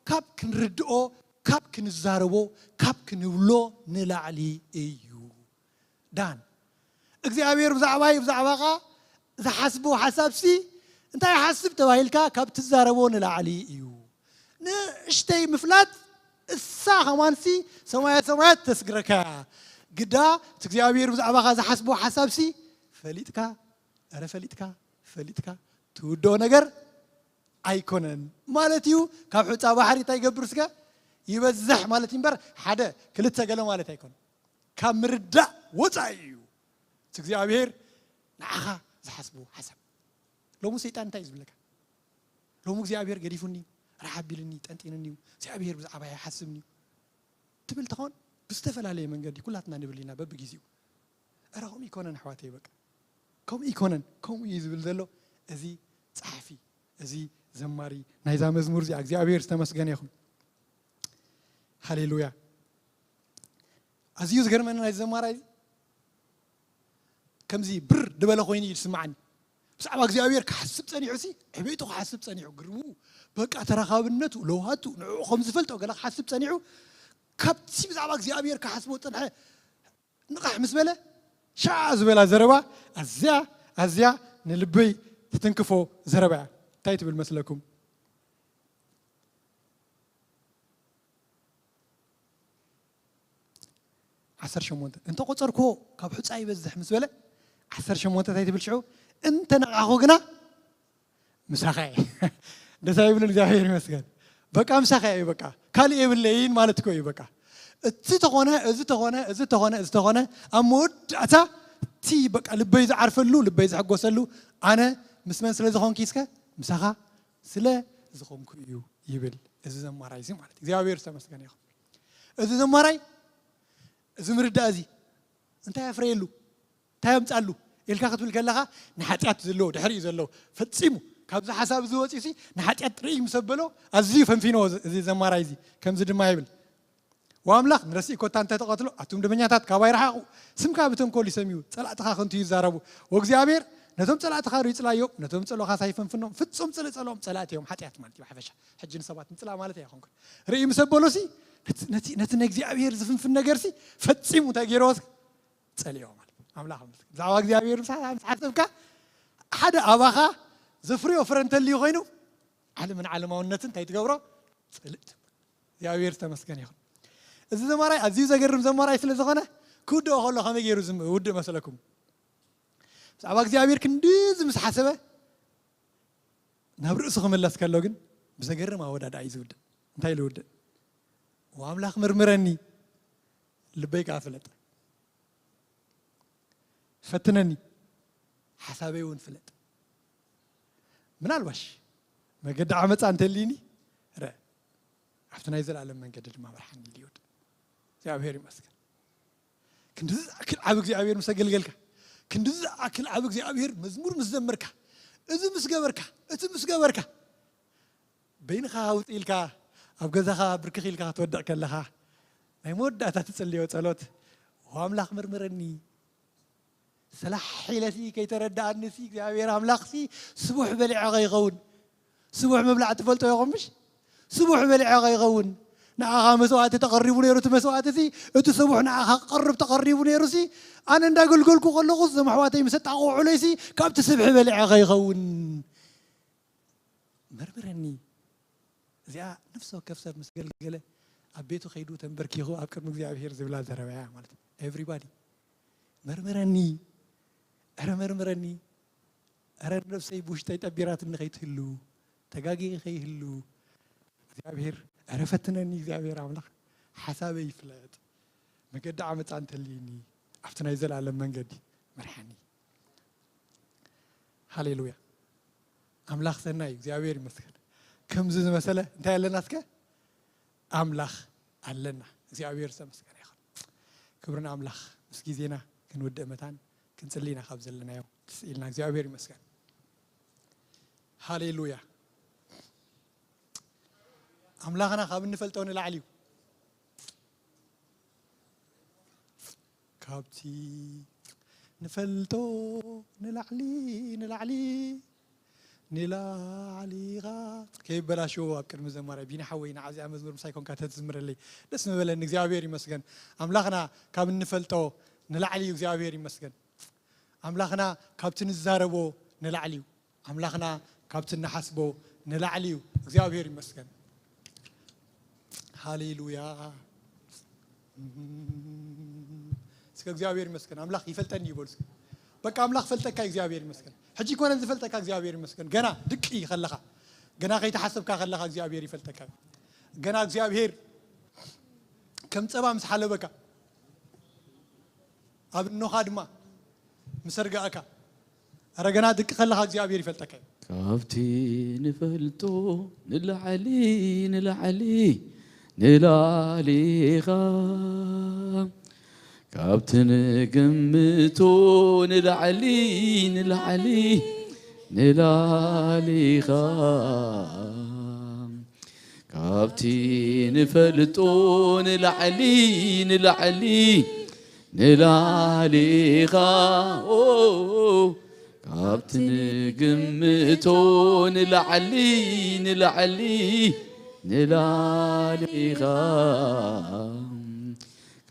ካብ ክንርድኦ፣ ካብ ክንዛረቦ፣ ካብ ክንብሎ ንላዕሊ እዩ። ዳን እግዚኣብሔር ብዛዕባይ ብዛዕባኻ ዝሓስቦ ሓሳብሲ እንታይ ሓስብ ተባሂልካ ካብ ትዛረቦ ንላዕሊ እዩ። ንእሽተይ ምፍላጥ እሳ ከማንሲ ሰማያ ሰማያት ተስግረካ እያ። ግዳ እቲ እግዚኣብሔር ብዛዕባኻ ዝሓስቦ ሓሳብሲ ፈሊጥካ፣ ኧረ ፈሊጥካ፣ ፈሊጥካ ትውድኦ ነገር ኣይኮነን ማለት እዩ። ካብ ሑፃ ባሕሪ እንታይ ይገብር እስከ? ይበዝሕ ማለት እዩ እምበር ሓደ ክልተ ገለ ማለት ኣይኮነን። ካብ ምርዳእ ወፃኢ እዩ። እቲ እግዚኣብሔር ንዓኻ ዝሓስቦ ሓሳብ። ሎሚ ሰይጣን እንታይ እዩ ዝብለካ? ሎሚ እግዚኣብሔር ገዲፉኒ፣ ርሓ ኣቢልኒ፣ ጠንጢንኒ እዩ፣ እግዚኣብሔር ብዛዕባ ይሓስብኒ እዩ ትብል ተኾን ብዝተፈላለየ መንገዲ ኩላትና ንብል ኢና በብግዜኡ። እረ ከምኡ ይኮነን ኣሕዋተይ፣ በቃ ከምኡ ይኮነን፣ ከምኡ እዩ ዝብል ዘሎ እዚ ጸሓፊ፣ እዚ ዘማሪ ናይዛ መዝሙር እዚኣ። እግዚኣብሔር ዝተመስገነ ይኹን። ሃሌሉያ። ኣዝዩ ዝገርመኒ ናይዚ ዘማራይ እዚ ከምዚ ብር ድበለ ኮይኑ እዩ ዝስምዓኒ። ብዛዕባ እግዚኣብሔር ክሓስብ ጸኒሑ ሲ ዕቤቱ ክሓስብ ጸኒሑ፣ ግርምኡ፣ በቃ ተራኻብነቱ፣ ለውሃቱ፣ ንዕኡ ከም ዝፈልጦ ገለ ክሓስብ ጸኒሑ፣ ካብቲ ብዛዕባ እግዚኣብሔር ክሓስቦ ጸንሐ ንቓሕ ምስ በለ፣ ሻዕ ዝበላ ዘረባ ኣዝያ ኣዝያ ንልበይ ትትንክፎ ዘረባ እያ። እንታይ ትብል መስለኩም? ዓሰርተ ሸሞንተ እንተ ቆጸርኮ ካብ ሑጻ ይበዝሕ ምስ በለ፣ ዓሰርተ ሸሞንተ እንታይ ትብል ሽዑ? እንተ ነቓኹ ግና ምሳኻ እየ። ደስ ኣይብልን? እግዚኣብሔር ይመስገን። በቃ ምሳኻ እየ፣ በቃ ካልእ የብለይን ማለት እኮ እዩ። በቃ እቲ ተኾነ፣ እዚ ተኾነ፣ እዚ ተኾነ፣ እዚ ተኾነ፣ ኣብ መወዳእታ እቲ በቃ ልበይ ዝዓርፈሉ፣ ልበይ ዝሕጎሰሉ፣ ኣነ ምስ መን ስለ ዝኾንኪ እስከ? ምሳኻ ስለ ዝኾንኩ እዩ ይብል እዚ ዘማራይ እዚ ማለት እዩ። እግዚኣብሔር ዝተመስገነ ይኹን። እዚ ዘማራይ እዚ ምርዳእ እዚ እንታይ ኣፍረየሉ? እንታይ ኣምጻሉ? ኢልካ ክትብል ከለኻ ንሓጢኣት ዘለዎ ድሕሪኡ ዘለዎ ፈጺሙ ካብዚ ሓሳብ እዚ ወፂኡ ሲ ንሓጢኣት ጥርኢ ምስ ኣበሎ ኣዝዩ ፈንፊኖ እዚ ዘማራይ እዚ ከምዚ ድማ ይብል። ወኣምላኽ ንረሲእ ኮታ እንተ ተቐትሎ ኣቱም ደመኛታት ካባይ ረሓቑ። ስምካ ብተንኮል ይሰምዩ፣ ጸላእትኻ ከንቱ ይዛረቡ። ወእግዚኣብሔር ነቶም ጸላእትኻ ዶ ይጽላዮም፣ ነቶም ጸሎኻስ ኣይፈንፍኖም። ፍጹም ጽልእ ጸልኦም ጸላእቲ እዮም፣ ሓጢኣት ማለት እዩ ብሓፈሻ። ሕጂ ንሰባት ምጽላእ ማለት ኣይኮንኩን። ርኢ ምስ ኣበሎሲ ነቲ ነቲ ነቲ ንእግዚኣብሔር ዝፍንፍን ነገርሲ ፈጺሙ እንታይ ገይርዎ? ጸሊኦ ማለት እዩ። ኣምላኽ ይመስገን። ብዛዕባ እግዚኣብሔር ምስ ምስ ሓሰብካ ሓደ ኣባኻ ዘፍርዮ ፍረ እንተልዩ ኮይኑ ዓለምን ዓለማውነትን እንታይ ትገብሮ? ጽልእ ትብል። እግዚኣብሔር ዝተመስገነ ይኹን። እዚ ዘማራይ ኣዝዩ ዘገርም ዘማራይ ስለ ዝኾነ ክውድኦ ከሎ ከመይ ገይሩ ዝም- ውድእ መስለኩም? ብዛዕባ እግዚኣብሔር ክንድዚ ምስ ሓሰበ ናብ ርእሱ ክምለስ ከሎ ግን ብዘገርም ኣወዳድኣ እዩ ዝውድእ። እንታይ ኢሉ ይውድእ? "ወኣምላኽ መርምረኒ፣ ልበይ ከኣ ፍለጥ፣ ፈትነኒ፣ ሓሳበይ እውን ፍለጥ። ምናልባሽ መገዲ ዓመፃ እንተልዩኒ፣ ረ ኣብቲ ናይ ዘላለም መንገዲ ድማ መርሓኒ ኢሉ ይወድ። እግዚኣብሔር ይመስገን። ክንድዚ ዝኣክል ዓብ እግዚኣብሔር ምስ ኣገልገልካ፣ ክንድዚ ዝኣክል ዓብ እግዚኣብሔር መዝሙር ምስ ዘመርካ፣ እዚ ምስ ገበርካ፣ እቲ ምስ ገበርካ፣ በይንኻ ውፅ ኢልካ ኣብ ገዛኻ ብርክኽ ኢልካ ክትወድቕ ከለኻ፣ ናይ መወዳእታ ትጽልዮ ጸሎት፣ "ኦ ኣምላኽ መርምረኒ፣ ሰላሕ ኢለሲ ከይተረድኣኒሲ እግዚኣብሔር ኣምላኽሲ ስቡሕ በሊዐ ከይኸውን?" ስቡሕ ምብላዕ ትፈልጦ ኢኹም ምሽ? ስቡሕ በሊዐ ከይኸውን? ንዓኻ መስዋእቲ ተቐሪቡ ነይሩ፣ እቲ መስዋእቲ እዚ፣ እቲ ስቡሕ ንዓኻ ክቐርብ ተቐሪቡ ነይሩሲ፣ ኣነ እንዳገልገልኩ ከለኹ፣ እዞም ኣሕዋተይ ምስ ኣጣቕዑለይሲ፣ ካብቲ ስብሒ በሊዐ ከይኸውን? መርምረኒ። እዚኣ ነፍሲ ወከፍ ሰብ ምስ ገልገለ፣ ኣብ ቤቱ ከይዱ ተንበርኪኹ ኣብ ቅድሚ እግዚኣብሔር ዝብላ ዘረባ እያ ማለት እዩ። ኤቭሪባዲ፣ መርምረኒ፣ ኧረ መርምረኒ፣ ኧረ ነብሰይ ብውሽጠይ ጠቢራትኒ ከይትህሉ፣ ተጋጊ ከይህሉ፣ እግዚኣብሔር፣ ኧረ ፈትነኒ እግዚኣብሔር ኣምላኽ፣ ሓሳበይ ይፍለጥ፣ መገዲ ዓመፃ እንተልይኒ፣ ኣብቲ ናይ ዘላለም መንገዲ መርሓኒ። ሃሌሉያ። ኣምላኽ ሰናይ እዩ፣ እግዚኣብሔር ይመስገን። ከምዚ ዝመሰለ እንታይ ኣለና እስከ? ኣምላኽ ኣለና። እግዚኣብሔር ዝተመስገነ ይኹን። ክብሪ ንኣምላኽ። ምስ ግዜና ክንውድእ መታን ክንጽሊ ኢና ካብ ዘለናዮ ትስ ኢልና። እግዚኣብሔር ይመስገን። ሃሌሉያ። ኣምላኽና ካብ እንፈልጦ ንላዕሊ እዩ። ካብቲ ንፈልጦ ንላዕሊ፣ ንላዕሊ፣ ንላዕሊ ኢኻ። ከይበላሽዎ ኣብ ቅድሚ ዘማሪ ቢኒ ሓወይ፣ ንዓዚኣ መዝሙር ምሳይ ኮንካ ተትዝምረለይ ደስ ምበለኒ። እግዚኣብሔር ይመስገን። ኣምላኽና ካብ እንፈልጦ ንላዕሊ እዩ። እግዚኣብሔር ይመስገን። ኣምላኽና ካብቲ ንዛረቦ ንላዕሊ እዩ። ኣምላኽና ካብቲ እንሓስቦ ንላዕሊ እዩ። እግዚኣብሔር ይመስገን። ሃሌሉያ። እስከ እግዚኣብሔር ይመስገን። ኣምላኽ ይፈልጠኒ እዩ በሉ እስከ። በቃ ኣምላኽ ፈልጠካ እዩ፣ እግዚኣብሔር ይመስገን። ሕጂ ኮነ ዝፈልጠካ እግዚኣብሔር ይመስገን። ገና ድቂ ከለኻ፣ ገና ከይተሓሰብካ ከለኻ እግዚኣብሔር ይፈልጠካ እዩ። ገና እግዚኣብሔር ከም ጸባ ምስ ሓለበካ፣ ኣብ እኖኻ ድማ ምስ ኣርጋእካ፣ ኣረ ገና ድቂ ከለኻ እግዚኣብሔር ይፈልጠካ እዩ። ካብቲ ንፈልጦ ንላዕሊ፣ ንላዕሊ፣ ንላዕሊ ኢኻ። ካብቲ ንግምቶ ንላዕሊ፣ ንላዕሊ፣ ንላዕሊ ኢኻ። ካብቲ ንፈልጦ ንላዕሊ፣ ንላዕሊ፣ ንላዕሊ ኢኻ። ኦ፣ ካብቲ ንግምቶ ንላዕሊ፣ ንላዕሊ፣ ንላዕሊ ኢኻ።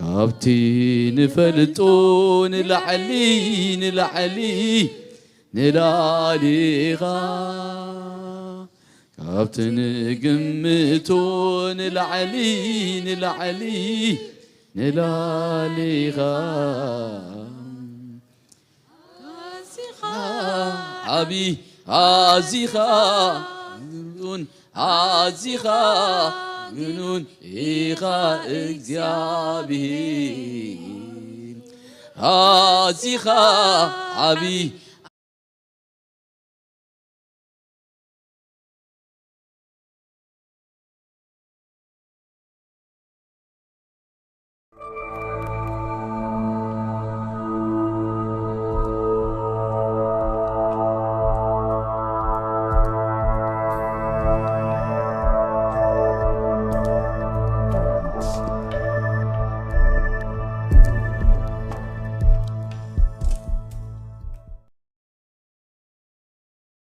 ካብቲ ንፈልጦ ንላዕሊ፣ ንላዕሊ፣ ንላዕሊ ኢኻ። ካብቲ ንግምቶ ንላዕሊ፣ ንላዕሊ፣ ንላዕሊ ኢኻ። ኣዚኻ ዓቢ፣ ኣዚኻ ግኑን፣ ኣዚኻ ግኑን ኢኻ እግዚኣብሔር። ኣዚኻ ዓቢ፣